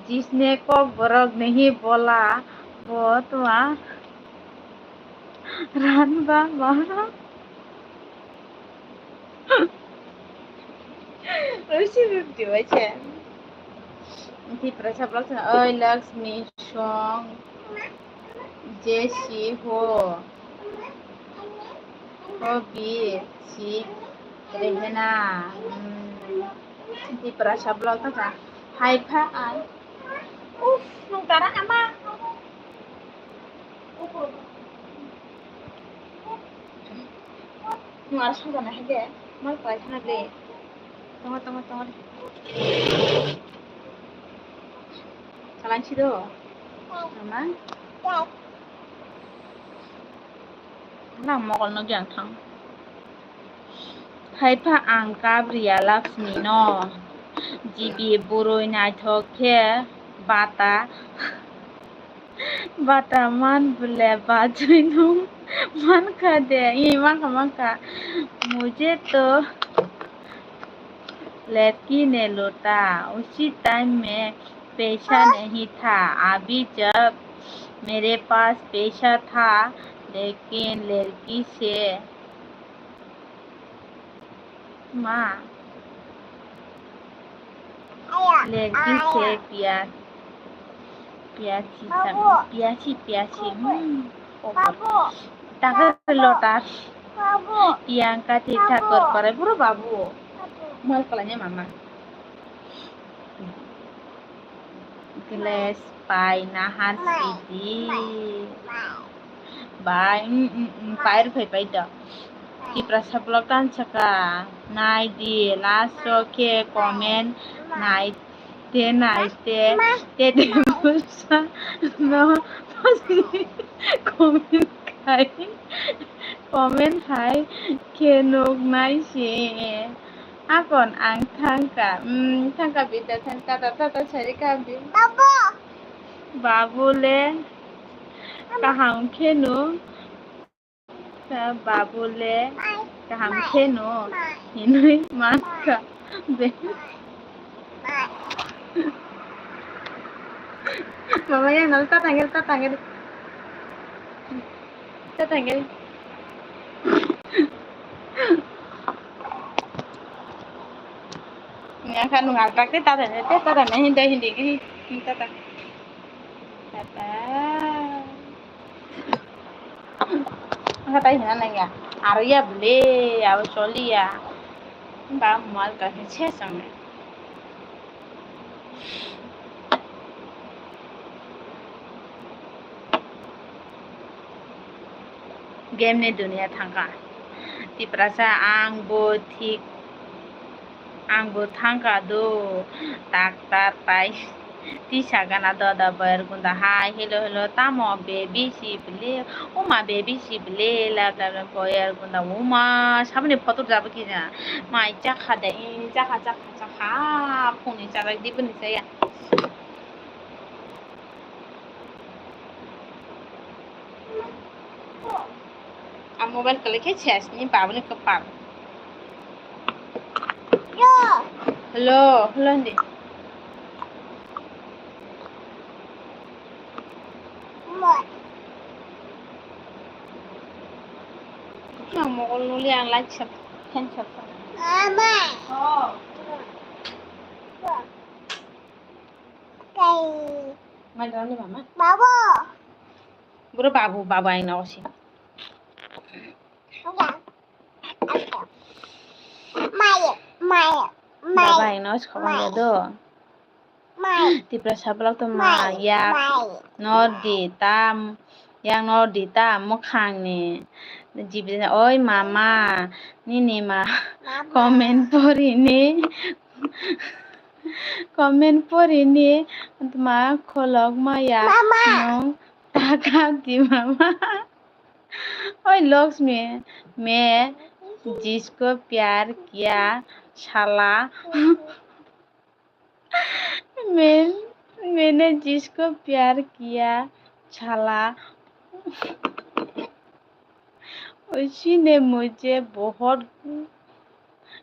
Jisne kok borok nahi bola bo twa ranba ma. Oisi bibdi bai se. Tiprasa blog sana, oi Lakshmi song jesi ho. Hobi si rehena. Hmm. Tiprasa blog ta sa. Hai pha ai. Uf, nung tara ama. Nung aro sung tana hai de. Mal kwlai khana de. Tongo, tongo, tongo de. Kalan si do. Ama. Nang mokol no gyang thang. Hai pha ang kap riya Lakshmi no. G B bwrwi naithok khe bata. Bata man bole bachoi nung mankha de, ee, mankha, mankha. Mujhe to ladki ne lota, usi time mein paisa nahi tha, abhi jab mere paas paisa tha, lekin ladki se Ma. Aya, ledki aya. Se pia, piachi, babu. Piachi, piachi. Hmm. Babu. Takar lota. Babu. Piang kati takar parai buro babu. Babu. Mal kalanya mama. Glass pai nahar sidi. Bai, mm, mm, mm, pai rw phai pai do. Tiprasa vlog tan saka. Nai di, last o khe comment nai te, nai te, te te busa no comment khai, comment hai khe nuk nai se. Akon ang thangka, mm, thangka bida thang tata tata sari ka bi. Babu. Babu le kaham kheno, ta babu le kaham kheno hinwi mankha be. Mama ya nal ta tangel ta tangel. Tatangel. Nya kha nung altak te tata ne, te tata ne, hindi, hindi, hindi, tata. Tata. Ang kha tai hina nang ya. Aro ya bole, abo choli ya. Ba mal ka he che sang. Game ni dunia thangkha. Tiprasa ang bo thik, ang bo thangkha do, doctor tai tisa gana doda boyar gunda hai hello hello tamo baby si bile, uma baby si bile lab lab lab boyar gunda uma saboni photo jabo kisa mai chakha de, chakha chakha chakha. Ah, phone ni charge di bini saya. Ang mobile kwlwi khe ses ni babuni kwpal. Hello, hello, hello, hindi. Ang mokol nuli ang light sab, fan sab. Mama. Oh. Kai. Mai dong ni mama. Babu. Bro babu, babu aina osi. Mai, mai, mai. Baba ino sokong ya do. Mai. Tiprasa blog to mai, maya. Mai. Nor di tam, yang nor di tam, mukhang ni. Jibri oi mama, nini ma, mama. Comment pori ni. Comment pori ni, ma kholok maya. Mama. Nung taka di mama. Oi Lakshmi, मैं जिसको प्यार किया साला, मैं, मैंने जिसको प्यार किया साला, उसी ने मुझे बहुत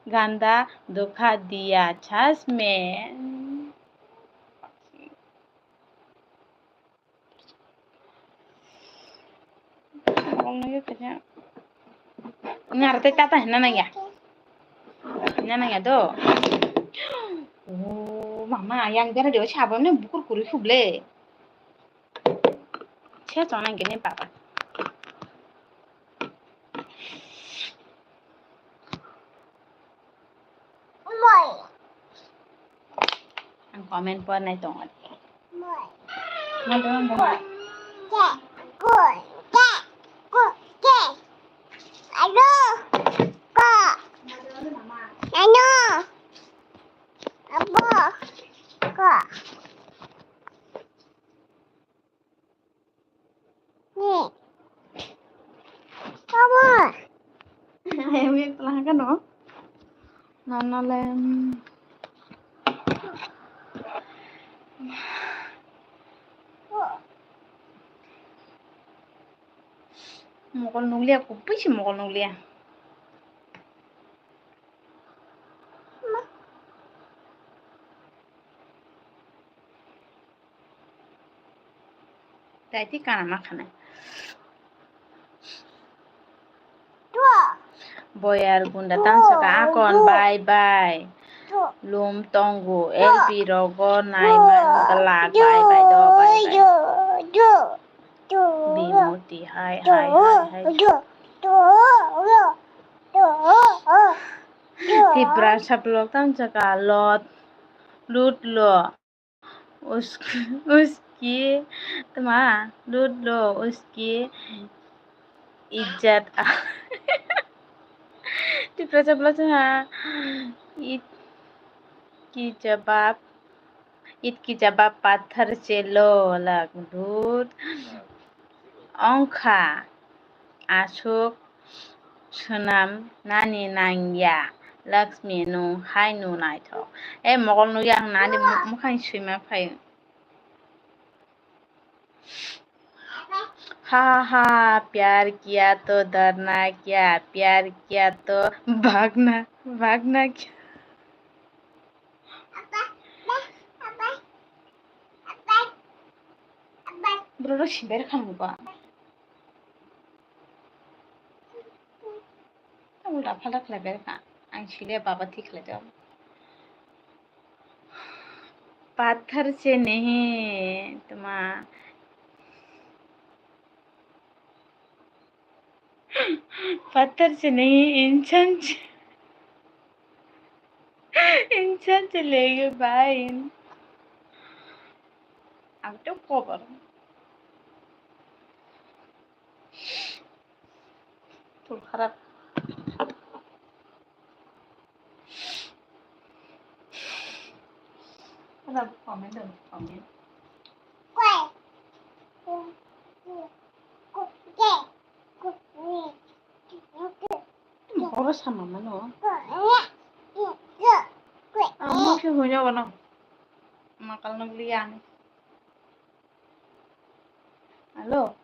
गंदा धोखा दिया, सच में। Mokol nugwi kaisa ngar tei tata hinna nangya. Hinna nangya do. Oh, mama, yang bera de sabamne bukur kuri khuble. Se chona gini papa. Ang comment pornai tongo. Mado, mado. Alo. Ko. Ano. Abo. Ko. Ni. Abo. Ayam yang telah kan, no? Nana lem. Mokol nukliya, kubui se mokol nukliya. Daiti kana ma khanai. Boyar gunda tang saka akon, bye bye. Lum tongo, L P rogo nai man glak, bye bye do, bye bye. Bimoti, hai, hai, hai, hai. Tiprasa blog tang saka lot, lut lo. Uski, uski, tma, lut lo, uski, ijat. Tiprasa blog tang ha, it ki jawab. It ki jawab pathar se lo lak dud. Ongkha aswk swnam nani nangya Lakshmi nwng hai nwng naithok. E mokol nukya ang nani mukhang swima phaio. Ha ha ha, pyar kiya to darna kya, pyar kiya to bhagna, bhagna kya. Bro, rok si ber kha nungkha. Ulta phalta khlai ber kha. Ang sile baba thik khlai jago. Pathar se nahi tma. पत्थर से नहीं, इंसान से, इंसान से लेंगे भाई। Ang tei kotor. Tul kharap. Ada comment, ada comment. Boro sama mano. Amo Huino bono. Makal nukliya ani. Alo.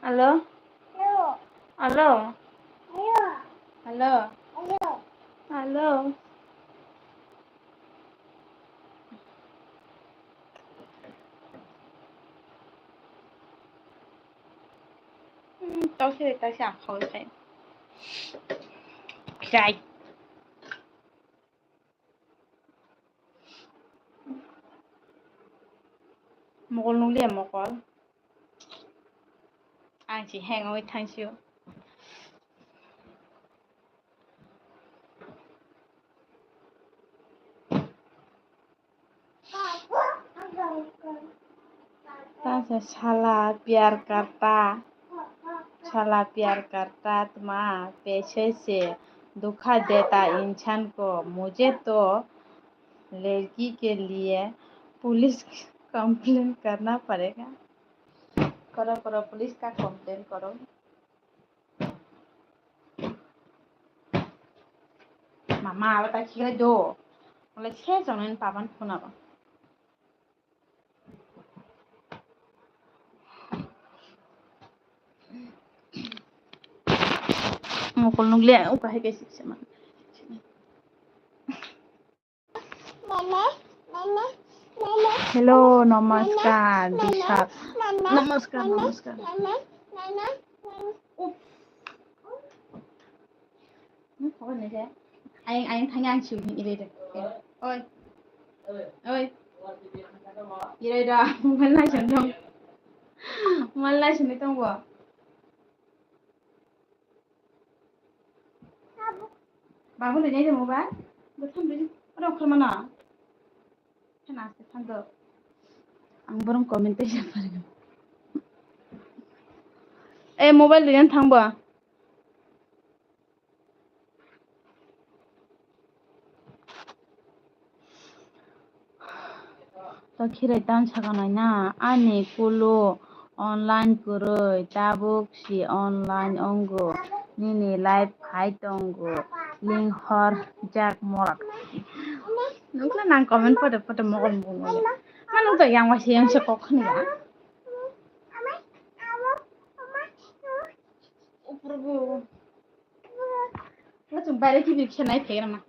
Alo. Alo. Alo. Alo. Hmm, tau se, tau se, ang khawai khai. Khai. Mokol nukliya mokol. Ang si heng oi thangsio. Tasa sala pyar karta, sala pyar karta tma, paise se dukha deta insaan ko, mujhe to ladki ke liye police complain karna padega. Koro, koro, police ka complain koro. Mama, abo ta khiklai do. Wala se chongnai ni papan phone abo. Mokol nukliya, uka hai kaisa kisa man. Hello, namaskar, Bishal. Namaskar, namaskar. Up. Ayang, ayang, thangya ang siu ni ire de. Oi. Oi. Ire da, mobile nai sini tong. Mobile nai sini tong bo. Babu le nyai de mobile. Bo tham de. Oro khorma na. Khena se thang do. Ang borong comment tei sa phario. Eh, mobile riyan thang bo. To khirai tan saganai na, ani kulu online kwrwi, tabuk si online wngo, nini life hai tongo, linghor jak morot. Nukla nang comment photo photo mogol mogol. Manung to yang wasi yang se kok khani ya. Upurgo. Wala chwng baire kibi khe nai phaikra ma.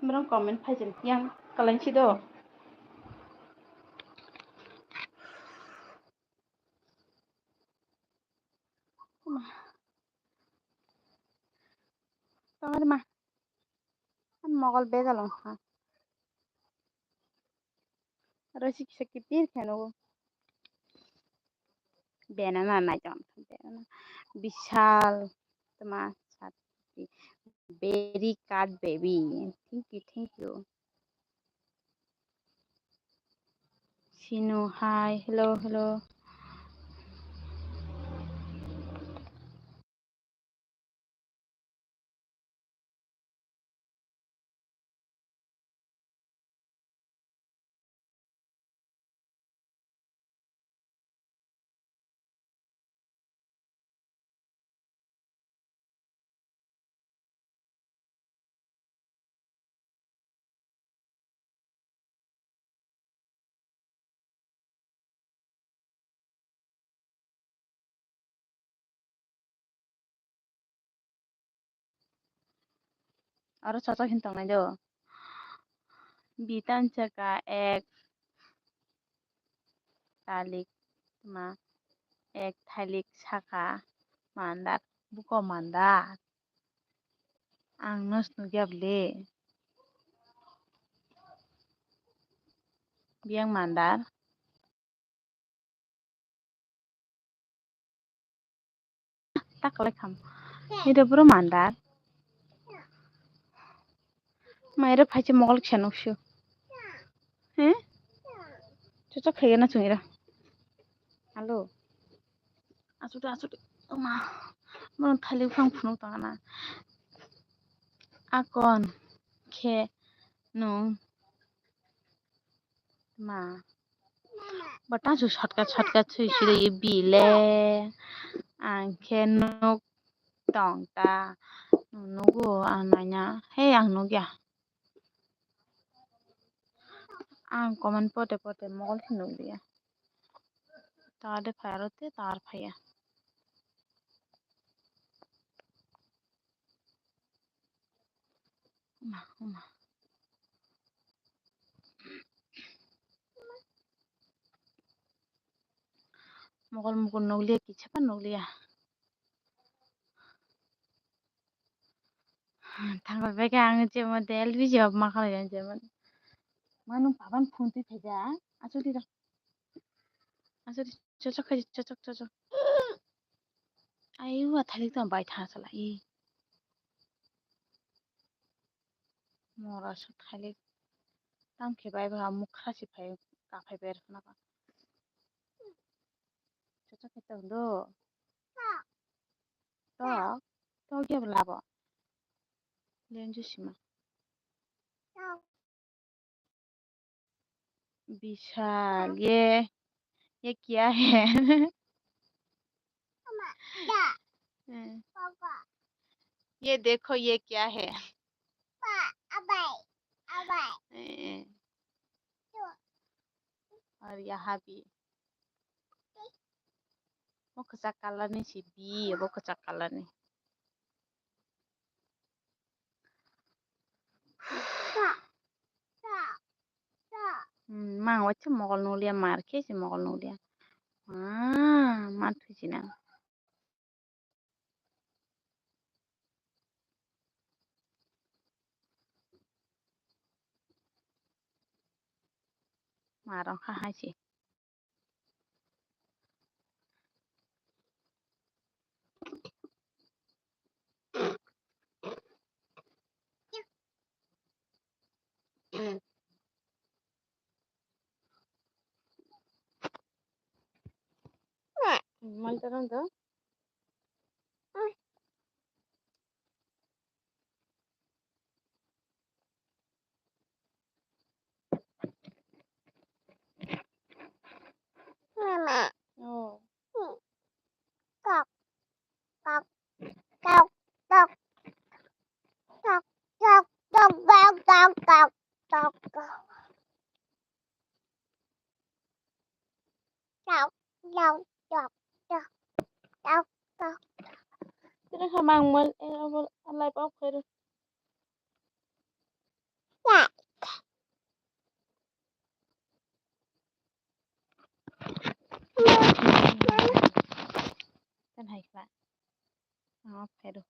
Borok comment phaijak yang kalanchi do. Tongri ma. Mogol bejal wngkha. Rwchik se kiphil khe nugo. Banana naitok, banana. Bishal, tma, sati. Very cut, baby. Thank you, thank you. Sinu, hi, hello, hello. Aro chachak hin tongnai do. Bitan chaka ek talik ma ek thalik saka mandar buko mandar. Ang nos nugya bwle. Biyang mandar. Tak kalai kham. Ida bro mandar. Maira phaiche mogol kisa nuksu. He? Chochok khaigana chungira. Alo. Asuk asuk. Oma. Mo thali phang phunu tangana. Akon khe nung ma. Bata su shortcut shortcut sui sui bile. Ang khe nuk tong ta. Nugo ang naina. Hey, ang nugya. Ang comment pote pote mogol khe nugya. Tade phai aro te tar phaiya. Uma, uma. Mogol mukul nukliya, kichapa nukliya. Thangba beke ang jemon de L P G o ma khalai jemon. Manu papan phone twi phaija. Asuk di. Asuk di. Chocok khai, chocok, chocok. Ai, wa thalik tong bai tha sala, i. Mora sa thalik. Tam khe bai ba mukha si phai, ka phai ber khna ba. Chocok khai tong do. Tok, tok ya labo. Lenju sima. विशाल, ये, ये क्या है? ये देखो, ये क्या है? और यहाँ भी. Bo kwchak colour ni si bi, bo kwchak colour ni. Hmm, mang waisa mogol nukliya, mar khe se mogol nukliya. Ah, ma thwi sinang. Ma rong kha hai se. Mal tarong do. Mama. Oh. Kok. Kok. Kok. Kok. Kok. Kok. Kok. Kok. Kok. Kok. Kok. Tini kha mang mal, eh, abo live off khairo. Tan hai kha. Ang off khairo.